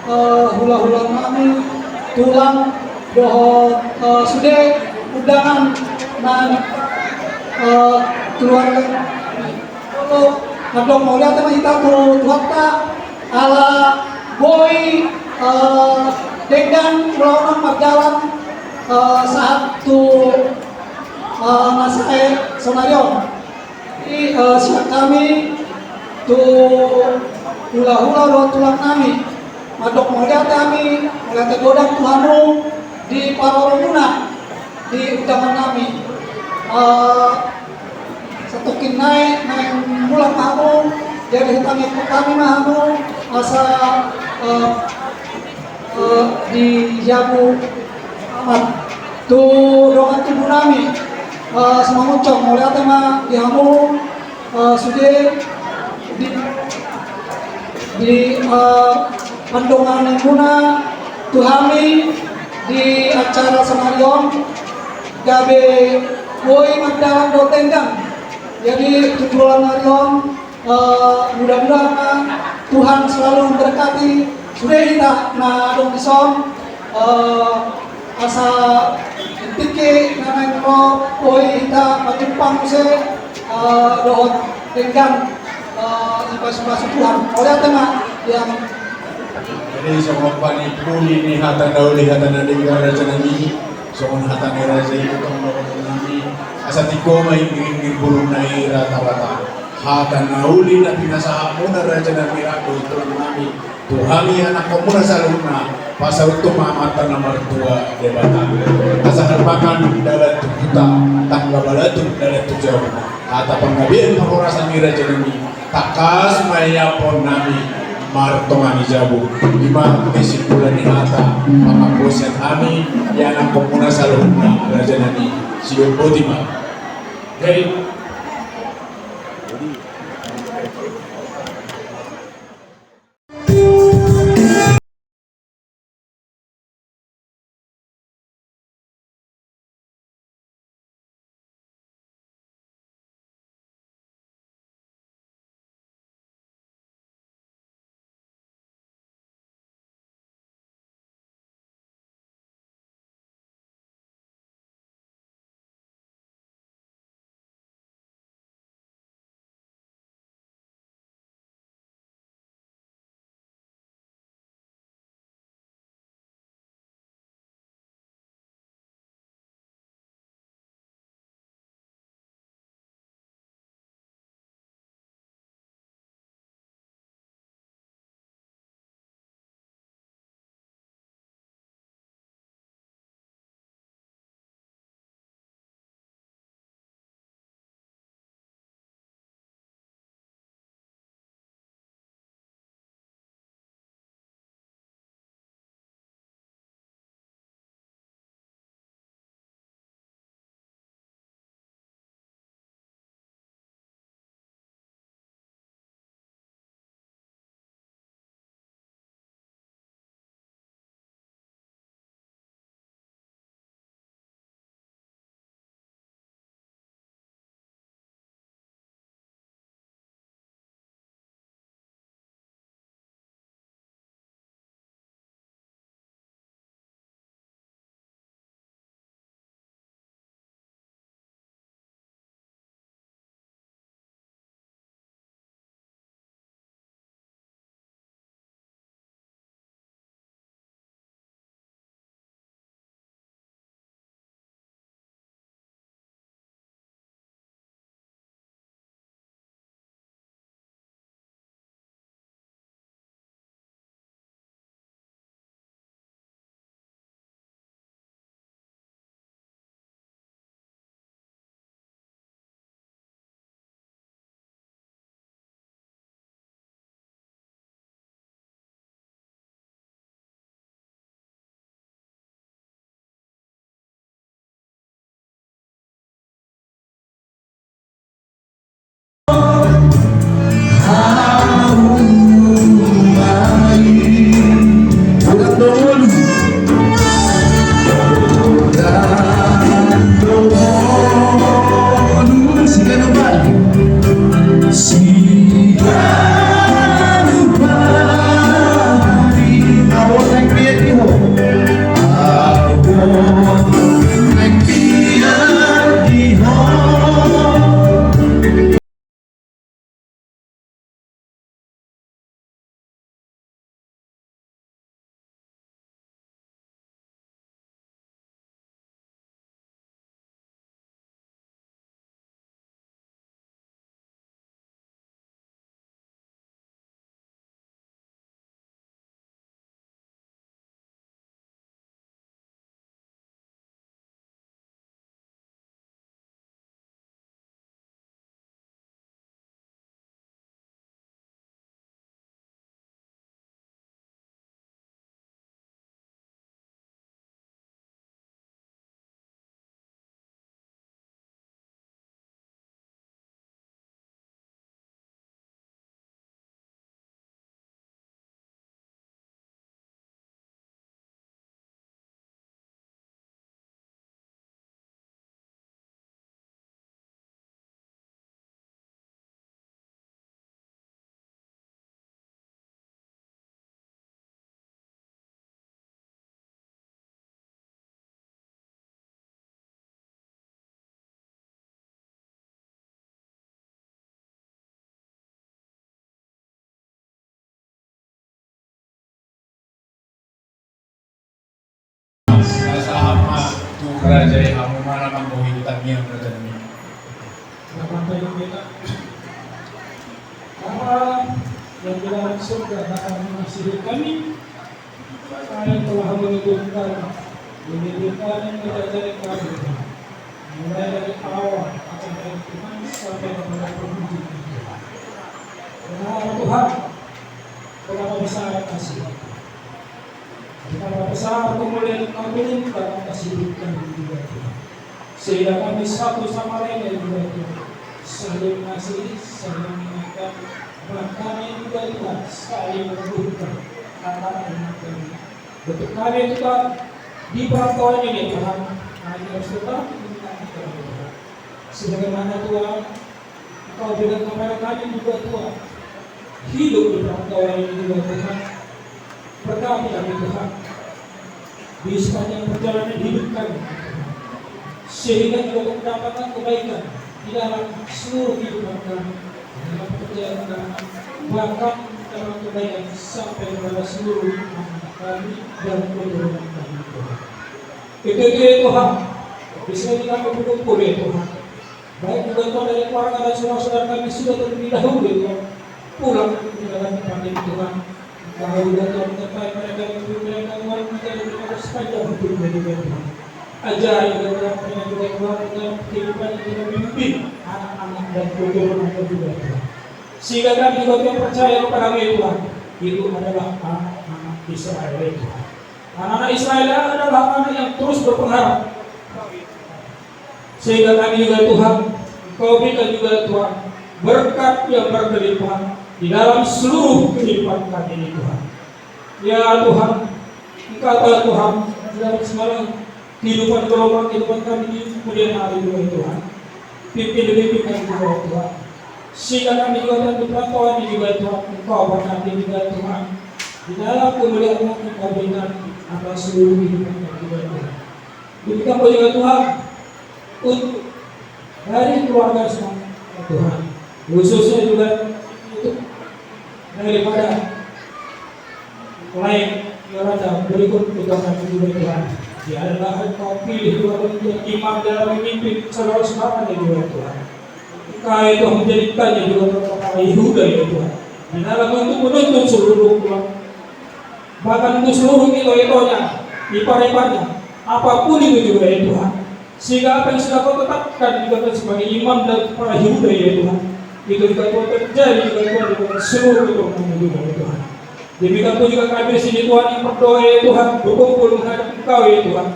eh, hula-hula nami, tulang, dohot, eh, sude undangan nang, eh, keluarga. Molo mandok mauliate ma hita tu Tuhanta, ala boi, eh, denggan ulaon mardalan, eh, sahat tu, eh, na sae sonari on. Jadi, eh, sian hami tu hula-hula dohot tulang nami, mandok mauliate hami, mauliate godang tu hamu di paroromuna di undangan nami. Eh, satongkin nai naeng mulak ma hamu, jadi hutangihon hami ma hamu asa, eh, eh, di jabu amat. Tu dongan tubu nami, eh, Simangunsong, mauliate ma di hamu, eh, sude di, di, eh, pandonganmuna tu hami di acara sonari on, gabe boi mardalan dohot denggan. Jadi, tu bulan nari on, eh, mudah-mudahan Tuhan selalu memberkati sude hita na adong dison, eh, asa tingki na naeng ro boi hita manjumpang muse, eh, dohot denggan, eh, dipasu-pasu Tuhan. Mauliate ma, ya. Jadi, songon panipuni ni hata na uli, hata na denggan, raja nami, songon hata ni raja i, tong dohonon nami, asa tingko ma inggir-inggir bulungna i rata-rata. Hata na uli na pinasahatmuna, raja nami, rap dohot tulang nami, tu hami anakkonmuna saluhutna, Pasaut tu Amanta na martua Debata, asa harbangan dalan tu huta, tangga balatuk dalan tu jabu. Hata panggabean parhorasan i, raja nami, tangkas ma ianakhon nami martonga ni jabu. I ma kesimpulan ni hata pangampusan nami, ianakhon muna saluhutna, raja nami. Sidung boti ma. Jadi, Sahat ma tu raja i, hamu ma na manggohi tangiang, raja nami. Selamat pagi, kita. Bapa yang di dalam surga, Bapa mengasihi kami. Kami telah mengumpulkan, mengumpulkan yang terjadi kami. Mulai dari awal acara ini, Tuhan, sampai kepada penghujung. Benar, Tuhan, betapa besar kasih. Betapa besar kemuliaan Engkau, Tuhan, atas hidup kami juga, Tuhan. Sehingga kami satu sama lain juga, Tuhan, saling mengasihi, saling mengingatkan, bahkan juga, Tuhan, saling menumbuhkan anak-anak kami. Untuk kami, Tuhan, di perantauan ini, Tuhan, kami harus tetap mengingat Engkau, Tuhan. Sebagaimana, Tuhan, Engkau berikan kepada kami juga, Tuhan, hidup di perantauan ini juga, Tuhan. Berkati kami, Tuhan, di sepanjang perjalanan hidup kami, sehingga juga mendapatkan kebaikan di dalam seluruh kehidupan kami, di dalam pekerjaan kami, bahkan dalam kebaikan sampai kepada seluruh anak kami dan keturunan kami, Tuhan. Itu, itu, ya Tuhan, di sini kami berkumpul, ya Tuhan. Baik juga, Tuhan, dari keluarga dan saudara-saudara kami sudah terlebih dahulu, ya Tuhan, pulang meninggalkan tempat ini, Tuhan. Engkau juga, Tuhan, menyertai mereka, memberi mereka, Tuhan, menjadi mereka sepanjang hidupnya juga, Tuhan. Ajari juga, Tuhan, mereka juga, Tuhan, dalam kehidupan yang juga memimpin anak-anak dan keturunannya juga, Tuhan. Sehingga kami juga, Tuhan, percaya kepada-Mu, ya Tuhan, itu adalah anak-anak Israel, ya Tuhan. Anak-anak Israel adalah anak yang terus berpengaruh. Sehingga kami juga, Tuhan, Engkau berikan juga, Tuhan, berkat yang berkelimpahan di dalam seluruh kehidupan kami ini, Tuhan. Ya Tuhan, Engkau tahu, Tuhan, di dalam segala kehidupan, gelombang kehidupan kami di kemudian hari juga, Tuhan. Pimpin dan pimpin kami juga, Tuhan. Sehingga kami juga, Tuhan, di perantauan ini juga, Tuhan, Engkau berkati juga, Tuhan. Di dalam kemuliaan-Mu Engkau berikan atas seluruh kehidupan kami juga, Tuhan. Demikian pun juga, Tuhan, untuk dari keluarga semua, Tuhan, khususnya juga untuk daripada lain, Yolanda, berikut untuk kami juga, Tuhan. Dia adalah Engkau pilih, Tuhan, menjadi imam dalam memimpin saudara-saudaranya juga, Tuhan. Engkau itu menjadikannya juga, Tuhan, kepala Yehuda, ya Tuhan, di dalam untuk menuntun seluruh, Tuhan, bahkan untuk seluruh ito-itonya, ipar-iparnya, apapun itu juga, ya Tuhan. Sehingga apa yang sudah Kau tetapkan juga, Tuhan, sebagai imam dan kepala Yehuda, ya Tuhan, itu juga, Tuhan, terjadi juga, Tuhan, di dalam seluruh keturunannya juga, ya Tuhan. Demikian pun juga kami di sini, Tuhan, yang berdoa, ya Tuhan, berkumpul menghadap Engkau, ya Tuhan.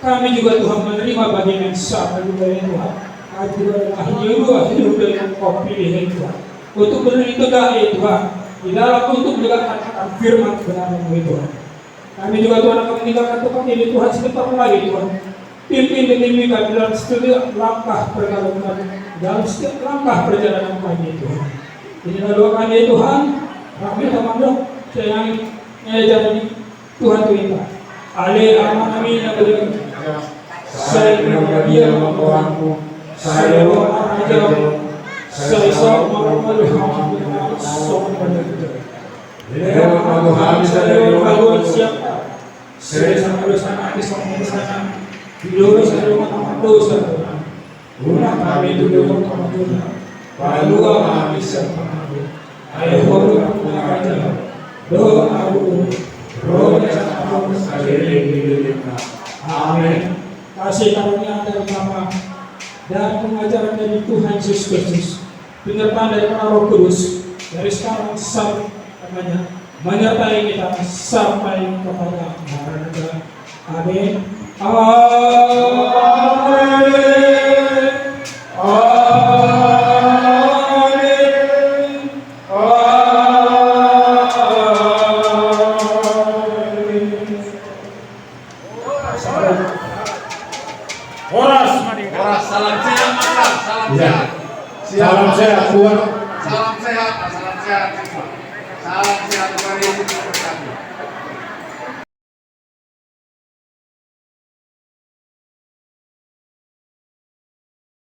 Kami juga, Tuhan, menerima bagian yang sama juga, ya Tuhan. Kami juga adalah Yehuda, Yehuda yang Kau pilih, ya Tuhan, untuk berdiri tegak, ya Tuhan, di dalam untuk menegakkan firman kebenaran-Mu, ya Tuhan. Kami juga, Tuhan, akan meninggalkan tempat ini, Tuhan, sebentar lagi, Tuhan. Pimpin dan bimbing kami dalam setiap langkah pergaulan kami, dalam setiap langkah perjalanan kami, Tuhan. Inilah doa kami, Tuhan. Kami akan mandok, saya yang, eh, jadi Tuhan Tuhan. Ale Ama nami na di surgo, sai harajaon ma, sai saut ma roha ni, songon na di surgo. Lehon ma tu hami sadari on hangoluan siapari. Sesa ma dosa nami songon na sesa ni dosa ni angka na mardosa tu hami. Unang hami tudu tu pangunjunan, palua ma hami sian pangago. Ai Ho do nampuna harajaon dohot hagogoon dohot haporseaon saleleng ni lelengna. Amen. Kasih karunia dari Bapa dan pengajaran dari Tuhan Yesus Kristus, penyertaan dari Roh Kudus, dari sekarang sampai, katanya, menyertai kita sampai kepada Maranatha. Amin. Amin. Amin. Amin. Horas. Horas, salam sehat, Mas. Salam sehat. Salam sehat, Tuan. Salam sehat, salam sehat. Salam sehat, Tuan Yesus memberkati.